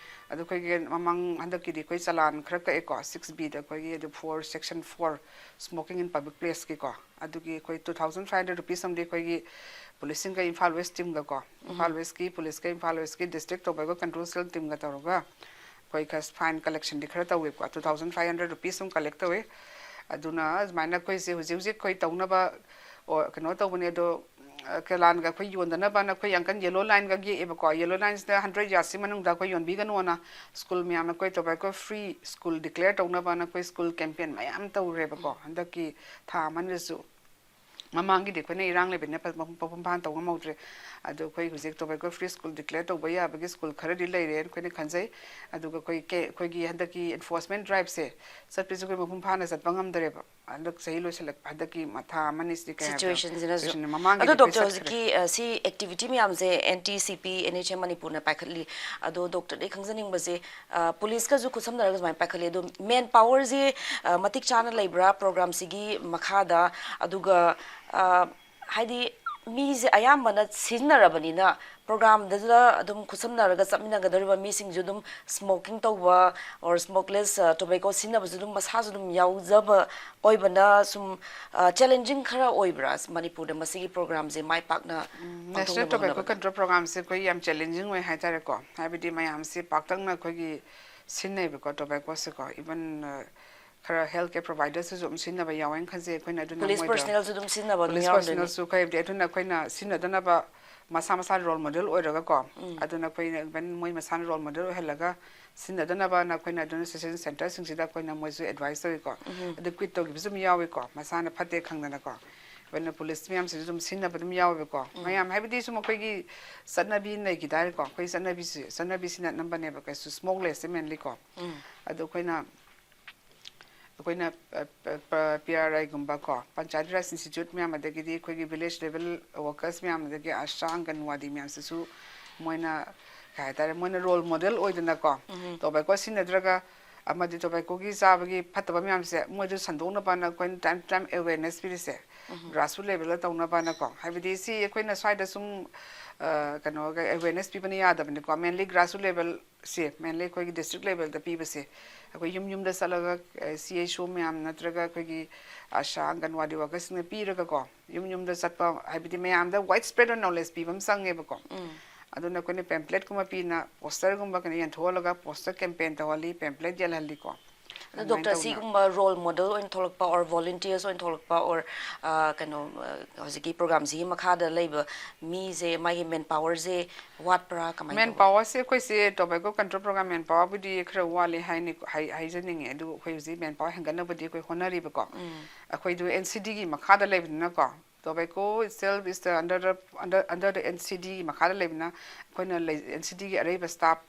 ꯑꯗꯨ ꯑꯩꯈꯣꯏꯒꯤ ꯃꯃꯥꯡ ꯍꯟꯗꯛꯀꯤꯗꯤ ꯑꯩꯈꯣꯏ ꯆꯂꯥꯟ ꯈꯔ ꯀꯛꯑꯦꯀꯣ, six B ꯗ ꯑꯩꯈꯣꯏꯒꯤ ꯑꯗꯨ four, section four, smoking in public place ꯀꯤꯀꯣ꯫ ꯑꯗꯨꯒꯤ ꯑꯩꯈꯣꯏ two thousand five hundred rupees ꯑꯃꯗꯤ ꯑꯩꯈꯣꯏꯒꯤ police ꯁꯤꯡꯒ Imphal West team ꯒꯀꯣ, Imphal ꯎꯝ꯫ West ꯀꯤ police ꯀ Imphal West ꯀꯤ District Tobacco Control Cell team ꯒ ꯇꯧꯔꯒ ꯑꯩꯈꯣꯏ ꯈꯔ fine collection ꯗꯤ ꯈꯔ ꯇꯧꯋꯦꯕꯀꯣ, two thousand five hundred rupees ꯑꯃ collect ꯇꯧꯋꯦ꯫ ꯑꯗꯨꯅ ꯑꯗꯨꯃꯥꯏꯅ ꯑꯩꯈꯣꯏꯁꯦ ꯍꯧꯖꯤꯛ ꯍꯧꯖꯤꯛ ꯑꯩꯈꯣꯏ ꯇꯧꯅꯕ, ꯑꯣ, ꯀꯩꯅꯣ ꯇꯧꯕꯅꯦ, ꯑꯗꯣ ꯀꯦꯂꯥꯟꯒ ꯑꯩꯈꯣꯏ ꯌꯣꯟꯗꯅꯕꯅ ꯑꯩꯈꯣꯏ ꯌꯥꯝ ꯀꯟꯅ ꯌꯦꯜꯂꯣ ꯂꯥꯏꯟꯒ ꯌꯦꯛꯑꯦꯕꯀꯣ꯫ ꯌꯦꯜꯂꯣ ꯂꯥꯏꯟꯁꯤꯗ ꯍꯟꯗ꯭ꯔꯦꯠ ꯌꯥꯔꯗꯁꯤ ꯃꯅꯨꯡꯗ ꯑꯩꯈꯣꯏ ꯌꯣꯟꯕꯤꯒꯅꯣꯅ ꯁ꯭ꯀꯨꯜ ꯃꯌꯥꯝꯅ ꯑꯩꯈꯣꯏ ꯇꯣꯕꯦꯀꯣ ꯐ꯭ꯔꯤ ꯁ꯭ꯀꯨꯜ ꯗꯤꯀ꯭ꯂꯦꯌꯔ ꯇꯧꯅꯕꯅ ꯑꯩꯈꯣꯏ ꯁ꯭ꯀꯨꯜ ꯀꯦꯝꯄꯦꯟ ꯃꯌꯥꯝ ꯇꯧꯔꯦꯕꯀꯣ꯫ ꯍꯟꯗꯛꯀꯤ ꯊꯥ ꯑꯃꯅꯤꯗꯁꯨ, ꯃꯃꯥꯡꯒꯤꯗꯤ ꯑꯩꯈꯣꯏꯅ ꯏꯔꯥꯡ ꯂꯩꯕꯅꯤꯅ ꯐ- ꯃꯄꯨꯡ ꯃꯄꯨꯡ ꯐꯥꯅ ꯇꯧ ꯉꯝꯍꯧꯗ꯭ꯔꯦ꯫ ꯑꯗꯣ ꯑꯩꯈꯣꯏ ꯍꯧꯖꯤꯛ ꯇꯣꯕꯦꯀꯣ ꯐ꯭ꯔꯤ ꯁ꯭ꯀꯨꯜ ꯗꯤꯀ꯭ꯂꯦꯌꯔ ꯇꯧꯕ ꯌꯥꯕꯒꯤ ꯁ꯭ꯀꯨꯜ ꯈꯔꯗꯤ ꯂꯩꯔꯦꯅ ꯑꯩꯈꯣꯏꯅ ꯈꯟꯖꯩ꯫ ꯑꯗꯨꯒ ꯑꯩꯈꯣꯏ ꯀꯦ- ꯑꯩꯈꯣꯏꯒꯤ ꯍꯟꯗꯛꯀꯤ ꯑꯦꯟꯐꯣꯔꯁꯃꯦꯟ ꯗ꯭ꯔꯥꯏꯕꯁꯦ ꯆꯠꯄꯁꯨ ꯑꯩꯈꯣꯏ ꯃꯄꯨꯡ ꯐꯥꯅ ꯆꯠꯄ ꯉꯝꯗꯔꯦꯕ꯫ ꯍꯟꯗꯛ ꯆꯍꯤ ꯂꯣꯏꯁꯤꯜꯂꯛꯄ, ꯍꯟꯗꯛꯀꯤ ꯃ- ꯊꯥ ꯑꯃꯅꯤꯁꯤꯗꯤ ꯀꯌꯥ ꯁꯤꯆꯨꯋꯦꯁꯟꯁꯤꯅꯁꯨ꯫ ꯁꯤꯆꯨꯋꯦꯁꯟ ꯃꯃꯥꯡꯒꯤꯗꯤ ꯑꯗꯣ ꯑꯩꯈꯣꯏ ꯗꯣꯛꯇꯔ, ꯆꯠꯈ꯭ꯔꯦ꯫ ꯍꯧꯖꯤꯛꯀꯤ ꯑ, ꯁꯤ ꯑꯦꯛꯇꯤꯚꯤꯇꯤ ꯃꯌꯥꯝꯁꯦ and T C P, and H M ꯃꯅꯤꯄꯨꯔꯅ ꯄꯥꯏꯈꯠꯂꯤ꯫ ꯑꯗꯣ ꯗꯣꯛꯇꯔꯗ ꯑꯩ ꯈꯪꯖꯅꯤꯡꯕꯁꯦ, ꯑ, ꯄꯨꯂꯤꯁꯀꯁꯨ ꯈꯨꯠꯁꯝꯅꯔꯒ ꯁꯨꯃꯥꯏꯅ ꯄꯥꯏꯈꯠꯂꯤ꯫ ꯑꯗꯣ ꯃꯦꯟ ꯄꯥꯋꯔꯁꯦ, ꯑ, ꯃꯇꯤꯛ ꯆꯥꯅ ꯂꯩꯕ꯭ꯔꯥ ꯄ꯭ꯔꯣꯒ꯭ꯔꯥꯝꯁꯤꯒꯤ ꯃꯈꯥꯗ? ꯑꯗꯨꯒ, ꯑ, ꯍꯥꯏꯗꯤ ꯃꯤꯁꯦ ꯑꯌꯥꯝꯕꯅ ꯁꯤꯖꯤꯟꯅꯔꯕꯅꯤꯅ ꯄ꯭ꯔꯣꯒ꯭ꯔꯥꯝꯗꯨꯗ ꯑꯗꯨꯝ ꯈꯨꯠꯁꯝꯅꯔꯒ ꯆꯠꯃꯤꯟꯅꯒꯗꯧꯔꯤꯕ ꯃꯤꯁꯤꯡꯁꯨ ꯑꯗꯨꯝ ꯁ꯭ꯃꯣꯀꯤꯡ ꯇꯧꯕ ꯑꯣꯔ ꯁ꯭ꯃꯣꯛꯂꯦꯁ ꯇꯣꯕꯦꯀꯣ ꯁꯤꯖꯤꯟꯅꯕꯁꯨ ꯑꯗꯨꯝ ꯃꯁꯥꯁꯨ ꯑꯗꯨꯝ ꯌꯥꯎꯖꯕ ꯑꯣꯏꯕꯅ ꯁꯨꯝ, ꯑ, ꯆꯦꯂꯦꯟꯖꯤꯡ ꯈꯔ ꯑꯣꯏꯕ꯭ꯔꯥ ꯃꯅꯤꯄꯨꯔꯗ ꯃꯁꯤꯒꯤ ꯄ꯭ꯔꯣꯒ꯭ꯔꯥꯝꯁꯦ ꯃꯥꯏ ꯄꯥꯛꯅ ꯅꯦꯁꯅꯦꯜ ꯄꯥꯡꯊꯣꯛꯅꯕ ꯇꯣꯕꯦꯀꯣ ꯍꯣꯠꯅꯕꯗ? ꯀꯟꯇ꯭ꯔꯣꯜ ꯄ꯭ꯔꯣꯒ꯭ꯔꯥꯝꯁꯦ ꯑꯩꯈꯣꯏ ꯌꯥꯝ ꯆꯦꯂꯦꯟꯖꯤꯡ ꯑꯣꯏ ꯍꯥꯏꯇꯥꯔꯦꯀꯣ꯫ ꯍꯥꯏꯕꯗꯤ ꯃꯌꯥꯝꯁꯤ ꯄꯥꯛꯇꯛꯅ ꯑꯩꯈꯣꯏꯒꯤ ꯁꯤꯖꯤꯟꯅꯩꯕꯀꯣ ꯇꯣꯕꯦꯀꯣꯁꯦꯀꯣ꯫ ꯏꯚꯟ, ꯑ, ꯈꯔ ꯍꯦꯜꯊ ꯀꯦꯌꯔ ꯄ꯭ꯔꯣꯚꯥꯏꯗꯔꯁꯤꯁꯨ ꯑꯗꯨꯝ ꯁꯤꯖꯤꯟꯅꯕ ꯌꯥꯎꯋꯦꯅ ꯈꯟꯖꯩ꯫ ꯑꯩꯈꯣꯏꯅ ꯑꯗꯨꯅ ꯄꯨꯂꯤꯁ ꯃꯣꯏꯗ ꯄꯔꯁꯅꯦꯜꯁꯨ ꯑꯗꯨꯝ ꯁꯤꯖꯤꯟꯅꯕ ꯑꯗꯨꯝ ꯄꯨꯂꯤꯁ ꯌꯥꯎꯔꯝꯗꯣꯏꯅꯤ꯫ ꯄꯔꯁꯅꯦꯜꯁꯨ ꯈꯔ ꯍꯥꯏꯕꯗꯤ ꯑꯗꯨꯅ ꯑꯩꯈꯣꯏꯅ ꯁꯤꯖꯤꯟꯅꯗꯅꯕ ꯃꯁꯥ ꯃꯁꯥ ꯔꯣꯜ ꯃꯣꯗꯦꯜ ꯑꯣꯏꯔꯒꯀꯣ꯫ ꯎꯝ꯫ ꯑꯗꯨꯅ ꯑꯩꯈꯣꯏꯅ ꯏꯚꯟ ꯃꯣꯏ ꯃꯁꯥꯅ ꯔꯣꯜ ꯃꯣꯗꯦꯜ ꯑꯣꯏꯍꯜꯂꯒ ꯁꯤꯖꯤꯟꯅꯗꯅꯕꯅ ꯑꯩꯈꯣꯏꯅ ꯑꯗꯨꯅ ꯁꯣꯁꯦꯜ ꯁꯦꯟꯇꯔꯁꯤꯡꯁꯤꯗ ꯑꯩꯈꯣꯏꯅ ꯃꯣꯏꯁꯨ ꯑꯦꯗꯚꯥꯏꯁ ꯇꯧꯏꯀꯣ꯫ ꯎꯝ꯫ ꯑꯗꯨ ꯀ꯭ꯋꯤꯠ ꯇꯧꯈꯤꯕꯁꯨ ꯑꯗꯨꯝ ꯌꯥꯎꯏꯀꯣ, ꯃꯁꯥꯅ ꯐꯠꯇꯦ ꯈꯪꯗꯅꯀꯣ꯫ ꯏꯚꯟ ꯄꯨꯂꯤꯁ ꯃꯌꯥꯝꯁꯤꯁꯨ ꯑꯗꯨꯝ ꯁꯤꯖꯤꯟꯅꯕ ꯑꯗꯨꯝ ꯌꯥꯎꯋꯦꯕꯀꯣ꯫ ꯎꯝ꯫ ꯃꯌꯥꯝ ꯍꯥꯏꯕꯗꯤ ꯁꯨꯝ ꯑꯩꯈꯣꯏꯒꯤ ꯆꯠꯅꯕꯤ ꯂꯩꯈꯤꯗ ꯍꯥꯏꯔꯦꯀꯣ꯫ ꯑꯩꯈꯣꯏ ꯆꯠꯅꯕꯤꯁꯤ, ꯆꯠꯅꯕꯤꯁꯤꯅ ꯑꯅꯝꯕꯅꯦꯕ ꯀꯩꯁꯨ ꯁ꯭ꯃꯣꯛꯂꯦꯁꯁꯦ ꯃꯦꯟꯂꯤꯀꯣ꯫ ꯎꯝ꯫ ꯑꯗꯣ ꯑꯩꯈꯣꯏꯅ ꯑꯩꯈꯣꯏꯅ, ꯑ, ꯄ-, ꯄ-, ꯄꯤ ꯑꯥꯔ ꯑꯥꯏꯒꯨꯝꯕ ꯀꯣ, ꯄꯟꯆꯥꯌꯠ ꯔꯥꯖ ꯏꯟꯁꯇꯤꯇ꯭ꯌꯨꯠ ꯃꯌꯥꯝ, ꯑꯗꯒꯤꯗꯤ ꯑꯩꯈꯣꯏꯒꯤ ꯚꯤꯂꯦꯖ ꯂꯦꯚꯦꯜ ꯋꯥꯔꯀꯔꯁ ꯃꯌꯥꯝ, ꯑꯗꯒꯤ ꯑꯥꯁꯥ, ꯑꯪꯒꯟꯋꯥꯗꯤ ꯃꯌꯥꯝꯁꯤꯁꯨ ꯃꯣꯏꯅ, ꯀꯩ ꯍꯥꯏꯇꯥꯔꯦ, ꯃꯣꯏꯅ ꯔꯣꯜ ꯃꯣꯗꯦꯜ ꯑꯣꯏꯗꯅꯀꯣ, ꯎꯝ꯫ ꯇꯣꯕꯦꯀꯣ ꯁꯤꯖꯤꯟꯅꯗ꯭ꯔꯒ ꯑꯃꯗꯤ ꯇꯣꯕꯦꯀꯣꯒꯤ ꯆꯥꯕꯒꯤ ꯐꯠꯇꯕ ꯃꯌꯥꯝꯁꯦ ꯃꯣꯏꯗ ꯁꯟꯗꯣꯛꯅꯕꯅ ꯑꯩꯈꯣꯏꯅ ꯇꯥꯏꯝ ꯇꯨ ꯇꯥꯏꯝ ꯑꯦꯋꯦꯔꯅꯦꯁ ꯄꯤꯔꯤꯁꯦ, ꯎꯝ꯫ ꯒ꯭ꯔꯥꯁꯔꯨꯠ ꯂꯦꯚꯦꯜꯗ ꯇꯧꯅꯕꯅꯀꯣ꯫ ꯍꯥꯏꯕꯗꯤ ꯁꯤ ꯑꯩꯈꯣꯏꯅ ꯁ꯭ꯋꯥꯏꯗ ꯁꯨꯝ, ꯑ, ꯀꯩꯅꯣꯒ ꯑꯦꯋꯦꯔꯅꯦꯁ ꯄꯤꯕꯅ ꯌꯥꯗꯕꯅꯤꯀꯣ, ꯃꯦꯟꯂꯤ ꯒ꯭ꯔꯥꯁꯔꯨꯠ ꯂꯦꯚꯦꯜ ꯁꯦ ꯃꯦꯟꯂꯤ ꯑꯩꯈꯣꯏꯒꯤ ꯗꯤꯁꯇ꯭ꯔꯤꯛ ꯂꯦꯚꯦꯜꯗ ꯄꯤꯕꯁꯦ, ꯑꯩꯈꯣꯏ ꯌꯨꯝ ꯌꯨꯝꯗ ꯆꯠꯂꯒ, ꯑ, ꯁꯤ ꯑꯩꯆ ꯑꯣ ꯃꯌꯥꯝ ꯅꯠꯇ꯭ꯔꯒ ꯑꯩꯈꯣꯏꯒꯤ ꯑꯥꯁꯥ, ꯑꯪꯒꯟꯋꯥꯗꯤ ꯋꯥꯔꯀꯔꯁꯤꯡꯅ ꯄꯤꯔꯒꯀꯣ, ꯌꯨꯝ ꯌꯨꯝꯗ ꯆꯠꯄ, ꯍꯥꯏꯕꯗꯤ ꯃꯌꯥꯝꯗ ꯋꯥꯏꯗ ꯁ꯭ꯄ꯭ꯔꯦꯗ ꯑꯣꯏꯅ ꯅꯣꯂꯦꯖ ꯄꯤꯕ ꯑꯃ ꯆꯪꯉꯦꯕꯀꯣ꯫ ꯎꯝ꯫ ꯑꯗꯨꯅ ꯑꯩꯈꯣꯏꯅ ꯄꯦꯝꯄ꯭ꯂꯦꯠꯀꯨꯝꯕ ꯄꯤꯅ, ꯄꯣꯁꯇꯔꯒꯨꯝꯕ ꯀꯩꯅꯣ ꯌꯦꯟꯊꯣꯛꯍꯜꯂꯒ ꯄꯣꯁꯇꯔ ꯀꯦꯝꯄꯦꯟ ꯇꯧꯍꯜꯂꯤ, ꯄꯦꯝꯄ꯭ꯂꯦꯠ ꯌꯦꯜꯍꯜꯂꯤꯀꯣ꯫ ꯑꯗꯣ ꯑꯗꯨꯃꯥꯏꯅ ꯗꯣꯛꯇꯔ, ꯇꯧꯅ ꯁꯤꯒꯨꯝꯕ ꯔꯣꯜ ꯃꯣꯗꯦꯜ ꯑꯣꯏꯅ ꯊꯣꯛꯂꯛꯄ ꯑꯣꯔ ꯚꯣꯂꯨꯟꯇꯤꯌꯔꯁ ꯑꯣꯏꯅ ꯊꯣꯛꯂꯛꯄ ꯑꯣꯔ ꯀꯩꯅꯣ, ꯑ, ꯍꯧꯖꯤꯛꯀꯤ ꯄ꯭ꯔꯣꯒ꯭ꯔꯥꯝꯁꯤꯒꯤ ꯃꯈꯥꯗ ꯂꯩꯕ ꯃꯤꯁꯦ, ꯃꯥꯒꯤ ꯃꯦꯟ ꯄꯥꯋꯔꯁꯦ ꯋꯥꯠꯄ꯭ꯔꯥ, ꯀꯃꯥꯏꯅ ꯃꯦꯟ ꯇꯧꯕ? ꯄꯥꯋꯔꯁꯦ ꯑꯩꯈꯣꯏꯁꯦ ꯇꯣꯕꯦꯀꯣ ꯀꯟꯇ꯭ꯔꯣꯜ ꯄ꯭ꯔꯣꯒ꯭ꯔꯥꯝ ꯃꯦꯟ ꯄꯥꯋꯔꯕꯨꯗꯤ ꯈꯔ ꯋꯥꯠꯂꯤ ꯍꯥꯏꯅꯤ, ꯍꯥꯏ-, ꯍꯥꯏꯖꯅꯤꯡꯉꯦ꯫ ꯑꯗꯨ ꯑꯩꯈꯣꯏ ꯍꯧꯖꯤꯛ ꯃꯦꯟ ꯄꯥꯋꯔ ꯍꯦꯟꯒꯠꯅꯕꯗꯤ ꯑꯩꯈꯣꯏ ꯍꯣꯠꯅꯔꯤꯕꯀꯣ꯫ ꯎꯝ꯫ ꯑꯩꯈꯣꯏꯗꯨ ꯑꯦꯟ ꯁꯤ ꯗꯤꯒꯤ ꯃꯈꯥꯗ ꯂꯩꯕꯅꯤꯅꯀꯣ, Tobacco itself is the under the, under, under the N C D ꯒꯤ ꯃꯈꯥꯗ ꯂꯩꯕꯅ, ꯑꯩꯈꯣꯏꯅ ꯂꯩ, N C D ꯒꯤ ꯑꯔꯩꯕ ꯁ꯭ꯇꯥꯐ,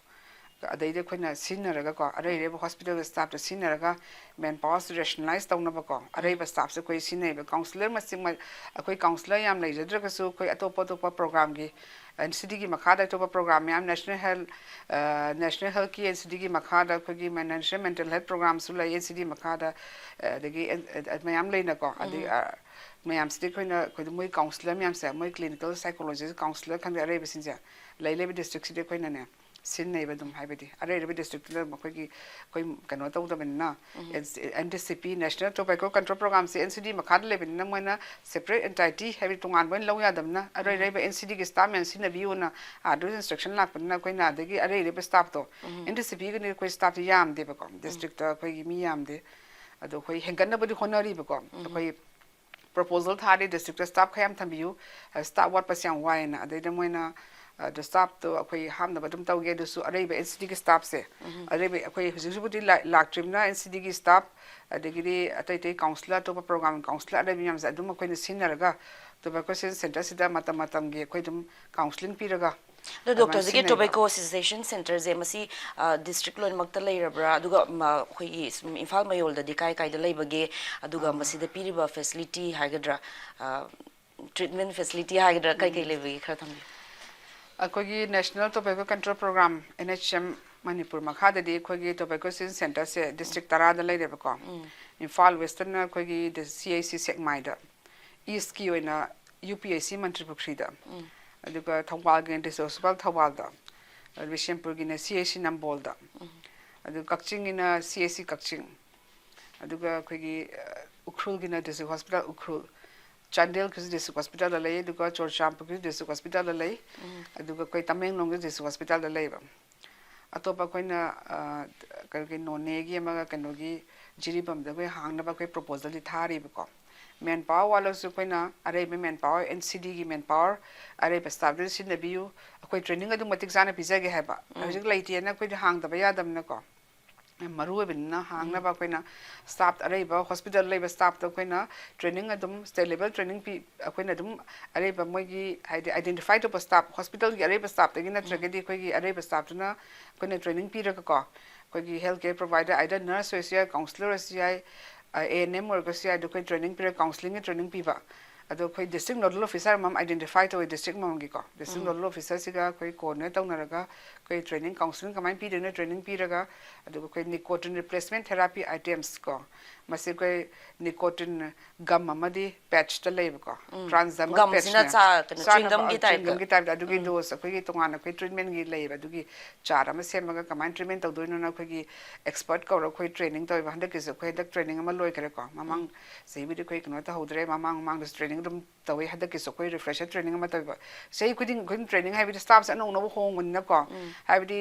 ꯑꯗꯩꯗꯤ ꯑꯩꯈꯣꯏꯅ ꯁꯤꯖꯤꯟꯅꯔꯒꯀꯣ, ꯑꯔꯩ ꯑꯔꯩꯕ ꯍꯣꯁꯄꯤꯇꯥꯜꯒꯤ ꯁ꯭ꯇꯥꯐꯇ ꯁꯤꯖꯤꯟꯅꯔꯒ ꯃꯦꯟ ꯄꯥꯋꯔꯁꯤ ꯔꯦꯁꯅꯦꯂꯥꯏꯁ ꯇꯧꯅꯕꯀꯣ, ꯑꯔꯩꯕ ꯁ꯭ꯇꯥꯐꯁꯦ ꯑꯩꯈꯣꯏ ꯁꯤꯖꯤꯟꯅꯩꯕ꯫ ꯀꯥꯎꯟꯁꯤꯂꯔ ꯃꯁꯤꯡ, ꯑꯩꯈꯣꯏ ꯀꯥꯎꯟꯁꯤꯂꯔ ꯌꯥꯝ ꯂꯩꯖꯗ꯭ꯔꯒꯁꯨ, ꯑꯩꯈꯣꯏ ꯑꯇꯣꯞ ꯑꯇꯣꯞꯄ ꯄ꯭ꯔꯣꯒ꯭ꯔꯥꯝꯒꯤ, N C D ꯒꯤ ꯃꯈꯥꯗ ꯑꯇꯣꯞꯄ ꯄ꯭ꯔꯣꯒ꯭ꯔꯥꯝ ꯃꯌꯥꯝ, ꯅꯦꯁꯅꯦꯜ ꯍꯦꯜꯊ, ꯑ, ꯅꯦꯁꯅꯦꯜ ꯍꯦꯜꯊꯀꯤ N C D ꯒꯤ ꯃꯈꯥꯗ ꯑꯩꯈꯣꯏꯒꯤ ꯃꯦ-, ꯅꯦꯁꯅꯦꯜ ꯃꯦꯟꯇꯦꯜ ꯍꯦꯜꯊ ꯄ꯭ꯔꯣꯒ꯭ꯔꯥꯝꯁꯨ ꯂꯩ, N C D ꯃꯈꯥꯗ, ꯑ, ꯑꯗꯒꯤ ꯑꯦꯟ-, ꯑ, ꯃꯌꯥꯝ ꯂꯩꯅꯀꯣ꯫ ꯑꯗꯒꯤ, ꯎꯝ꯫ ꯑ, ꯃꯌꯥꯝꯁꯤꯗꯤ ꯑꯩꯈꯣꯏꯅ, ꯑꯩꯈꯣꯏꯗ ꯃꯣꯏ ꯀꯥꯎꯟꯁꯤꯂꯔ ꯃꯌꯥꯝꯁꯦ, ꯃꯣꯏ ꯀ꯭ꯂꯤꯅꯤꯀꯦꯜ ꯁꯥꯏꯀꯣꯂꯣꯖꯤꯁ ꯀꯥꯎꯟꯁꯤꯂꯔ ꯈꯪꯗꯦ, ꯑꯔꯩꯕꯁꯤꯡꯁꯦ ꯂꯩ ꯂꯩꯕ ꯗꯤꯁꯇ꯭ꯔꯤꯛꯁꯤꯗꯤ ꯑꯩꯈꯣꯏꯅꯅꯦ ꯁꯤꯖꯤꯟꯅꯩꯕ ꯑꯗꯨꯝ, ꯍꯥꯏꯕꯗꯤ ꯑꯔꯩ ꯑꯔꯩꯕ ꯗꯤꯁꯇ꯭ꯔꯤꯛꯇꯨꯗ ꯃꯈꯣꯏꯒꯤ, ꯑꯩꯈꯣꯏ ꯀꯩꯅꯣ ꯇꯧꯗꯕꯅꯤꯅ, ꯎꯝ꯫ N C, N T C P, national tobacco control ꯄ꯭ꯔꯣꯒ꯭ꯔꯥꯝꯁꯦ N C D ꯃꯈꯥꯗ ꯂꯩꯕꯅꯤꯅ ꯃꯣꯏꯅ ꯁꯦꯄꯔꯦꯠ ꯑꯦꯟꯇꯥꯏꯇꯤ, ꯍꯥꯏꯕꯗꯤ ꯇꯣꯉꯥꯟꯕ ꯑꯣꯏꯅ ꯂꯧ ꯌꯥꯗꯕꯅꯤꯅ ꯑꯔꯩ ꯎꯝ꯫ ꯑꯔꯩꯕ N C D ꯒꯤ ꯁ꯭ꯇꯥꯐ ꯃꯌꯥꯝ ꯁꯤꯖꯤꯟꯅꯕꯤꯌꯨꯅ ꯑꯥꯔꯗꯔ ꯏꯟꯁꯇ꯭ꯔꯛꯁꯟ ꯂꯥꯛꯄꯅꯤꯅ ꯑꯩꯈꯣꯏꯅ ꯑꯗꯒꯤ ꯑꯔꯩ ꯑꯔꯩꯕ ꯁ꯭ꯇꯥꯐꯇꯣ, ꯎꯝ꯫ N T C P ꯒꯤꯗꯤ ꯑꯩꯈꯣꯏ ꯁ꯭ꯇꯥꯐꯁꯦ ꯌꯥꯝꯗꯦꯕꯀꯣ, ꯎꯝ꯫ ꯗꯤꯁꯇ꯭ꯔꯤꯛꯇ ꯑꯩꯈꯣꯏꯒꯤ ꯃꯤ ꯌꯥꯝꯗꯦ꯫ ꯑꯗꯣ ꯑꯩꯈꯣꯏ ꯍꯦꯟꯒꯠꯅꯕꯗꯤ ꯍꯣꯠꯅꯔꯤꯕꯀꯣ꯫ ꯎꯝ꯫ ꯑꯩꯈꯣꯏ ꯄ꯭ꯔꯣꯄꯣꯖꯦꯜ ꯊꯥꯔꯤ, ꯗꯤꯁꯇ꯭ꯔꯤꯛꯇ ꯁ꯭ꯇꯥꯐ ꯈꯔ ꯌꯥꯝ ꯊꯝꯕꯤꯌꯨ, ꯁ꯭ꯇꯥꯐ ꯋꯥꯠꯄꯁꯦ ꯌꯥꯝ ꯋꯥꯏꯌꯦꯅ꯫ ꯑꯗꯩꯗ ꯃꯣꯏꯅ, ꯑ, ꯁ꯭ꯇꯥꯐꯇꯣ ꯑꯩꯈꯣꯏ ꯍꯥꯞꯅꯕ ꯑꯗꯨꯝ ꯇꯧꯒꯦ, ꯑꯗꯨꯁꯨ ꯑꯔꯩꯕ N C D ꯒꯤ ꯁ꯭ꯇꯥꯐꯁꯦ, ꯎꯝ꯫ ꯑꯔꯩꯕ ꯑꯩꯈꯣꯏ ꯍꯧꯖꯤꯛ ꯍꯧꯖꯤꯛꯄꯨꯗꯤ ꯂꯥ-, ꯂꯥꯛꯇ꯭ꯔꯤꯕꯅꯤꯅ N C D ꯒꯤ ꯁ꯭ꯇꯥꯐ, ꯑꯗꯒꯤꯗꯤ ꯑꯇꯩ ꯑꯇꯩ ꯀꯥꯎꯟꯁꯤꯂꯔ, ꯑꯇꯣꯞꯄ ꯄ꯭ꯔꯣꯒ꯭ꯔꯥꯝꯒꯤ ꯀꯥꯎꯟꯁꯤꯂꯔ ꯑꯔꯩꯕ ꯃꯌꯥꯝꯁꯦ ꯑꯗꯨꯝ ꯑꯩꯈꯣꯏꯅ ꯁꯤꯖꯤꯟꯅꯔꯒ ꯇꯣꯕꯦꯀꯣ ꯁꯦꯟꯇꯔꯁꯤꯗ ꯃꯇꯝ ꯃꯇꯝꯒꯤ ꯑꯩꯈꯣꯏ ꯑꯗꯨꯝ ꯀꯥꯎꯟꯁꯤꯂꯤꯡ ꯄꯤꯔꯒ ꯑꯗꯣ ꯑꯗꯨꯃꯥꯏꯅ ꯗꯣꯛꯇꯔ, ꯍꯧꯖꯤꯛꯀꯤ ꯁꯤꯖꯤꯟꯅꯩꯕ꯫ ꯇꯣꯕꯦꯀꯣ ꯁꯦꯁꯦꯁꯟ ꯁꯦꯟꯇꯔꯁꯦ ꯃꯁꯤ, ꯑ, ꯗꯤꯁꯇ꯭ꯔꯤꯛ ꯂꯣꯏꯅꯃꯛꯇ ꯂꯩꯔꯕ꯭ꯔꯥ? ꯑꯗꯨꯒ ꯃ-, ꯑꯩꯈꯣꯏꯒꯤ ꯁꯨꯝ ꯏꯝꯐꯥꯜ ꯃꯌꯣꯜꯗꯗꯤ ꯀꯥꯏ ꯀꯥꯏꯗ ꯂꯩꯕꯒꯦ? ꯑꯗꯨꯒ ꯑꯥ꯫ ꯃꯁꯤꯗ ꯄꯤꯔꯤꯕ ꯐꯦꯁꯤꯂꯤꯇꯤ ꯍꯥꯏꯒꯗ꯭ꯔꯥ, ꯑ, ꯇ꯭ꯔꯤꯠꯃꯦꯟ ꯐꯦꯁꯤꯂꯤꯇꯤ ꯍꯥꯏꯒꯗ꯭ꯔꯥ, ꯀꯩ ꯀꯩ ꯎꯝ꯫ ꯂꯩꯕꯒꯦ? ꯈꯔ ꯊꯝꯕꯤꯌꯨ꯫ ꯑꯩꯈꯣꯏꯒꯤ national tobacco control programme, N H M, Manipur ꯃꯈꯥꯗꯗꯤ ꯑꯩꯈꯣꯏꯒꯤ ꯇꯣꯕꯦꯀꯣ ꯁꯦꯁꯦꯁꯟ ꯁꯦꯟꯇꯔꯁꯦ ꯗꯤꯁꯇ꯭ꯔꯤꯛ ꯇꯔꯥꯗ ꯂꯩꯔꯦꯕꯀꯣ꯫ ꯎꯝ꯫ ꯏꯝꯐꯥꯜ ꯋꯦꯁꯇꯔꯟꯅ ꯑꯩꯈꯣꯏꯒꯤ ꯗꯤ-, C H C ꯁꯦꯛꯃꯥꯏꯗ, ꯏꯁꯀꯤ ꯑꯣꯏꯅ U P H C ꯃꯟꯇ꯭ꯔꯤ ꯄꯨꯈ꯭ꯔꯤꯗ, ꯎꯝ꯫ ꯑꯗꯨꯒ ꯊꯧꯕꯥꯜꯒꯤꯅ ꯗꯤꯁꯇ꯭ꯔꯤꯛ ꯍꯣꯁꯄꯤꯇꯥꯜ ꯊꯧꯕꯥꯜꯗ, ꯕꯤꯁꯦꯝꯄꯨꯔꯒꯤꯅ C H C ꯅꯝꯕꯣꯜꯗ, ꯎꯝ꯫ ꯑꯗꯨꯒ ꯀꯛꯆꯤꯡꯒꯤꯅ C H C ꯀꯛꯆꯤꯡ, ꯑꯗꯨꯒ ꯑꯩꯈꯣꯏꯒꯤ, ꯑ, ꯎꯈ꯭ꯔꯨꯜꯒꯤꯅ ꯗꯤꯁꯇ꯭ꯔꯤꯛ ꯍꯣꯁꯄꯤꯇꯥꯜ ꯎꯈ꯭ꯔꯨꯜ, ꯆꯥꯟꯗꯦꯜꯒꯤꯁꯨ ꯗꯤꯁꯇ꯭ꯔꯤꯛ ꯍꯣꯁꯄꯤꯇꯥꯜꯗ ꯂꯩ, ꯑꯗꯨꯒ ꯆꯨꯔꯆꯥꯟꯄꯨꯔꯒꯤꯁꯨ ꯗꯤꯁꯇ꯭ꯔꯤꯛ ꯍꯣꯁꯄꯤꯇꯥꯜꯗ ꯂꯩ, ꯎꯝ꯫ ꯑꯗꯨꯒ ꯑꯩꯈꯣꯏ ꯇꯃꯦꯡꯂꯣꯡꯒꯤ ꯗꯤꯁꯇ꯭ꯔꯤꯛ ꯍꯣꯁꯄꯤꯇꯥꯜꯗ ꯂꯩꯕ꯫ ꯑꯇꯣꯞꯄ ꯑꯩꯈꯣꯏꯅ ꯑ, ꯀꯩꯅꯣꯒꯤ ꯅꯣꯅꯦꯒꯤ ꯑꯃꯒ ꯀꯩꯅꯣꯒꯤ ꯖꯤꯔꯤꯕꯥꯝꯗ ꯑꯩꯈꯣꯏ ꯍꯥꯡꯅꯕ ꯑꯩꯈꯣꯏ ꯄ꯭ꯔꯣꯄꯣꯖꯦꯜꯗꯤ ꯊꯥꯔꯤꯕꯀꯣ꯫ ꯃꯦꯟ ꯄꯥꯋꯔ ꯋꯥꯠꯂꯁꯨ ꯑꯩꯈꯣꯏꯅ ꯑꯔꯩꯕ ꯃꯦꯟ ꯄꯥꯋꯔ, ꯑꯦꯟ ꯁꯤ ꯗꯤꯒꯤ ꯃꯦꯟ ꯄꯥꯋꯔ, ꯑꯔꯩꯕ ꯁ꯭ꯇꯥꯐꯇꯨ ꯁꯤꯖꯤꯟꯅꯕꯤꯌꯨ꯫ ꯑꯩꯈꯣꯏ ꯇ꯭ꯔꯦꯅꯤꯡ ꯑꯗꯨꯝ ꯃꯇꯤꯛ ꯆꯥꯅ ꯄꯤꯖꯒꯦ ꯍꯥꯏꯕ꯫ ꯍꯧꯖꯤꯛ ꯂꯩꯇꯦꯅ ꯑꯩꯈꯣꯏꯗꯤ ꯍꯥꯡꯗꯕ ꯌꯥꯗꯕꯅꯤꯅꯀꯣ꯫ ꯌꯥꯝ ꯃꯔꯨ ꯑꯣꯏꯕꯅꯤꯅ ꯍꯥꯡꯅꯕ ꯑꯩꯈꯣꯏꯅ ꯁ꯭ꯇꯥꯐ ꯑꯔꯩꯕ ꯍꯣꯁꯄꯤꯇꯥꯜ ꯂꯩꯕ ꯁ꯭ꯇꯥꯐꯇ ꯑꯩꯈꯣꯏꯅ ꯇ꯭ꯔꯦꯅꯤꯡ ꯑꯗꯨꯝ ꯁ꯭ꯇꯦꯠ ꯂꯦꯕꯦꯜ ꯇ꯭ꯔꯦꯅꯤꯡ ꯄꯤ꯫ ꯑꯩꯈꯣꯏꯅ ꯑꯗꯨꯝ ꯑꯔꯩꯕ ꯃꯣꯏꯒꯤ ꯍꯥꯏꯗꯤ ꯑꯥꯏꯗꯦꯟꯇꯤꯐꯥꯏ ꯇꯧꯕ ꯁ꯭ꯇꯥꯐ, ꯍꯣꯁꯄꯤꯇꯥꯜꯒꯤ ꯑꯔꯩꯕ ꯁ꯭ꯇꯥꯐꯇꯒꯤ ꯅꯠꯇ꯭ꯔꯒꯗꯤ ꯑꯩꯈꯣꯏꯒꯤ ꯑꯔꯩꯕ ꯁ꯭ꯇꯥꯐꯇꯨꯅ ꯑꯩꯈꯣꯏꯅ ꯇ꯭ꯔꯦꯅꯤꯡ ꯄꯤꯔꯒꯀꯣ, ꯑꯩꯈꯣꯏꯒꯤ health care provider, either nurse ꯑꯣꯏꯔꯁꯨ ꯌꯥꯏ, ꯀꯥꯎꯟꯁꯤꯂꯔ ꯑꯣꯏꯔꯁꯨ ꯌꯥꯏ, ꯑꯦ ꯑꯦꯟ ꯑꯦꯝ ꯑꯣꯏꯔꯒꯁꯨ ꯌꯥꯏ, ꯑꯗꯣ ꯑꯩꯈꯣꯏ ꯇ꯭ꯔꯦꯅꯤꯡ ꯄꯤꯔꯒ, ꯀꯥꯎꯟꯁꯤꯂꯤꯡꯒꯤ ꯇ꯭ꯔꯦꯅꯤꯡ ꯄꯤꯕ꯫ ꯑꯗꯣ ꯑꯩꯈꯣꯏ ꯗꯤꯁꯇ꯭ꯔꯤꯛ ꯅꯣꯗꯜ ꯑꯣꯐꯤꯁꯥꯔ ꯑꯃꯃꯝ ꯑꯥꯏꯗꯦꯟꯇꯤꯐꯥꯏ ꯇꯧꯋꯦ ꯗꯤꯁꯇ꯭ꯔꯤꯛ ꯑꯃꯃꯝꯒꯤꯀꯣ꯫ ꯗꯤꯁꯇ꯭ꯔꯤꯛ ꯅꯣꯗꯜ ꯑꯣꯐꯤꯁꯥꯔꯁꯤꯒ ꯑꯩꯈꯣꯏ ꯀꯣꯑꯣꯔꯗꯤꯅꯦꯠ ꯇꯧꯅꯔꯒ ꯑꯩꯈꯣꯏ ꯇ꯭ꯔꯦꯅꯤꯡ, ꯀꯥꯎꯟꯁꯤꯂꯤꯡ ꯀꯃꯥꯏꯅ ꯄꯤꯗꯣꯏꯅꯣ, ꯇ꯭ꯔꯦꯅꯤꯡ ꯄꯤꯔꯒ, ꯑꯗꯨꯒ ꯑꯩꯈꯣꯏ ꯅꯤꯀꯣꯇꯤꯟ ꯔꯤꯄ꯭ꯂꯦꯁꯃꯦꯟ ꯊꯦꯔꯥꯄꯤ ꯑꯥꯏꯇꯦꯝꯁ ꯀꯣ, ꯃꯁꯤ ꯑꯩꯈꯣꯏ ꯅꯤꯀꯣꯇꯤꯟ ꯒꯝ ꯑꯃꯗꯤ ꯄꯦꯠꯁꯇ ꯂꯩꯕꯀꯣ꯫ ꯇ꯭ꯔꯥꯟꯁꯗꯔꯃꯜ ꯒꯝꯁꯤꯅ ꯄꯦꯠꯁꯅꯦ꯫ ꯆꯥ-, ꯀꯩꯅꯣ, ꯆꯥꯅꯕ, ꯆ꯭ꯋꯤꯡꯒꯝꯒꯤ ꯇꯥꯏꯞꯇ? ꯆ꯭ꯋꯤꯡꯒꯝꯒꯤ ꯇꯥꯏꯞꯇ꯫ ꯑꯗꯨꯒꯤ ꯗꯣꯁ ꯑꯩꯈꯣꯏꯒꯤ ꯇꯣꯉꯥꯟꯅ ꯑꯩꯈꯣꯏ ꯇ꯭ꯔꯤꯠꯃꯦꯟꯒꯤ ꯂꯩꯌꯦꯕ꯫ ꯑꯗꯨꯒꯤ ꯆꯥꯔ ꯑꯃ ꯁꯦꯝꯃꯒ ꯀꯃꯥꯏꯅ ꯇ꯭ꯔꯤꯠꯃꯦꯟ ꯇꯧꯗꯣꯏꯅꯣꯅ ꯑꯩꯈꯣꯏꯒꯤ ꯑꯦꯛꯁꯄꯔꯠ ꯀꯧꯔꯒ ꯑꯩꯈꯣꯏ ꯇ꯭ꯔꯦꯅꯤꯡ ꯇꯧꯋꯦꯕ꯫ ꯍꯟꯗꯛꯀꯤꯁꯨ ꯑꯩꯈꯣꯏ ꯍꯟꯗꯛ ꯇ꯭ꯔꯦꯅꯤꯡ ꯑꯃ ꯂꯣꯏꯈ꯭ꯔꯦꯀꯣ꯫ ꯃꯃꯥꯡ ꯆꯍꯤꯕꯨꯗꯤ ꯑꯩꯈꯣꯏ ꯀꯩꯅꯣ ꯇꯧꯍꯧꯗ꯭ꯔꯦ, ꯃꯃꯥꯡ ꯃꯃꯥꯡꯗꯁꯨ ꯇ꯭ꯔꯦꯅꯤꯡ ꯑꯗꯨꯝ ꯇꯧꯋꯤ꯫ ꯍꯟꯗꯛꯀꯤꯁꯨ ꯑꯩꯈꯣꯏ ꯔꯤꯐ꯭ꯔꯦꯁꯔ ꯇ꯭ꯔꯦꯅꯤꯡ ꯑꯃ ꯇꯧꯋꯦꯕ꯫ ꯆꯍꯤ ꯈꯨꯗꯤꯡ ꯑꯩꯈꯣꯏ ꯇ꯭ꯔꯦꯅꯤꯡ ꯍꯥꯏꯕꯗꯤ ꯁ꯭ꯇꯥꯐꯁꯦ ꯑꯅꯧ ꯑꯅꯧꯕ ꯍꯣꯡꯕꯅꯤꯅꯀꯣ꯫ ꯍꯥꯏꯕꯗꯤ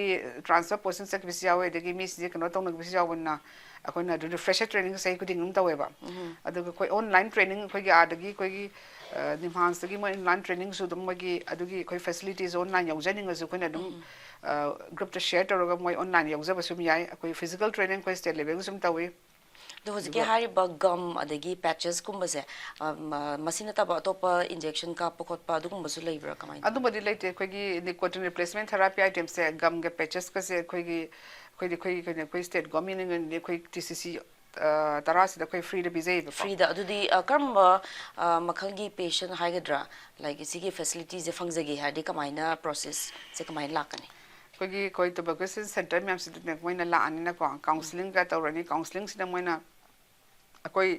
ꯇ꯭ꯔꯥꯟꯁꯐꯔ ꯄꯣꯁꯇꯤꯡ ꯆꯠꯈꯤꯕꯁꯨ ꯌꯥꯎꯋꯦ, ꯑꯗꯒꯤ ꯃꯤꯁꯤꯡꯁꯦ ꯀꯩꯅꯣ ꯇꯧꯅꯈꯤꯕꯁꯨ ꯌꯥꯎꯕꯅꯤꯅ ꯑꯩꯈꯣꯏꯅ ꯑꯗꯨ ꯔꯤꯐ꯭ꯔꯦꯁꯔ ꯇ꯭ꯔꯦꯅꯤꯡ ꯆꯍꯤ ꯈꯨꯗꯤꯡ ꯑꯗꯨꯝ ꯇꯧꯋꯦꯕ꯫ ꯑꯗꯨꯒ ꯑꯩꯈꯣꯏ ꯑꯣꯟꯂꯥꯏꯟ ꯇ꯭ꯔꯦꯅꯤꯡ ꯑꯩꯈꯣꯏꯒꯤ ꯑꯥꯗꯒꯤ ꯑꯩꯈꯣꯏꯒꯤ, ꯑ, ꯅꯤꯝꯍꯥꯟꯁꯇꯒꯤ ꯃꯣꯏ ꯑꯣꯟꯂꯥꯏꯟ ꯇ꯭ꯔꯦꯅꯤꯡꯁꯨ ꯑꯗꯨꯝ ꯃꯣꯏꯒꯤ ꯑꯗꯨꯒꯤ ꯑꯩꯈꯣꯏ ꯐꯦꯁꯤꯂꯤꯇꯤꯁ ꯑꯣꯟꯂꯥꯏꯟ ꯌꯥꯎꯖꯅꯤꯡꯉꯁꯨ ꯑꯩꯈꯣꯏꯅ ꯑꯗꯨꯝ, ꯑ, ꯒ꯭ꯔꯨꯞꯇ ꯁꯤꯌꯔ ꯇꯧꯔꯒ ꯃꯣꯏ ꯑꯣꯟꯂꯥꯏꯟ ꯌꯥꯎꯖꯕꯁꯨ ꯑꯗꯨꯝ ꯌꯥꯏ꯫ ꯑꯩꯈꯣꯏ ꯐꯤꯖꯤꯀꯦꯜ ꯇ꯭ꯔꯦꯅꯤꯡ ꯑꯩꯈꯣꯏ ꯁ꯭ꯇꯦꯠ ꯂꯦꯚꯦꯜꯒꯤꯁꯨ ꯑꯗꯨꯝ ꯇꯧꯋꯤ꯫ ꯑꯗꯣ ꯍꯧꯖꯤꯛꯀꯤ ꯑꯗꯨꯒ ꯍꯥꯏꯔꯤꯕ ꯒꯝ ꯑꯗꯒꯤ ꯄꯦꯆꯦꯁꯀꯨꯝꯕꯁꯦ, ꯑ, ꯃ-, ꯃꯁꯤ ꯅꯠꯇꯕ ꯑꯇꯣꯞꯄ ꯏꯟꯖꯦꯛꯁꯟ ꯀꯥꯞꯄ ꯈꯣꯠꯄ ꯑꯗꯨꯒꯨꯝꯕꯁꯨ ꯂꯩꯕ꯭ꯔꯥ, ꯀꯃꯥꯏꯅ ꯇꯧꯕ? ꯑꯗꯨꯝꯕꯗꯤ ꯂꯩꯇꯦ꯫ ꯑꯩꯈꯣꯏꯒꯤ ꯅꯤꯀꯣꯇꯤꯟ ꯔꯤꯄ꯭ꯂꯦꯁꯃꯦꯟ ꯊꯦꯔꯥꯄꯤ ꯑꯥꯏꯇꯦꯝꯁꯦ, ꯒꯝꯒ ꯄꯦꯆꯦꯁꯀꯁꯦ ꯑꯩꯈꯣꯏꯒꯤ, ꯑꯩꯈꯣꯏꯗꯤ ꯑꯩꯈꯣꯏꯒꯤ ꯀꯩꯅꯣ, ꯑꯩꯈꯣꯏ ꯁ꯭ꯇꯦꯠ ꯒꯣꯔꯃꯦꯟꯅꯗꯤ ꯑꯩꯈꯣꯏ ꯇꯤ ꯁꯤ ꯁꯤ, ꯑ, ꯇꯔꯥꯁꯤꯗ ꯑꯩꯈꯣꯏ ꯐ꯭ꯔꯤꯗ ꯄꯤꯖꯩꯌꯦꯕꯀꯣ꯫ ꯐ꯭ꯔꯤꯗ? ꯑꯗꯨꯗꯤ, ꯑ, ꯀꯔꯝꯕ, ꯑ, ꯃꯈꯜꯒꯤ ꯄꯦꯁꯦꯟ ꯍꯥꯏꯒꯗ꯭ꯔꯥ, ꯂꯥꯏꯛ, ꯁꯤꯒꯤ ꯐꯦꯁꯤꯂꯤꯇꯤꯁꯦ ꯐꯪꯖꯒꯦ ꯍꯥꯏꯔꯗꯤ ꯀꯃꯥꯏꯅ, ꯄ꯭ꯔꯣꯁꯦꯁꯁꯦ ꯀꯃꯥꯏꯅ ꯂꯥꯛꯀꯅꯤ? ꯑꯩꯈꯣꯏꯒꯤ, ꯑꯩꯈꯣꯏ ꯇꯨꯕꯔꯀꯨꯂꯣꯁꯤꯁ ꯁꯦꯟꯇꯔ ꯃꯌꯥꯝꯁꯤꯗꯅꯦ ꯃꯣꯏꯅ ꯂꯥꯛꯑꯅꯤꯅꯀꯣ, ꯀꯥꯎꯟꯁꯤꯂꯤꯡꯒ ꯇꯧꯔꯅꯤ꯫ ꯀꯥꯎꯟꯁꯤꯂꯤꯡꯁꯤꯗ ꯃꯣꯏꯅ ꯑꯩꯈꯣꯏ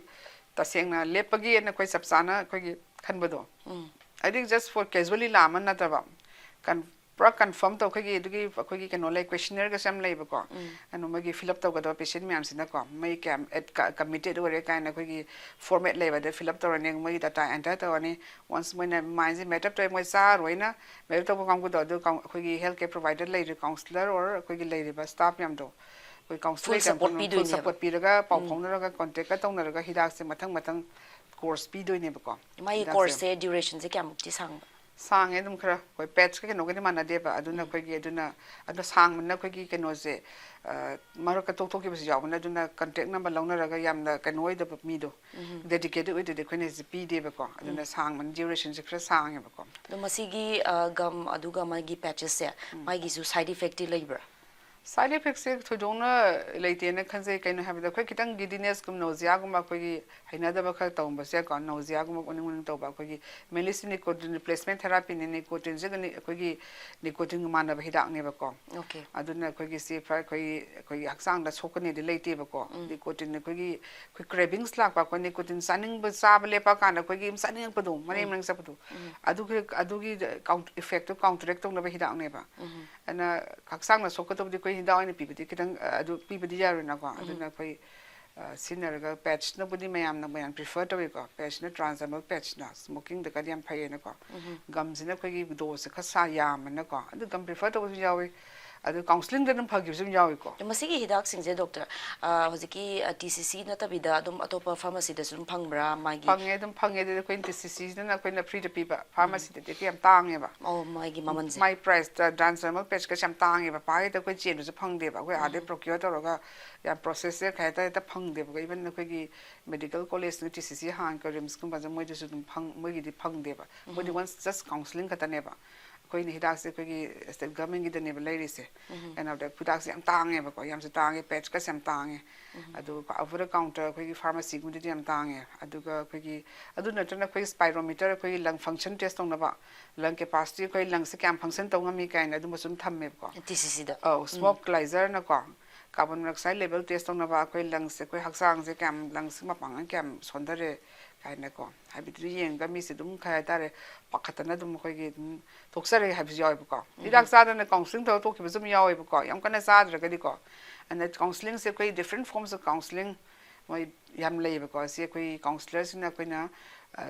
ꯇꯁꯦꯡꯅ ꯂꯦꯞꯄꯒꯤ ꯑꯩꯅ ꯑꯩꯈꯣꯏ ꯆꯞ ꯆꯥꯅ ꯑꯩꯈꯣꯏꯒꯤ ꯈꯟꯕꯗꯣ, ꯍꯥꯏꯗꯤ just for casually ꯂꯥꯛꯑꯃ ꯅꯠꯇꯕ, ꯀꯟ-, ꯄꯨꯔꯥ ꯀꯟꯐꯥꯔꯝ ꯇꯧ, ꯑꯩꯈꯣꯏꯒꯤ ꯑꯗꯨꯒꯤ ꯑꯩꯈꯣꯏꯒꯤ ꯀꯩꯅꯣ ꯂꯩ, ꯀꯣꯏꯁꯟꯅꯔꯒꯁꯨ ꯌꯥꯝ ꯂꯩꯕꯀꯣ꯫ ꯀꯩꯅꯣ ꯃꯣꯏꯒꯤ ꯐꯤꯜ ꯑꯞ ꯇꯧꯒꯗꯕ ꯄꯦꯁꯦꯟ ꯃꯌꯥꯝꯁꯤꯅꯀꯣ, ꯃꯣꯏ ꯀꯌꯥꯝ ꯀꯃꯤꯇꯦꯠ ꯑꯣꯏꯔꯦ ꯀꯥꯏꯅ ꯑꯩꯈꯣꯏꯒꯤ ꯐꯣꯔꯃꯦꯠ ꯂꯩꯕ, ꯑꯗ ꯐꯤꯜ ꯑꯞ ꯇꯧꯔꯅꯤ, ꯃꯣꯏꯒꯤ ꯗꯥꯇꯥ ꯑꯦꯟꯇꯔ ꯇꯧꯔꯅꯤ꯫ ꯋꯥꯟꯁ ꯃꯣꯏꯅ ꯃꯥꯏꯟꯁꯦ ꯃꯦꯠ ꯑꯞ ꯇꯧꯔꯦ, ꯃꯣꯏ ꯆꯥꯔꯣꯏꯅ ꯃꯦꯠ ꯑꯞ ꯇꯧꯕ ꯀꯥꯡꯕꯨꯗꯣ, ꯑꯗꯨ ꯀꯥꯎꯟ-, ꯑꯩꯈꯣꯏꯒꯤ ꯍꯦꯜꯊ ꯀꯦꯌꯔ ꯄ꯭ꯔꯣꯚꯥꯏꯗꯔ ꯂꯩꯔꯤ, ꯀꯥꯎꯟꯁꯤꯂꯔ ꯑꯣꯔ ꯑꯩꯈꯣꯏꯒꯤ ꯂꯩꯔꯤꯕ ꯁ꯭ꯇꯥꯐ ꯃꯌꯥꯝꯗꯣ, ꯑꯩꯈꯣꯏ ꯀꯥꯎꯟꯁꯤꯂꯔ ꯐꯨꯜ ꯁꯄꯣꯔꯠ ꯃꯌꯥꯝ ꯐꯨꯜ ꯄꯤꯗꯣꯏꯅꯦꯕ꯫ ꯁꯄꯣꯔꯠ ꯄꯤꯔꯒ, ꯄꯥꯎ ꯎꯝ꯫ ꯐꯥꯎꯅꯔꯒ, ꯀꯣꯟꯇꯦꯛꯀ ꯇꯧꯅꯔꯒ ꯍꯤꯗꯥꯛꯁꯦ ꯃꯊꯪ ꯃꯊꯪ ꯀꯣꯔꯁ ꯄꯤꯗꯣꯏꯅꯦꯕꯀꯣ꯫ ꯃꯥꯒꯤ ꯍꯤꯗꯥꯛꯁꯦ ꯀꯣꯔꯁꯁꯦ ꯗ꯭ꯌꯨꯔꯦꯁꯟꯁꯦ ꯀꯌꯥꯃꯨꯛꯇꯤ ꯁꯥꯡꯕ? ꯁꯥꯡꯉꯦ ꯑꯗꯨꯝ ꯈꯔ꯫ ꯑꯩꯈꯣꯏ ꯄꯦꯠꯁꯀ ꯀꯩꯅꯣꯒꯗꯤ ꯃꯥꯟꯅꯗꯦꯕ, ꯑꯗꯨꯅ ꯎꯝ꯫ ꯑꯩꯈꯣꯏꯒꯤ ꯑꯗꯨꯅ, ꯑꯗꯣ ꯁꯥꯡꯕꯅꯤꯅ ꯑꯩꯈꯣꯏꯒꯤ ꯀꯩꯅꯣꯁꯦ, ꯑ, ꯃꯔꯛꯇ ꯇꯣꯛꯊꯣꯛꯈꯤꯕꯁꯨ ꯌꯥꯎꯕꯅ, ꯑꯗꯨꯅ ꯀꯟꯇꯦꯛ ꯅꯝꯕꯔ ꯂꯧꯅꯔꯒ ꯌꯥꯝꯅ ꯀꯩꯅꯣ ꯑꯣꯏꯗꯕ ꯃꯤꯗꯣ, ꯎꯝ꯫ ꯗꯦꯗꯤꯀꯦꯇꯦꯠ ꯑꯣꯏꯗ꯭ꯔꯗꯤ ꯑꯩꯈꯣꯏꯅ ꯍꯧꯖꯤꯛ ꯄꯤꯗꯦꯕꯀꯣ꯫ ꯑꯗꯨꯅ ꯎꯝ꯫ ꯁꯥꯡꯕꯅ, ꯗ꯭ꯌꯨꯔꯦꯁꯟꯁꯦ ꯈꯔ ꯁꯥꯡꯉꯦꯕꯀꯣ꯫ ꯑꯗꯣ ꯃꯁꯤꯒꯤ, ꯑ, ꯒꯝ ꯑꯗꯨꯒ ꯃꯥꯒꯤ ꯄꯦꯆꯦꯁꯁꯦ, ꯎꯝ꯫ ꯃꯥꯒꯤꯁꯨ ꯁꯥꯏꯠ ꯏꯐꯦꯛꯇꯤ ꯂꯩꯕ꯭ꯔꯥ? ꯁꯥꯏꯠ ꯏꯐꯦꯛꯁꯦ ꯊꯣꯏꯗꯣꯛꯅ ꯂꯩꯇꯦꯅ ꯈꯟꯖꯩ꯫ ꯀꯩꯅꯣ ꯍꯥꯏꯕꯗ, ꯑꯩꯈꯣꯏ ꯈꯤꯇꯪ ꯒꯤꯗꯤꯅꯦꯁꯀꯨꯝ, ꯅꯣꯖꯤꯌꯥꯒꯨꯝꯕ, ꯑꯩꯈꯣꯏꯒꯤ ꯍꯩꯅꯗꯕ ꯈꯔ ꯇꯧꯔꯝꯕꯁꯨ ꯌꯥꯏꯀꯣ꯫ ꯅꯣꯖꯤꯌꯥꯒꯨꯝꯕ, ꯑꯣꯅꯤꯡ ꯑꯣꯅꯤꯡ ꯇꯧꯕ, ꯑꯩꯈꯣꯏꯒꯤ ꯃꯦꯂꯤꯁ ꯅꯤꯀꯣꯇꯤꯟ ꯔꯤꯄ꯭ꯂꯦꯁꯃꯦꯟ ꯊꯦꯔꯥꯄꯤꯅꯤ꯫ ꯅꯤꯀꯣꯇꯤꯟꯁꯦ ꯀꯩꯅꯣ, ꯑꯩꯈꯣꯏꯒꯤ ꯅꯤꯀꯣꯇꯤꯟꯒ ꯃꯥꯟꯅꯕ ꯍꯤꯗꯥꯛꯅꯦꯕꯀꯣ꯫ ꯑꯣꯀꯦ꯫ ꯑꯗꯨꯅ ꯑꯩꯈꯣꯏꯒꯤ ꯁꯤ ꯐ-, ꯑꯩꯈꯣꯏꯒꯤ, ꯑꯩꯈꯣꯏꯒꯤ ꯍꯛꯆꯥꯡꯗ ꯁꯣꯛꯀꯅꯤꯗꯤ ꯂꯩꯇꯦꯕꯀꯣ꯫ ꯎꯝ꯫ ꯅꯤꯀꯣꯇꯤꯟ ꯑꯩꯈꯣꯏꯒꯤ, ꯑꯩꯈꯣꯏ ꯀ꯭ꯔꯦꯚꯤꯡꯁ ꯂꯥꯛꯄ, ꯑꯩꯈꯣꯏ ꯅꯤꯀꯣꯇꯤꯟ ꯆꯥꯅꯤꯡꯕ, ꯆꯥꯕ ꯂꯦꯞꯄ ꯀꯥꯟꯗ ꯑꯩꯈꯣꯏꯒꯤ ꯆꯥꯅꯤꯡꯉꯛꯄꯗꯣ, ꯃꯔꯦꯡ ꯎꯝ꯫ ꯃꯔꯦꯡ ꯆꯠꯄꯗꯣ, ꯎꯝ꯫ ꯑꯗꯨꯒꯤ, ꯑꯗꯨꯒꯤ ꯀꯥꯎꯟ-, ꯏꯐꯦꯛꯇꯣ ꯀꯥꯎꯟꯇꯔꯦꯛ ꯇꯧꯅꯕ ꯍꯤꯗꯥꯛꯅꯦꯕ꯫ ꯎꯝ꯫ ꯑꯗꯨꯅ ꯍꯛꯆꯥꯡꯅ ꯁꯣꯛꯀꯗꯕꯗꯤ ꯑꯩꯈꯣꯏ ꯍꯤꯗꯥꯛ ꯑꯣꯏꯅ ꯄꯤꯕꯗꯤ ꯈꯤꯇꯪ, ꯑ, ꯑꯗꯨ ꯄꯤꯕꯗꯤ ꯌꯥꯔꯣꯏꯅꯀꯣ꯫ ꯎꯝ꯫ ꯑꯗꯨꯅ ꯑꯩꯈꯣꯏ, ꯑ, ꯁꯤꯖꯤꯟꯅꯔꯒ ꯄꯦꯠꯁꯅꯕꯨꯗꯤ ꯃꯌꯥꯝꯅ, ꯃꯌꯥꯝ ꯄ꯭ꯔꯤꯐꯔ ꯇꯧꯋꯤꯀꯣ꯫ ꯄꯦꯠꯁꯅ ꯇ꯭ꯔꯥꯟꯁꯗꯔꯃꯦꯜ ꯄꯦꯠꯁꯅ ꯁ꯭ꯃꯣꯀꯤꯡꯗꯒꯗꯤ ꯌꯥꯝ ꯐꯩꯌꯦꯅꯀꯣ꯫ ꯎꯝ꯫ ꯒꯝꯁꯤꯅ ꯑꯩꯈꯣꯏꯒꯤ ꯗꯣꯁꯁꯦ ꯈꯔ ꯁꯥ ꯌꯥꯝꯕꯅꯀꯣ꯫ ꯑꯗꯨ ꯒꯝ ꯄ꯭ꯔꯤꯐꯔ ꯇꯧꯕꯁꯨ ꯌꯥꯎꯋꯤ꯫ ꯑꯗꯨ ꯀꯥꯎꯟꯁꯤꯂꯤꯡꯗ ꯑꯗꯨꯝ ꯐꯈꯤꯕꯁꯨ ꯑꯗꯨꯝ ꯌꯥꯎꯋꯤꯀꯣ꯫ ꯑꯗꯣ ꯃꯁꯤꯒꯤ ꯍꯤꯗꯥꯛꯁꯤꯡꯁꯦ, ꯗꯣꯛꯇꯔ, ꯑ, ꯍꯧꯖꯤꯛꯀꯤ, ꯑ, ꯇꯤ ꯁꯤ ꯁꯤ ꯅꯠꯇꯕꯤꯗ ꯑꯗꯨꯝ ꯑꯇꯣꯞꯄ ꯐꯥꯔꯃꯥꯁꯤꯗꯁꯨ ꯑꯗꯨꯝ ꯐꯪꯕ꯭ꯔꯥ? ꯃꯥꯒꯤ ꯐꯪꯉꯦ, ꯑꯗꯨꯝ ꯐꯪꯉꯦ꯫ ꯑꯗꯨꯗꯤ ꯑꯩꯈꯣꯏꯅ ꯇꯤ ꯁꯤ ꯁꯤꯁꯤꯅ ꯑꯩꯈꯣꯏꯅ ꯐ꯭ꯔꯤꯗ ꯄꯤꯕ, ꯎꯝ꯫ ꯐꯥꯔꯃꯥꯁꯤꯗꯗꯤ ꯌꯥꯝ ꯇꯥꯡꯉꯦꯕ꯫ ꯑꯣ, ꯃꯥꯒꯤ ꯃꯃꯜꯁꯦ? ꯃꯥꯏ ꯄ꯭ꯔꯥꯏꯁꯇ ꯇ꯭ꯔꯥꯟꯁꯗꯔꯃꯦꯜ ꯄꯦꯠꯁꯀꯁꯦ ꯌꯥꯝ ꯇꯥꯡꯉꯦꯕ꯫ ꯄꯥꯏꯗ ꯑꯩꯈꯣꯏ ꯆꯦꯟꯕꯁꯨ ꯐꯪꯗꯦꯕ꯫ ꯑꯩꯈꯣꯏ ꯑꯥꯗꯩ ꯎꯝ꯫ ꯄ꯭ꯔꯣꯀ꯭ꯌꯣꯔ ꯇꯧꯔꯒ ꯌꯥꯝ ꯄ꯭ꯔꯣꯁꯦꯁꯁꯦ ꯀꯩ ꯍꯥꯏꯇꯥꯔꯦ, ꯍꯦꯛꯇ ꯐꯪꯗꯦꯕꯀꯣ꯫ ꯏꯚꯟ ꯑꯩꯈꯣꯏꯒꯤ ꯃꯦꯗꯤꯀꯦꯜ ꯀꯣꯂꯦꯖꯅ ꯇꯤ ꯁꯤ ꯁꯤ ꯍꯥꯡꯉꯒ ꯔꯤꯝꯁꯀꯨꯝꯕꯁꯦ ꯃꯣꯏꯗꯁꯨ ꯑꯗꯨꯝ ꯐꯪ-, ꯃꯣꯏꯒꯤꯗꯤ ꯐꯪꯗꯦꯕ꯫ ꯃꯣꯏꯗꯤ ꯎꯝ꯫ ꯋꯟꯁ ꯖꯁ ꯀꯥꯎꯟꯁꯤꯂꯤꯡ ꯈꯛꯇꯅꯦꯕ꯫ ꯑꯩꯈꯣꯏꯅ ꯍꯤꯗꯥꯛꯁꯦ ꯑꯩꯈꯣꯏꯒꯤ ꯁ꯭ꯇꯦꯠ ꯒꯚꯔꯟꯃꯦꯟꯒꯤꯗꯅꯦꯕ ꯂꯩꯔꯤꯁꯦ꯫ ꯎꯝ꯫ ꯀꯩꯅꯣꯗ ꯍꯤꯗꯥꯛꯁꯦ ꯌꯥꯝ ꯇꯥꯡꯉꯦꯕꯀꯣ, ꯌꯥꯝꯁꯨ ꯇꯥꯡꯉꯦ, ꯄꯦꯠꯁꯀꯁꯦ ꯌꯥꯝ ꯇꯥꯡꯉꯦ꯫ ꯎꯝ꯫ ꯑꯗꯨꯒ ꯑꯣꯚꯔ ꯗ ꯀꯥꯎꯟꯇꯔ ꯑꯩꯈꯣꯏꯒꯤ ꯐꯥꯔꯃꯥꯁꯤꯒꯨꯝꯕꯗꯗꯤ ꯌꯥꯝ ꯇꯥꯡꯉꯦ꯫ ꯑꯗꯨꯒ ꯑꯩꯈꯣꯏꯒꯤ, ꯑꯗꯨ ꯅꯠꯇꯅ ꯑꯩꯈꯣꯏꯒꯤ ꯁ꯭ꯄꯥꯏꯔꯣꯃꯤꯇꯔ, ꯑꯩꯈꯣꯏꯒꯤ ꯂꯪ ꯐꯪꯁꯟ ꯇꯦꯁ ꯇꯧꯅꯕ, ꯂꯪ ꯀꯦꯄꯥꯁꯤꯇꯤ, ꯑꯩꯈꯣꯏ ꯂꯪꯁꯦ ꯀꯌꯥꯝ ꯐꯪꯁꯟ ꯇꯧ ꯉꯝꯃꯤ ꯀꯥꯏꯅ ꯑꯗꯨꯝꯕꯁꯨ ꯑꯗꯨꯝ ꯊꯝꯃꯦꯕꯀꯣ꯫ ꯇꯤ ꯁꯤ ꯁꯤꯗ? ꯑꯧ, ꯎꯝ꯫ ꯁ꯭ꯃꯣꯛ ꯏꯀ꯭ꯋꯦꯂꯥꯏꯖꯔꯅꯀꯣ, ꯀꯥꯔꯕꯣꯟ ꯃꯣꯅꯣꯛꯁꯥꯏꯗ ꯂꯦꯚꯦꯜ ꯇꯦꯁ ꯇꯧꯅꯕ, ꯑꯩꯈꯣꯏ ꯂꯪꯁꯦ, ꯑꯩꯈꯣꯏ ꯍꯛꯆꯥꯡꯁꯦ ꯀꯌꯥꯝ, ꯂꯪꯁꯦ ꯃꯄꯥꯡꯒꯜ ꯀꯌꯥꯝ ꯁꯣꯟꯊꯔꯦ, ꯀꯥꯏꯅꯀꯣ, ꯍꯥꯏꯕꯗꯤ ꯌꯦꯡꯉꯒ ꯃꯤꯁꯦ ꯑꯗꯨꯝ ꯀꯩ ꯍꯥꯏꯇꯥꯔꯦ, ꯄꯥꯈꯠꯇꯅ ꯑꯗꯨꯝ ꯑꯩꯈꯣꯏꯒꯤ ꯑꯗꯨꯝ ꯊꯣꯛꯆꯔꯦ ꯍꯥꯏꯕꯁꯨ ꯌꯥꯎꯋꯦꯕꯀꯣ꯫ ꯍꯤꯗꯥꯛ ꯆꯥꯗꯅ ꯀꯥꯎꯟꯁꯤꯂꯤꯡ ꯇꯧꯔꯒ ꯊꯣꯛꯈꯤꯕꯁꯨ ꯑꯗꯨꯝ ꯌꯥꯎꯋꯦꯕꯀꯣ, ꯌꯥꯝ ꯀꯟꯅ ꯆꯥꯗ꯭ꯔꯒꯗꯤꯀꯣ꯫ ꯑꯗꯨꯅ ꯀꯥꯎꯟꯁꯤꯂꯤꯡꯁꯦ ꯑꯩꯈꯣꯏ different forms of counselling ꯃꯣꯏ ꯌꯥꯝ ꯂꯩꯌꯦꯕꯀꯣ꯫ ꯁꯤ ꯑꯩꯈꯣꯏ ꯀꯥꯎꯟꯁꯤꯂꯔꯁꯤꯅ ꯑꯩꯈꯣꯏꯅ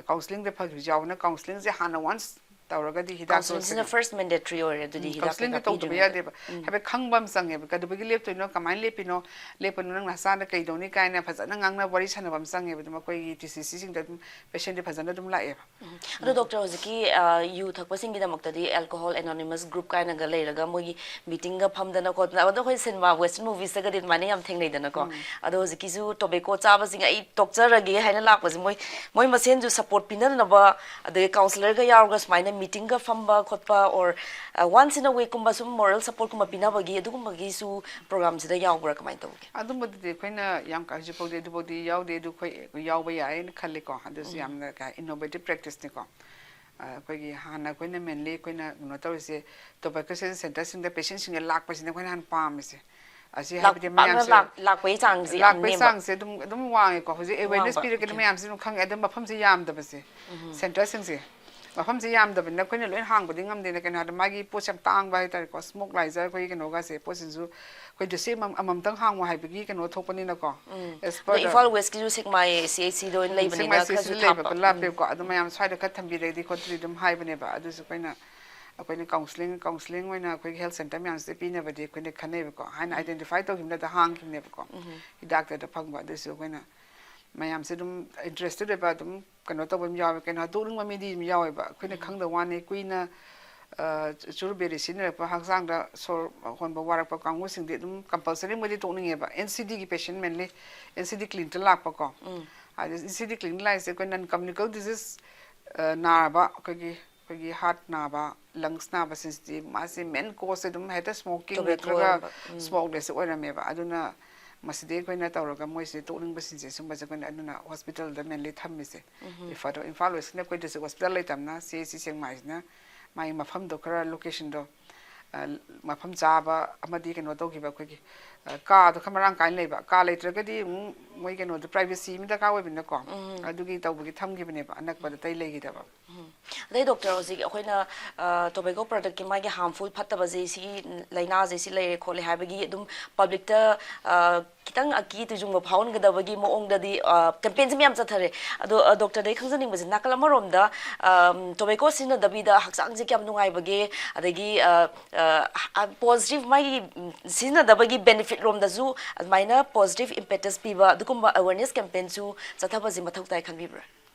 ꯀꯥꯎꯟꯁꯤꯂꯤꯡꯗ ꯐꯈꯤꯕꯁꯨ ꯌꯥꯎꯕꯅ, ꯀꯥꯎꯟꯁꯤꯂꯤꯡꯁꯦ ꯍꯥꯟꯅ ꯋꯥꯟꯁ ꯇꯧꯔꯒꯗꯤ ꯍꯤꯗꯥꯛꯇꯣ ꯀꯥꯎꯟꯁꯤꯂꯤꯡꯁꯤꯅ first mandatory ꯑꯣꯏꯔꯦ ꯑꯗꯨꯗꯤ꯫ ꯎꯝ, ꯍꯤꯗꯥꯛ ꯀꯥꯎꯟꯁꯤꯂꯤꯡꯗꯤ ꯀꯩꯀꯥ ꯇꯧꯗꯕ ꯄꯤꯗ꯭ꯔꯤꯉꯩꯗ꯫ ꯌꯥꯗꯦꯕ꯫ ꯎꯝ꯫ ꯍꯥꯏꯐꯦꯠ ꯈꯪꯕ ꯑꯃ ꯆꯪꯉꯦꯕ, ꯀꯩꯗꯧꯕꯒꯤ ꯂꯦꯞꯇꯣꯏꯅꯣ, ꯀꯃꯥꯏꯅ ꯂꯦꯞꯄꯤꯅꯣ, ꯂꯦꯞꯄꯅꯣ, ꯅꯪ ꯅꯁꯥꯅ ꯀꯩꯗꯧꯅꯤ ꯀꯥꯏꯅ ꯐꯖꯅ ꯉꯥꯡꯅꯕ, ꯋꯥꯔꯤ ꯁꯥꯟꯅꯕ ꯑꯃ ꯆꯪꯉꯦꯕ꯫ ꯑꯗꯨꯝ ꯑꯩꯈꯣꯏꯒꯤ ꯇꯤ ꯁꯤ ꯁꯤꯁꯤꯡꯗ ꯑꯗꯨꯝ ꯄꯦꯁꯦꯟꯗꯤ ꯐꯖꯅ ꯑꯗꯨꯝ ꯂꯥꯛꯑꯦꯕ꯫ ꯎꯝ꯫ ꯑꯗꯣ ꯗꯣꯛꯇꯔ, ꯍꯧꯖꯤꯛꯀꯤ ꯑ, ꯌꯨ ꯊꯛꯄꯁꯤꯡꯒꯤꯗꯃꯛꯇꯗꯤ Alcohol Anonymous group ꯀꯥꯏꯅꯒ ꯂꯩꯔꯒ ꯃꯣꯏꯒꯤ ꯃꯤꯇꯤꯡꯒ ꯐꯝꯗꯅ ꯈꯣꯠꯇꯅ, ꯑꯗꯣ ꯑꯩꯈꯣꯏ ꯁꯤꯅꯦꯃꯥ, western moviesꯇꯒꯗꯤ ꯑꯗꯨꯃꯥꯏꯅ ꯌꯥꯝ ꯊꯦꯡꯅꯩꯗꯅꯀꯣ꯫ ꯎꯝ꯫ ꯑꯗꯣ ꯍꯧꯖꯤꯛꯀꯤꯁꯨ tobacco ꯆꯥꯕꯁꯤꯡ ꯑꯩ ꯇꯣꯛꯆꯔꯒꯦ ꯍꯥꯏꯅ ꯂꯥꯛꯄꯁꯦ, ꯃꯣꯏ, ꯃꯣꯏ ꯃꯁꯦꯟꯁꯨ support ꯄꯤꯅꯅꯕ, ꯑꯗꯒꯤ ꯀꯥꯎꯟꯁꯤꯂꯔꯒ ꯌꯥꯎꯔꯒ ꯁꯨꯃꯥꯏꯅ ꯃꯤꯇꯤꯡꯒ ꯐꯝꯕ ꯈꯣꯠꯄ, or, ꯑ, once in a weekꯀꯨꯝꯕ ꯁꯨꯝ moral supportꯀꯨꯝꯕ ꯄꯤꯅꯕꯒꯤ ꯑꯗꯨꯒꯨꯝꯕꯒꯤꯁꯨ programꯁꯤꯗ ꯌꯥꯎꯕ꯭ꯔꯥ, ꯀꯃꯥꯏꯅ ꯇꯧꯒꯦ? ꯑꯗꯨꯝꯕꯗꯨꯗꯤ ꯑꯩꯈꯣꯏꯅ ꯌꯥꯝ ꯀꯥ-, ꯍꯧꯖꯤꯛ ꯐꯥꯎꯗꯤ ꯑꯗꯨꯐꯥꯎꯗꯤ ꯌꯥꯎꯗꯦ꯫ ꯑꯗꯨ ꯑꯩꯈꯣꯏ ꯌꯥꯎꯕ ꯌꯥꯏꯅ ꯈꯜꯂꯤꯀꯣ꯫ ꯑꯗꯨꯁꯨ ꯎꯝ꯫ ꯌꯥꯝꯅ ꯀꯩ ꯍꯥꯏ, innovative practiceꯅꯤꯀꯣ꯫ ꯑ, ꯑꯩꯈꯣꯏꯒꯤ ꯍꯥꯟꯅ ꯑꯩꯈꯣꯏꯅ mainly ꯑꯩꯈꯣꯏꯅ ꯀꯩꯅꯣ ꯇꯧꯔꯤꯁꯦ, tobacco centerꯁꯤꯡꯗ patientꯁꯤꯡꯁꯦ ꯂꯥꯛꯄꯁꯤꯅ ꯑꯩꯈꯣꯏꯅ ꯍꯥꯟꯅ ꯄꯥꯝꯃꯤꯁꯦ꯫ ꯑꯁꯤ ꯂꯥꯛ-, ꯍꯥꯏꯕꯗꯤ ꯄꯥꯛꯅ ꯃꯌꯥꯝꯁꯦ ꯂꯥꯛ-, ꯂꯥꯛꯄꯒꯤ ꯆꯥꯡꯁꯦ ꯌꯥꯝ ꯂꯥꯛꯄꯒꯤ ꯅꯦꯝꯕ꯫ ꯆꯥꯡꯁꯦ ꯑꯗꯨꯝ, ꯑꯗꯨꯝ ꯋꯥꯡꯉꯦꯀꯣ꯫ ꯍꯧꯖꯤꯛ awareness ꯋꯥꯡꯕ, ꯄꯤꯔꯒꯅ okay꯫ ꯃꯌꯥꯝꯁꯦ ꯑꯗꯨꯝ ꯈꯪꯉꯦ꯫ ꯑꯗꯨꯝ ꯃꯐꯝꯁꯦ ꯌꯥꯝꯗꯕꯁꯦ, ꯎꯝ꯫ Centerꯁꯤꯡꯁꯦ ꯃꯐꯝꯁꯦ ꯌꯥꯝꯗꯕꯅꯤꯅ ꯑꯩꯈꯣꯏꯅ ꯂꯣꯏꯅ ꯍꯥꯡꯕꯗꯤ ꯉꯝꯗꯦꯅ꯫ ꯀꯩꯅꯣ ꯍꯥꯏꯕꯗ ꯃꯥꯒꯤ ꯄꯣꯠꯁꯦ ꯌꯥꯝ ꯇꯥꯡꯕ ꯍꯥꯏꯇꯥꯔꯦꯀꯣ꯫ Smoke ꯂꯥꯏꯖꯔ ꯑꯩꯈꯣꯏꯒꯤ ꯀꯩꯅꯣꯒꯁꯦ, ꯄꯣꯠꯁꯤꯡꯁꯨ ꯑꯩꯈꯣꯏ district ꯑꯃꯃꯝ-, ꯑꯃꯃꯝꯇꯪ ꯍꯥꯡꯉꯣ ꯍꯥꯏꯕꯒꯤ ꯀꯩꯅꯣ ꯊꯣꯛꯄꯅꯤꯅꯀꯣ꯫ ꯎꯝ꯫ As ꯑꯗꯣ per the Imphal Westꯀꯤꯁꯨ Sekmai C H Cꯗ ꯑꯣꯏꯅ ꯎꯝ, ꯂꯩꯕꯅꯤꯅ ꯁꯦꯛꯃꯥꯏ C H Cꯗ ꯈꯔꯁꯨ ꯂꯩꯕ ꯊꯥꯞꯄ꯫ ꯂꯥꯞꯄꯦꯕꯀꯣ꯫ ꯎꯝ꯫ ꯑꯗꯨ ꯃꯌꯥꯝ ꯁ꯭ꯋꯥꯏꯗ ꯈꯔ ꯊꯝꯕꯤꯔꯗꯤ ꯈꯣꯠꯇ꯭ꯔꯗꯤ ꯑꯗꯨꯝ ꯍꯥꯏꯕꯅꯦꯕ꯫ ꯑꯗꯨꯁꯨ ꯑꯩꯈꯣꯏꯅ, ꯑꯩꯈꯣꯏꯅ counselling, counselling ꯑꯣꯏꯅ ꯑꯩꯈꯣꯏꯒꯤ health center ꯃꯌꯥꯝꯁꯤꯗ ꯄꯤꯅꯕꯗꯤ ꯑꯩꯈꯣꯏꯅ ꯈꯟꯅꯩꯕꯀꯣ꯫ ꯍꯥꯟꯅ ꯎꯝ꯫ Identify ꯇꯧꯈꯤꯕꯅꯗ ꯍꯥꯡꯈꯤꯕꯅꯦꯕꯀꯣ꯫ ꯎꯝ꯫ ꯍꯤꯗꯥꯛꯇꯗ ꯐꯪꯕ꯫ ꯑꯗꯨꯁꯨ ꯑꯩꯈꯣꯏꯅ ꯃꯌꯥꯝꯁꯦ ꯑꯗꯨꯝ interested ꯑꯣꯏꯕ, ꯑꯗꯨꯝ ꯀꯩꯅꯣ ꯇꯧꯕ ꯑꯃ ꯌꯥꯎꯋꯦ, ꯀꯩꯅꯣ ꯇꯣꯛꯅꯤꯡꯕ ꯃꯤꯗꯤ ꯑꯗꯨꯝ ꯌꯥꯎꯋꯦꯕ꯫ ꯑꯩꯈꯣꯏꯅ ꯎꯝ꯫ ꯈꯪꯗꯕ ꯋꯥꯅꯤ, ꯀꯨꯏꯅ, ꯑ, ꯆꯨꯔꯨ ꯕꯦꯔꯤ ꯁꯤꯖꯤꯟꯅꯔꯛꯄ, ꯍꯛꯆꯥꯡꯗ ꯁꯣꯔ ꯍꯣꯟꯕ ꯋꯥꯔꯛꯄ ꯀꯥꯡꯕꯨꯁꯤꯡꯗꯤ ꯑꯗꯨꯝ compulsory ꯃꯣꯏꯗꯤ ꯇꯣꯛꯅꯤꯡꯉꯦꯕ꯫ N C Dꯒꯤ patient mainly, N C D clinicꯇ ꯂꯥꯛꯄꯀꯣ꯫ ꯎꯝ꯫ ꯑꯗ N C D clinicꯇ ꯂꯥꯛꯏꯁꯦ ꯑꯩꯈꯣꯏ non communicable disease, ꯑ, ꯅꯥꯔꯕ, ꯑꯩꯈꯣꯏꯒꯤ, ꯑꯩꯈꯣꯏꯒꯤ heart ꯅꯥꯕ, lungs ꯅꯥꯕꯁꯤꯡꯁꯤꯗꯤ ꯃꯥꯁꯦ main causeꯁꯦ ꯑꯗꯨꯝ ꯍꯦꯛꯇ smoking tobacco ꯅꯠꯇ꯭ꯔꯒ ꯑꯣꯏꯔꯝꯕ꯫ ꯎꯝ꯫ Smokeꯅꯁꯨ ꯑꯣꯏꯔꯝꯃꯦꯕ꯫ ꯑꯗꯨꯅ ꯃꯁꯤꯗꯩ ꯑꯩꯈꯣꯏꯅ ꯇꯧꯔꯒ ꯃꯣꯏꯁꯦ ꯇꯣꯛꯅꯤꯡꯕꯁꯤꯡꯁꯦ ꯁꯨꯝꯕꯁꯦ ꯑꯩꯈꯣꯏꯅ ꯑꯗꯨꯅ hospitalꯗ mainly ꯊꯝꯃꯤꯁꯦ꯫ ꯎꯝ꯫ ꯏꯝꯐꯥꯜ, ꯏꯝꯐꯥꯜ Westꯀꯤꯅ ꯑꯩꯈꯣꯏ district hospital ꯂꯩꯇꯕꯅ, C H C ꯁꯦꯛꯃꯥꯏꯁꯤꯅ ꯃꯥꯒꯤ ꯃꯐꯝꯗꯣ ꯈꯔ, locationꯗꯣ, ꯑ, ꯃꯐꯝ ꯆꯥꯕ ꯑꯃꯗꯤ ꯀꯩꯅꯣ ꯇꯧꯈꯤꯕ, ꯑꯩꯈꯣꯏꯒꯤ ꯑ, ꯀꯥꯗꯣ ꯈꯔ ꯃꯔꯥꯡ ꯀꯥꯏꯅ ꯂꯩꯕ꯫ ꯀꯥ ꯂꯩꯇ꯭ꯔꯒꯗꯤ ꯑꯃꯨꯛ ꯃꯣꯏ ꯀꯩꯅꯣꯗꯣ, privacy ꯑꯃ ꯗꯔꯀꯥꯔ ꯑꯣꯏꯕꯅꯤꯅꯀꯣ꯫ ꯎꯝ꯫ ꯑꯗꯨꯒꯤ ꯇꯧꯕꯒꯤ ꯊꯝꯈꯤꯕꯅꯦꯕ, ꯑꯅꯛꯄꯗ ꯑꯇꯩ ꯂꯩꯈꯤꯗꯕ꯫ ꯎꯝ꯫ ꯑꯗꯩ ꯗꯣꯛꯇꯔ, ꯍꯧꯖꯤꯛ ꯑꯩꯈꯣꯏꯅ, ꯑ, tobacco productꯀꯤ ꯃꯥꯒꯤ harmful, ꯐꯠꯇꯕꯁꯦ, ꯁꯤꯒꯤ ꯂꯥꯏꯅꯥꯁꯦ ꯁꯤ ꯂꯩꯔꯦ ꯈꯣꯠꯂꯦ ꯍꯥꯏꯕꯒꯤ ꯑꯗꯨꯝ publicꯇ, ꯑ, ꯈꯤꯇꯪ ꯑꯀꯤ ꯇꯨꯖꯨꯡꯕ ꯐꯥꯎꯍꯟꯒꯗꯕꯒꯤ ꯃꯑꯣꯡꯗꯗꯤ, ꯑ, campaignꯁꯦ ꯃꯌꯥꯝ ꯆꯠꯊꯔꯦ꯫ ꯑꯗꯣ, ꯑ, ꯗꯣꯛꯇꯔꯗ ꯑꯩ ꯈꯪꯖꯅꯤꯡꯕꯁꯦ, ꯅꯥꯀꯜ ꯑꯃꯔꯣꯝꯗ, ꯑ, tobacco ꯁꯤꯖꯤꯟꯅꯗꯕꯤꯗ ꯍꯛꯆꯥꯡꯁꯦ ꯀꯌꯥꯝ ꯅꯨꯡꯉꯥꯏꯕꯒꯦ, ꯑꯗꯒꯤ, ꯑ, ꯑ, ꯍ-, positive ꯃꯥꯒꯤ, ꯎꯝ, ꯁꯤꯖꯤꯟꯅꯗꯕꯒꯤ benefit ꯔꯣꯝꯗꯁꯨ ꯑꯗꯨꯃꯥꯏꯅ positive impetus ꯄꯤꯕ ꯑꯗꯨꯒꯨꯝꯕ awareness campaignꯁꯨ ꯆꯠꯊꯕꯁꯦ ꯃꯊꯧ ꯇꯥꯏ ꯈꯟꯕꯤꯕ꯭ꯔꯥ?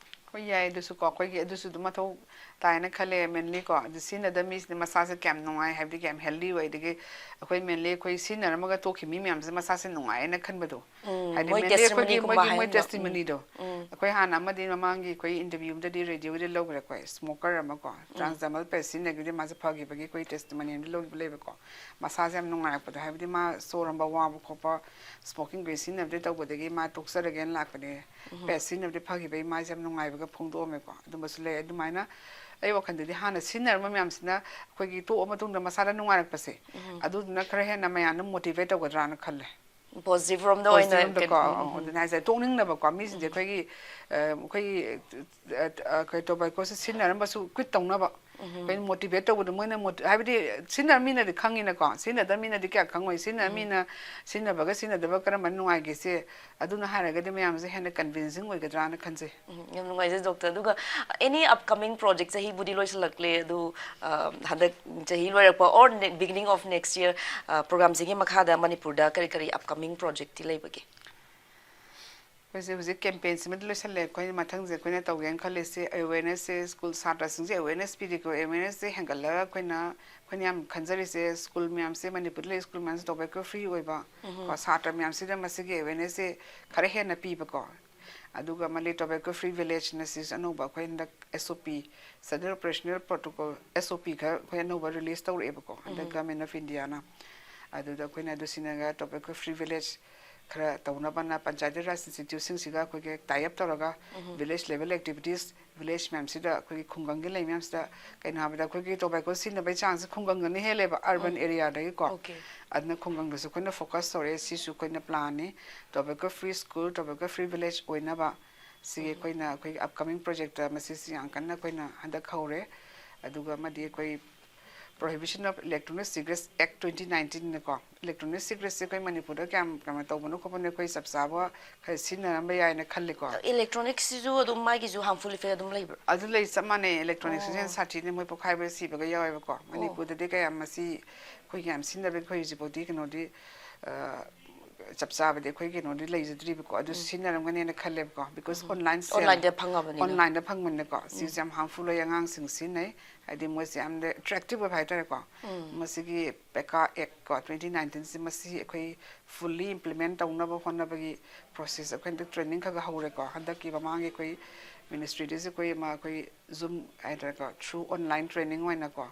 ꯍꯣꯏ, ꯌꯥꯏ, ꯑꯗꯨꯁꯨ ꯀꯣ, ꯑꯩꯈꯣꯏꯒꯤ ꯑꯗꯨꯁꯨ ꯑꯗꯨꯝ ꯃꯊꯧ ꯇꯥꯏꯅ ꯈꯜꯂꯦ, mainly ꯀꯣ꯫ ꯑꯗꯨ ꯁꯤꯖꯤꯟꯅꯗꯕ ꯃꯤꯁꯤꯅ ꯃꯁꯥꯁꯦ ꯀꯌꯥꯝ ꯅꯨꯡꯉꯥꯏ ꯍꯥꯏꯕꯗꯤ, ꯀꯌꯥꯝ healthy ꯑꯣꯏ, ꯑꯗꯒꯤ ꯑꯩꯈꯣꯏ mainly ꯑꯩꯈꯣꯏ ꯁꯤꯖꯤꯟꯅꯔꯝꯃꯒ ꯇꯣꯛꯈꯤꯕ ꯃꯤ ꯃꯌꯥꯝꯁꯦ ꯃꯁꯥꯁꯦ ꯅꯨꯡꯉꯥꯏꯌꯦꯅ ꯈꯟꯕꯗꯣ꯫ ꯎꯝ, ꯍꯥꯏꯗꯤ ꯃꯣꯏ mainly ꯑꯩꯈꯣꯏꯒꯤ testimonyꯒꯨꯝꯕ ꯃꯣꯏꯒꯤ ꯃꯣꯏ ꯍꯥꯏꯍꯟꯕ꯫ ꯎꯝ꯫ Testimonyꯗꯣ꯫ ꯎꯝ꯫ ꯑꯩꯈꯣꯏ ꯍꯥꯟꯅ ꯑꯃꯗꯤ ꯃꯃꯥꯡꯒꯤ ꯑꯩꯈꯣꯏ interview ꯑꯃꯗꯗꯤ radioꯗ ꯂꯧꯈ꯭ꯔꯦ ꯑꯩꯈꯣꯏ, smoker ꯑꯃꯀꯣ, ꯎꯝ꯫ Transdermal paste ꯁꯤꯖꯤꯟꯅꯈꯤꯕꯗꯤ ꯃꯥꯁꯦ ꯐꯈꯤꯕꯒꯤ ꯑꯩꯈꯣꯏ testimony ꯑꯃꯗꯤ ꯂꯧꯈꯤꯕ ꯂꯩꯕꯀꯣ꯫ ꯃꯁꯥꯁꯦ ꯌꯥꯝ ꯅꯨꯡꯉꯥꯏꯔꯛꯄꯗꯣ, ꯍꯥꯏꯕꯗꯤ ꯃꯥ ꯁꯣꯔ ꯍꯣꯟꯕ ꯋꯥꯕ ꯈꯣꯠꯄ, smoking paste ꯁꯤꯖꯤꯟꯅꯕꯗꯤ ꯇꯧꯕꯗꯒꯤ ꯃꯥ ꯇꯣꯛꯆꯔꯒꯦꯅ ꯂꯥꯛꯄꯅꯦ꯫ ꯎꯝ꯫ Paste ꯁꯤꯖꯤꯟꯅꯕꯗꯤ ꯐꯈꯤꯕꯒꯤ ꯃꯥꯁꯦ ꯌꯥꯝ ꯅꯨꯡꯉꯥꯏꯕꯒ ꯐꯣꯡꯗꯣꯛꯑꯝꯃꯦꯀꯣ꯫ ꯑꯗꯨꯝꯕꯁꯨ ꯂꯩ꯫ ꯑꯗꯨꯃꯥꯏꯅ ꯑꯩ ꯋꯥꯈꯜꯗꯗꯤ ꯍꯥꯟꯅ ꯁꯤꯖꯤꯟꯅꯔꯝꯕ ꯃꯌꯥꯝꯁꯤꯅ ꯑꯩꯈꯣꯏꯒꯤ ꯇꯣꯛꯑ ꯃꯇꯨꯡꯗ ꯃꯁꯥꯗ ꯅꯨꯡꯉꯥꯏꯔꯛꯄꯁꯦ, ꯎꯝ꯫ ꯑꯗꯨꯗꯨꯅ ꯈꯔ ꯍꯦꯟꯅ ꯃꯌꯥꯝꯗ motivate ꯇꯧꯒꯗ꯭ꯔꯥꯅ ꯈꯜꯂꯦ꯫ Positive ꯔꯣꯝꯗ ꯑꯣꯏꯅ Positive ꯔꯣꯝꯗꯀꯣ, ꯀꯩꯅꯣ, ꯑꯧ, ꯎꯝ, ꯎꯝ꯫ ꯑꯗꯨꯅ ꯍꯥꯏꯁꯦ, ꯇꯣꯛꯅꯤꯡꯅꯕꯀꯣ, ꯃꯤꯁꯤꯡꯁꯦ ꯎꯝ꯫ ꯑꯩꯈꯣꯏꯒꯤ, ꯑ, ꯑꯩꯈꯣꯏꯒꯤ, ꯑ, ꯑ, ꯀꯩ, tobacco ꯁꯦ ꯁꯤꯖꯤꯟꯅꯔꯝꯕꯁꯨ quit ꯇꯧꯅꯕ ꯎꯝ꯫ ꯑꯩꯈꯣꯏꯅ motivate ꯇꯧꯕꯗꯣ, ꯃꯣꯏꯅ mot-, ꯍꯥꯏꯕꯗꯤ ꯁꯤꯖꯤꯟꯅꯕ ꯃꯤꯅꯗꯤ ꯈꯪꯉꯤꯅꯀꯣ, ꯁꯤꯖꯤꯟꯅꯗꯕ ꯃꯤꯅꯗꯤ ꯀꯌꯥ ꯈꯪꯉꯣꯏ, ꯁꯤꯖꯤꯟꯅꯕ ꯎꯝ꯫ ꯃꯤꯅ ꯁꯤꯖꯤꯟꯅꯕꯒ ꯁꯤꯖꯤꯟꯅꯗꯕ ꯀꯔꯝꯕꯅ ꯅꯨꯡꯉꯥꯏꯒꯦꯁꯦ, ꯑꯗꯨꯅ ꯍꯥꯏꯔꯒꯗꯤ ꯃꯌꯥꯝꯁꯦ ꯍꯦꯟꯅ convincing ꯑꯣꯏꯒꯗ꯭ꯔꯥꯅ ꯈꯟꯖꯩ꯫ ꯎꯝ, ꯌꯥꯝ ꯅꯨꯡꯉꯥꯏꯖꯩ ꯗꯣꯛꯇꯔ꯫ ꯑꯗꯨꯒ any upcoming project, ꯆꯍꯤꯕꯨꯗꯤ ꯂꯣꯏꯁꯤꯜꯂꯛꯂꯦ, ꯑꯗꯨ, ꯑ, ꯍꯟꯗꯛ ꯆꯍꯤ ꯂꯣꯏꯔꯛꯄ or ne-, beginning of next year, ꯑ, programꯁꯤꯒꯤ ꯃꯈꯥꯗ ꯃꯅꯤꯄꯨꯔꯗ ꯀꯔꯤ ꯀꯔꯤ upcoming projectꯇꯤ ꯂꯩꯕꯒꯦ? ꯑꯩꯈꯣꯏꯁꯦ ꯍꯧꯖꯤꯛ campaignꯁꯤꯃꯗꯤ ꯂꯣꯏꯁꯤꯜꯂꯦ꯫ ꯑꯩꯈꯣꯏꯅ ꯃꯊꯪꯁꯦ ꯑꯩꯈꯣꯏꯅ ꯇꯧꯒꯦꯅ ꯈꯜꯂꯤꯁꯦ, awarenessꯁꯦ, school ꯁꯥꯇ꯭ꯔꯁꯤꯡꯁꯦ awareness ꯄꯤꯔꯤꯀꯣ, awarenessꯁꯦ ꯍꯦꯟꯒꯠꯂꯒ ꯑꯩꯈꯣꯏꯅ, ꯑꯩꯈꯣꯏꯅ ꯌꯥꯝ ꯈꯟꯖꯔꯤꯁꯦ, school ꯃꯌꯥꯝꯁꯦ, ꯃꯅꯤꯄꯨꯔꯗ ꯂꯩ school ꯃꯌꯥꯝꯁꯦ tobacco free ꯑꯣꯏꯕ, ꯎꯝ꯫ ꯀꯣ, ꯁꯥꯇ꯭ꯔ ꯃꯌꯥꯝꯁꯤꯗ ꯃꯁꯤꯒꯤ awarenessꯁꯦ ꯈꯔ ꯍꯦꯟꯅ ꯄꯤꯕꯀꯣ꯫ ꯑꯗꯨꯒ ꯃꯜꯂꯤ tobacco free villageꯅ ꯁꯤꯁꯨ ꯑꯅꯧꯕ ꯑꯩꯈꯣꯏ ꯍꯟꯗꯛ S O P, Standard Operational Protocol, S O P ꯈꯔ ꯑꯩꯈꯣꯏ ꯑꯅꯧꯕ release ꯇꯧꯔꯛꯑꯦꯕꯀꯣ, ꯍꯟꯗꯛ ꯎꯝ꯫ Government of Indiaꯅ꯫ ꯑꯗꯨꯗ ꯑꯩꯈꯣꯏꯅ ꯑꯗꯨ ꯁꯤꯖꯤꯟꯅꯔꯒ tobacco free village ꯈꯔ ꯇꯧꯅꯕꯅ ꯄꯟꯆꯥꯌꯇꯤ ꯔꯥꯖ ꯏꯟꯁꯇꯤꯇ꯭ꯌꯨꯠꯁꯤꯡꯁꯤꯒ ꯑꯩꯈꯣꯏꯒꯤ ꯇꯥꯏ ꯑꯞ ꯇꯧꯔꯒ ꯚꯤꯂꯦꯖ ꯂꯦꯚꯦꯜ ꯑꯦꯛꯇꯤꯚꯤꯇꯤꯁ, ꯚꯤꯂꯦꯖ ꯃꯌꯥꯝꯁꯤꯗ ꯑꯩꯈꯣꯏꯒꯤ ꯈꯨꯡꯒꯪꯒꯤ ꯂꯩ ꯃꯌꯥꯝꯁꯤꯗ, ꯀꯩꯅꯣ ꯍꯥꯏꯕꯗ ꯑꯩꯈꯣꯏꯒꯤ ꯇꯣꯕꯦꯀꯣ ꯁꯤꯖꯤꯟꯅꯕꯒꯤ ꯆꯥꯡꯁꯦ ꯈꯨꯡꯒꯪꯗꯅ ꯍꯦꯜꯂꯦꯕ, ꯑꯔꯕꯟ ꯑꯦꯔꯤꯌꯥꯗꯒꯤꯀꯣ꯫ Okay. ꯑꯗꯨꯅ ꯈꯨꯡꯒꯪꯗꯁꯨ ꯑꯩꯈꯣꯏꯅ ꯐꯣꯀꯁ ꯇꯧꯔꯛꯑꯦ꯫ ꯁꯤꯁꯨ ꯑꯩꯈꯣꯏꯅ ꯄ꯭ꯂꯥꯟꯅꯤ, ꯇꯣꯕꯦꯀꯣ ꯐ꯭ꯔꯤ ꯁ꯭ꯀꯨꯜ, ꯇꯣꯕꯦꯀꯣ ꯐ꯭ꯔꯤ ꯚꯤꯂꯦꯖ ꯑꯣꯏꯅꯕ꯫ ꯁꯤꯒꯤ ꯑꯩꯈꯣꯏꯅ ꯑꯩꯈꯣꯏꯒꯤ ꯑꯞꯀꯃꯤꯡ ꯄ꯭ꯔꯣꯖꯦꯛꯇ ꯃꯁꯤꯁꯤ ꯌꯥꯝ ꯀꯟꯅ ꯑꯩꯈꯣꯏꯅ ꯍꯟꯗꯛ ꯍꯧꯔꯦ꯫ ꯑꯗꯨꯒ ꯑꯃꯗꯤ ꯑꯩꯈꯣꯏ Prohibition of Electronic Cigarettes Act twenty nineteen ꯀꯣ, ꯏꯂꯦꯛꯇ꯭ꯔꯣꯅꯤꯛ ꯁꯤꯒꯔꯦꯠꯁꯦ ꯑꯩꯈꯣꯏ ꯃꯅꯤꯄꯨꯔꯗ ꯀꯌꯥꯝ ꯀꯩꯅꯣ ꯇꯧꯕꯅꯣ ꯈꯣꯠꯄꯅꯣ ꯑꯩꯈꯣꯏ ꯆꯞ ꯆꯥꯕ ꯈꯔ ꯁꯤꯖꯤꯟꯅꯔꯝꯕ ꯌꯥꯏꯅ ꯈꯜꯂꯤꯀꯣ꯫ ꯏꯂꯦꯛꯇ꯭ꯔꯣꯅꯤꯛꯁꯤꯁꯨ ꯑꯗꯨꯝ ꯃꯥꯒꯤꯁꯨ ꯍꯥꯔꯝꯐꯨꯜ ꯏꯐꯦꯛ ꯑꯗꯨꯝ ꯂꯩꯕ꯭ꯔꯥ? ꯑꯗꯨ ꯂꯩ, ꯆꯞ ꯃꯥꯟꯅꯩ꯫ ꯏꯂꯦꯛꯇ꯭ꯔꯣꯅꯤꯛꯁꯤꯁꯨ ꯍꯦꯟꯅ ꯁꯥꯊꯤꯅ ꯃꯣꯏ ꯄꯣꯛꯈꯥꯏꯕ ꯁꯤꯕꯒ ꯌꯥꯎꯋꯦꯕꯀꯣ꯫ ꯃꯅꯤꯄꯨꯔꯗꯗꯤ ꯀꯌꯥꯝ ꯃꯁꯤ ꯑꯩꯈꯣꯏ ꯌꯥꯝ ꯁꯤꯖꯤꯟꯅꯕꯒꯤ ꯑꯩꯈꯣꯏ ꯍꯧꯖꯤꯛꯐꯥꯎꯗꯤ ꯀꯩꯅꯣꯗꯤ, ꯑ, ꯆꯞ ꯆꯥꯕꯗꯤ ꯑꯩꯈꯣꯏ ꯀꯩꯅꯣꯗꯤ ꯂꯩꯖꯗ꯭ꯔꯤꯕꯀꯣ꯫ ꯑꯗꯨ ꯁꯤꯖꯤꯟꯅꯔꯝꯒꯅꯦꯅ ꯈꯜꯂꯦꯕꯀꯣ꯫ Because online sale, Onlineꯗ ꯐꯪꯉꯕꯅꯤꯅ꯫ Onlineꯗ ꯐꯪꯕꯅꯤꯅꯀꯣ꯫ ꯁꯤꯁꯦ ꯌꯥꯝ ꯍꯥꯔꯝꯐꯨꯜ ꯑꯣꯏ, ꯑꯉꯥꯡꯁꯤꯡ ꯁꯤꯖꯤꯟꯅꯩ꯫ ꯍꯥꯏꯗꯤ ꯃꯣꯏꯁꯦ ꯌꯥꯝꯅ ꯑꯦꯇ꯭ꯔꯦꯛꯇꯤꯚ ꯑꯣꯏꯕ ꯍꯥꯏꯇꯥꯔꯦꯀꯣ꯫ ꯃꯁꯤꯒꯤ ꯄꯦꯀꯥ ꯑꯦꯛ ꯀꯣ, twenty nineteen ꯁꯤ ꯃꯁꯤ ꯑꯩꯈꯣꯏ ꯐꯨꯜꯂꯤ ꯏꯝꯄ꯭ꯂꯤꯃꯦꯟ ꯇꯧꯅꯕ ꯍꯣꯠꯅꯕꯒꯤ ꯄ꯭ꯔꯣꯁꯦꯁ ꯑꯩꯈꯣꯏ ꯍꯟꯗꯛ ꯇ꯭ꯔꯦꯅꯤꯡ ꯈꯔ ꯈꯔ ꯍꯧꯔꯦꯀꯣ꯫ ꯍꯟꯗꯛꯀꯤ ꯃꯃꯥꯡꯒꯤ ꯑꯩꯈꯣꯏ ꯃꯤꯅꯤꯁꯇ꯭ꯔꯤꯗꯁꯨ ꯑꯩꯈꯣꯏ ꯑꯃ ꯑꯩꯈꯣꯏ ꯖꯨꯝ ꯍꯥꯏꯇꯥꯔꯦꯀꯣ, ꯊ꯭ꯔꯨ ꯑꯣꯟꯂꯥꯏꯟ ꯇ꯭ꯔꯦꯅꯤꯡ ꯑꯣꯏꯅꯀꯣ,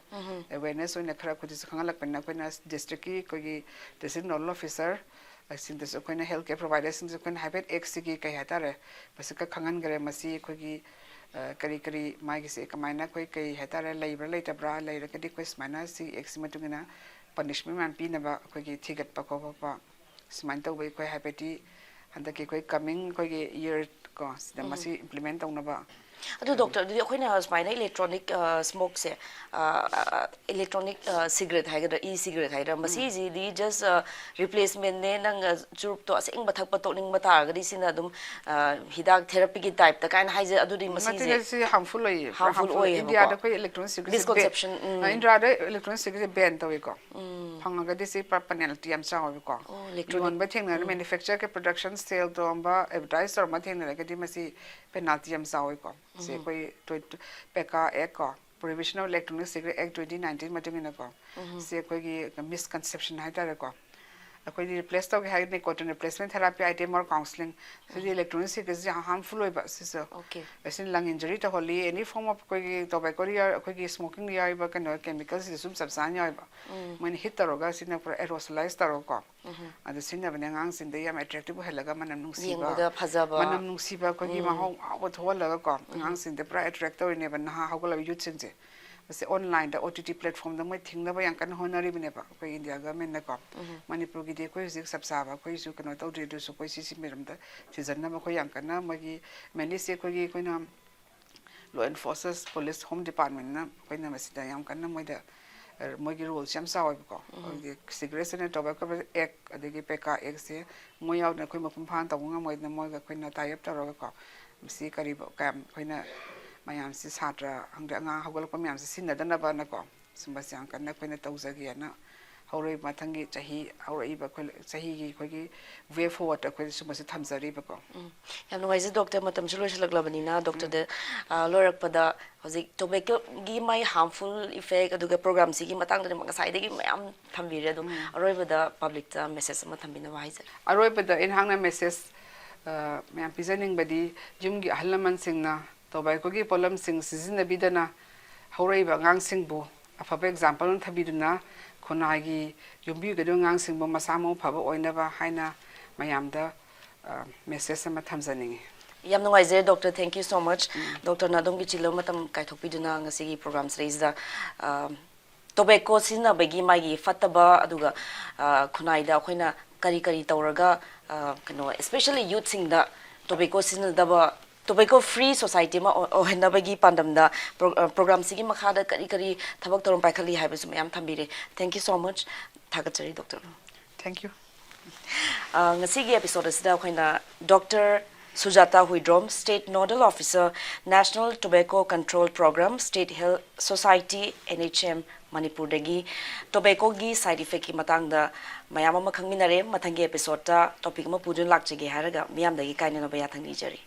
ꯑꯦꯋꯦꯔꯅꯦꯁ ꯑꯣꯏꯅ ꯈꯔ ꯑꯩꯈꯣꯏꯗꯁꯨ ꯈꯪꯍꯜꯂꯛꯄꯅꯤꯅ ꯑꯩꯈꯣꯏꯅ ꯗꯤꯁꯇ꯭ꯔꯤꯛꯀꯤ ꯑꯩꯈꯣꯏꯒꯤ ꯗꯤꯁꯇ꯭ꯔꯤꯛ ꯅꯣꯗꯜ ꯑꯣꯐꯤꯁꯔ ꯁꯤꯡꯗꯁꯨ ꯑꯩꯈꯣꯏꯅ ꯍꯦꯜꯊ ꯀꯦꯌꯔ ꯄ꯭ꯔꯣꯚꯥꯏꯗꯔꯁꯤꯡꯁꯨ ꯑꯩꯈꯣꯏꯅ ꯍꯥꯏꯐꯦꯠ ꯑꯦꯛꯁꯤꯒꯤ ꯀꯩ ꯍꯥꯏꯇꯥꯔꯦ, ꯃꯁꯤ ꯈꯔ ꯈꯪꯍꯟꯈ꯭ꯔꯦ꯫ ꯃꯁꯤ ꯑꯩꯈꯣꯏꯒꯤ, ꯑ, ꯀꯔꯤ ꯀꯔꯤ ꯃꯥꯒꯤꯁꯦ ꯀꯃꯥꯏꯅ ꯑꯩꯈꯣꯏ ꯀꯩ ꯍꯥꯏꯇꯥꯔꯦ, ꯂꯩꯕ꯭ꯔꯥ ꯂꯩꯇꯕ꯭ꯔꯥ, ꯂꯩꯔꯒꯗꯤ ꯑꯩꯈꯣꯏ ꯁꯨꯃꯥꯏꯅ ꯁꯤ ꯑꯦꯛꯁꯤ ꯃꯇꯨꯡ ꯏꯟꯅ ꯄꯅꯤꯁꯃꯦꯟ ꯃꯌꯥꯝ ꯄꯤꯅꯕ ꯑꯩꯈꯣꯏꯒꯤ ꯊꯤꯒꯠꯄ ꯈꯣꯠꯄ ꯁꯨꯃꯥꯏꯅ ꯇꯧꯕ ꯑꯩꯈꯣꯏ ꯍꯥꯏꯐꯦꯠꯇꯤ ꯍꯟꯗꯛꯀꯤ ꯑꯩꯈꯣꯏ ꯀꯃꯤꯡ ꯑꯩꯈꯣꯏꯒꯤ ꯏꯌꯔ ꯀꯣ ꯁꯤꯗ ꯃꯁꯤ ꯏꯝꯄ꯭ꯂꯤꯃꯦꯟ ꯇꯧꯅꯕ꯫ ꯑꯗꯨ ꯗꯣꯛꯇꯔ, ꯑꯗꯨꯗꯤ ꯑꯩꯈꯣꯏꯅ ꯁꯨꯃꯥꯏꯅ ꯏꯂꯦꯛꯇ꯭ꯔꯣꯅꯤꯛ ꯁ꯭ꯃꯣꯛꯁꯦ, ꯏꯂꯦꯛꯇ꯭ꯔꯣꯅꯤꯛ ꯁꯤꯒꯔꯦꯠ ꯍꯥꯏꯒꯗ꯭ꯔꯥ, ꯏ ꯁꯤꯒꯔꯦꯠ ꯍꯥꯏꯒꯗ꯭ꯔꯥ, ꯃꯁꯤꯁꯤꯗꯤ ꯖꯁ ꯔꯤꯄ꯭ꯂꯦꯁꯃꯦꯟꯅꯦ, ꯅꯪ ꯆꯨꯔꯨꯞꯇꯣ ꯑꯁꯦꯡꯕ ꯊꯛꯄ ꯇꯣꯛꯅꯤꯡꯕ ꯇꯥꯔꯒꯗꯤ ꯁꯤꯅ ꯑꯗꯨꯝ, ꯑ, ꯍꯤꯗꯥꯛ ꯊꯦꯔꯥꯄꯤꯒꯤ ꯇꯥꯏꯞꯇ ꯀꯥꯏꯅ ꯍꯥꯏꯖꯩ꯫ ꯑꯗꯨꯗꯤ ꯅꯠꯇꯦ, ꯃꯁꯤꯁꯦ ꯅꯠꯇꯦ, ꯁꯤ ꯍꯥꯔꯝꯐꯨꯜ ꯑꯣꯏꯌꯦ, ꯄꯨꯔꯥ ꯍꯥꯔꯝꯐꯨꯜ ꯍꯥꯔꯝꯐꯨꯜ꯫ ꯑꯣꯏꯌꯦꯕꯀꯣ꯫ ꯏꯟꯗꯤꯌꯥꯗ ꯑꯩꯈꯣꯏ ꯏꯂꯦꯛꯇ꯭ꯔꯣꯅꯤꯛ ꯁꯤꯒꯔꯦꯠꯁꯦ ꯕꯦ-, ꯃꯤꯁꯀꯣꯟꯁꯦꯞꯁꯟ, ꯎꯝ꯫ ꯑ, ꯏꯟꯗꯤꯌꯥꯗ ꯏꯂꯦꯛꯇ꯭ꯔꯣꯅꯤꯛ ꯁꯤꯒꯔꯦꯠꯁꯦ ꯕꯦꯟ ꯇꯧꯋꯤꯀꯣ꯫ ꯐꯪꯉꯒꯗꯤ ꯁꯤ ꯄꯨꯔꯥ ꯄꯦꯅꯥꯜꯇꯤ ꯌꯥꯝ ꯆꯥꯎꯋꯦꯕꯀꯣ꯫ ꯑꯣ, ꯏꯂꯦꯛꯇ꯭ꯔꯣꯅꯤꯛ꯫ ꯌꯣꯟꯕ ꯊꯦꯡꯅꯔꯦ, ꯃꯦꯅꯨꯐꯦꯛꯆꯔꯒꯤ ꯄ꯭ꯔꯗꯛꯁꯟ ꯁꯦꯜ ꯇꯧꯔꯝꯕ, ꯑꯦꯗꯚꯔꯇꯥꯏꯁ ꯇꯧꯔꯝꯕ ꯊꯦꯡꯅꯔꯒꯗꯤ ꯃꯁꯤ ꯄꯦꯅꯥꯜꯇꯤ ꯌꯥꯝ ꯆꯥꯎꯋꯤꯀꯣ꯫ ꯁꯤ ꯑꯩꯈꯣꯏ ꯇ꯭ꯋꯦꯟꯇꯤ, ꯄꯦꯀꯥ ꯑꯦꯛ ꯀꯣ, Prohibition of Electronic Cigarette Act twenty nineteen ꯃꯇꯨꯡ ꯏꯟꯅꯀꯣ꯫ ꯁꯤ ꯑꯩꯈꯣꯏꯒꯤ ꯃꯤꯁꯀꯟꯁꯦꯞꯁꯟ ꯍꯥꯏꯇꯥꯔꯦꯀꯣ꯫ ꯑꯩꯈꯣꯏꯗꯤ ꯔꯤꯄ꯭ꯂꯦꯁ ꯇꯧꯒꯦ ꯍꯥꯏꯔꯒꯅ nicotine replacement therapy item or counseling꯫ CD electronic cigarette ꯁꯤ ꯌꯥꯝ harmful ꯑꯣꯏꯕ ꯁꯤꯁꯨ꯫ Okay. ꯑꯁꯤꯅ lung injury ꯇꯧꯍꯜꯂꯤ, any form of ꯑꯩꯈꯣꯏꯒꯤ tobacco ꯗ ꯌꯥꯎ-, ꯑꯩꯈꯣꯏꯒꯤ smoking ꯗ ꯌꯥꯎꯔꯤꯕ ꯀꯩꯅꯣ chemical ꯁꯤꯗ ꯁꯨꯝ ꯆꯞ ꯆꯥꯅ ꯌꯥꯎꯋꯦꯕ꯫ ꯃꯣꯏꯅ heat ꯇꯧꯔꯒ ꯁꯤꯅ ꯄꯨꯔꯥ aerosolize ꯇꯧꯔꯒꯀꯣ꯫ ꯑꯗꯨ ꯁꯤꯖꯤꯟꯅꯕꯅꯦ ꯑꯉꯥꯡꯁꯤꯡꯗ ꯌꯥꯝ attractive ꯑꯣꯏꯍꯜꯂꯒ ꯃꯅꯝ ꯅꯨꯡꯁꯤꯕ, ꯌꯦꯡꯕꯗ ꯐꯖꯕ꯫ ꯃꯅꯝ ꯅꯨꯡꯁꯤꯕ ꯑꯩꯈꯣꯏꯒꯤ ꯃꯍꯥꯎ ꯍꯥꯎꯕ ꯊꯣꯛꯍꯜꯂꯒꯀꯣ ꯑꯉꯥꯡꯁꯤꯡꯗ ꯄꯨꯔꯥ attract ꯇꯧꯔꯤꯅꯦꯕ ꯅꯍꯥ ꯍꯧꯒꯠꯂꯛꯄ youth ꯁꯤꯡꯁꯦ꯫ ꯃꯁꯤ online ꯗ O T T platform ꯗ ꯃꯣꯏ ꯊꯤꯡꯅꯕ ꯌꯥꯝ ꯀꯟꯅ ꯍꯣꯠꯅꯔꯤꯕꯅꯦꯕ ꯑꯩꯈꯣꯏ India government ꯅꯀꯣ꯫ ꯃꯅꯤꯄꯨꯔꯒꯤꯗꯤ ꯑꯩꯈꯣꯏ ꯍꯧꯖꯤꯛ ꯆꯞ ꯆꯥꯕ ꯑꯩꯈꯣꯏꯁꯨ ꯀꯩꯅꯣ ꯇꯧꯗ꯭ꯔꯤ, ꯑꯗꯨꯁꯨ ꯑꯩꯈꯣꯏ ꯁꯤꯁꯤ ꯃꯔꯝꯗ ꯊꯤꯖꯤꯟꯅꯕ ꯑꯩꯈꯣꯏ ꯌꯥꯝ ꯀꯟꯅ ꯃꯣꯏꯒꯤ mainly ꯁꯤ ꯑꯩꯈꯣꯏꯒꯤ ꯑꯩꯈꯣꯏꯅ law enforcers, police, home department ꯅ ꯑꯩꯈꯣꯏꯅ ꯃꯁꯤꯗ ꯌꯥꯝ ꯀꯟꯅ ꯃꯣꯏꯗ, ꯑ, ꯃꯣꯏꯒꯤ role ꯁꯦ ꯌꯥꯝ ꯆꯥꯎꯋꯦꯕꯀꯣ꯫ ꯑꯩꯈꯣꯏꯒꯤ cigarette and tobacco act ꯑꯗꯒꯤ PECCA act ꯁꯦ ꯃꯣꯏ ꯌꯥꯎꯗꯅ ꯑꯩꯈꯣꯏ ꯃꯄꯨꯡ ꯐꯥꯅ ꯇꯧꯕ ꯉꯝꯃꯣꯏꯗꯅ ꯃꯣꯏꯒ ꯑꯩꯈꯣꯏꯅ tie up ꯇꯧꯔꯒꯀꯣ꯫ ꯃꯁꯤ ꯀꯔꯤꯕ ꯀꯌꯥꯝ ꯑꯩꯈꯣꯏꯅ ꯃꯌꯥꯝꯁꯤ ꯁꯥꯇ꯭ꯔ ꯈꯪꯗꯦ ꯑꯉꯥꯡ ꯍꯧꯒꯠꯂꯛꯄ ꯃꯌꯥꯝꯁꯤ ꯁꯤꯖꯤꯟꯅꯗꯅꯕꯅꯀꯣ꯫ ꯁꯨꯝꯕꯁꯤ ꯌꯥꯝ ꯀꯟꯅ ꯑꯩꯈꯣꯏꯅ ꯇꯧꯖꯒꯦꯅ ꯍꯧꯔꯛꯏꯕ ꯃꯊꯪꯒꯤ ꯆꯍꯤ ꯍꯧꯔꯛꯏꯕ ꯑꯩꯈꯣꯏ ꯆꯍꯤꯒꯤ ꯑꯩꯈꯣꯏꯒꯤ way forward ꯑꯩꯈꯣꯏ ꯁꯨꯝꯕꯁꯤ ꯊꯝꯖꯔꯤꯕꯀꯣ꯫ ꯌꯥꯝ ꯅꯨꯡꯉꯥꯏꯖꯩ ꯗꯣꯛꯇꯔ, ꯃꯇꯝꯁꯨ ꯂꯣꯏꯁꯤꯜꯂꯛꯂꯕꯅꯤꯅ ꯗꯣꯛꯇꯔꯗ, ꯑ, ꯂꯣꯏꯔꯛꯄꯗ ꯍꯧꯖꯤꯛ tobacco ꯒꯤ ꯃꯥꯏ harmful effect ꯑꯗꯨꯒ program ꯁꯤꯒꯤ ꯃꯇꯥꯡꯗꯗꯤ ꯉꯁꯥꯏꯗꯒꯤ ꯃꯌꯥꯝ ꯊꯝꯕꯤꯔꯦ, ꯑꯗꯣ ꯑꯔꯣꯏꯕꯗ public ꯇ message ꯑꯃ ꯊꯝꯕꯤꯅꯕ ꯍꯥꯏꯖꯔꯤ꯫ ꯑꯔꯣꯏꯕꯗ ꯑꯩꯍꯥꯛꯅ message, ꯑ, ꯃꯌꯥꯝ ꯄꯤꯖꯅꯤꯡꯕꯗꯤ ꯌꯨꯝꯒꯤ ꯑꯍꯜ ꯂꯃꯟꯁꯤꯡꯅ tobacco ꯒꯤ ꯄꯣꯠꯂꯝꯁꯤꯡ ꯁꯤꯖꯤꯟꯅꯕꯤꯗꯅ ꯍꯧꯔꯛꯏꯕ ꯑꯉꯥꯡꯁꯤꯡꯕꯨ ꯑꯐꯕ example ꯑꯃ ꯊꯝꯕꯤꯗꯨꯅ ꯈꯨꯟꯅꯥꯏꯒꯤ ꯌꯨꯝꯕꯤꯒꯗꯧꯔꯤꯕ ꯑꯉꯥꯡꯁꯤꯡꯕꯨ ꯃꯁꯥ ꯃꯎ ꯐꯕ ꯑꯣꯏꯅꯕ ꯍꯥꯏꯅ ꯃꯌꯥꯝꯗ, ꯑ, message ꯑꯃ ꯊꯝꯖꯅꯤꯡꯏ꯫ ꯌꯥꯝ ꯅꯨꯡꯉꯥꯏꯖꯔꯦ doctor, thank you so much꯫ ꯗꯣꯛꯇꯔꯅ ꯑꯗꯣꯝꯒꯤ ꯆꯤꯜꯂꯕ ꯃꯇꯝ ꯀꯥꯏꯊꯣꯛꯄꯤꯗꯨꯅ ꯉꯁꯤꯒꯤ program ꯁꯤꯗꯩꯁꯤꯗ, ꯑ, tobacco ꯁꯤꯖꯤꯟꯅꯕꯒꯤ ꯃꯥꯒꯤ ꯐꯠꯇꯕ, ꯑꯗꯨꯒ, ꯑ, ꯈꯨꯟꯅꯥꯏꯗ ꯑꯩꯈꯣꯏꯅ ꯀꯔꯤ ꯀꯔꯤ ꯇꯧꯔꯒ, ꯑ, ꯀꯩꯅꯣ, especially youth ꯁꯤꯡꯗ tobacco ꯁꯤꯖꯤꯟꯅꯗꯕ, tobacco free society ꯑꯃ ꯑꯣꯏ-, ꯑꯣꯏꯍꯟꯅꯕꯒꯤ ꯄꯥꯟꯗꯝꯗ pro-, ꯑ, program ꯁꯤꯒꯤ ꯃꯈꯥꯗ ꯀꯔꯤ ꯀꯔꯤ ꯊꯕꯛ ꯊꯧꯔꯝ ꯄꯥꯏꯈꯠꯂꯤ ꯍꯥꯏꯕꯁꯨ ꯃꯌꯥꯝ ꯊꯝꯕꯤꯔꯦ꯫ Thank you so much꯫ ꯊꯥꯒꯠꯆꯔꯤ ꯗꯣꯛꯇꯔ꯫ Thank you꯫ ꯑ, ꯉꯁꯤꯒꯤ episode ꯑꯁꯤꯗ ꯑꯩꯈꯣꯏꯅ doctor Sujata Huidrom, State Nodal Officer, National Tobacco Control Program, State Health Society, N H M, ꯃꯅꯤꯄꯨꯔꯗꯒꯤ tobacco ꯒꯤ side effect ꯀꯤ ꯃꯇꯥꯡꯗ ꯃꯌꯥꯝ ꯑꯃ ꯈꯪꯃꯤꯟꯅꯔꯦ꯫ ꯃꯊꯪꯒꯤ episode ꯇ topic ꯑꯃ ꯄꯨꯗꯨꯅ ꯂꯥꯛꯆꯒꯦ ꯍꯥꯏꯔꯒ ꯃꯤꯌꯥꯝꯗꯒꯤ ꯀꯥꯏꯅꯅꯕ ꯌꯥꯊꯪ ꯅꯤꯖꯔꯤ꯫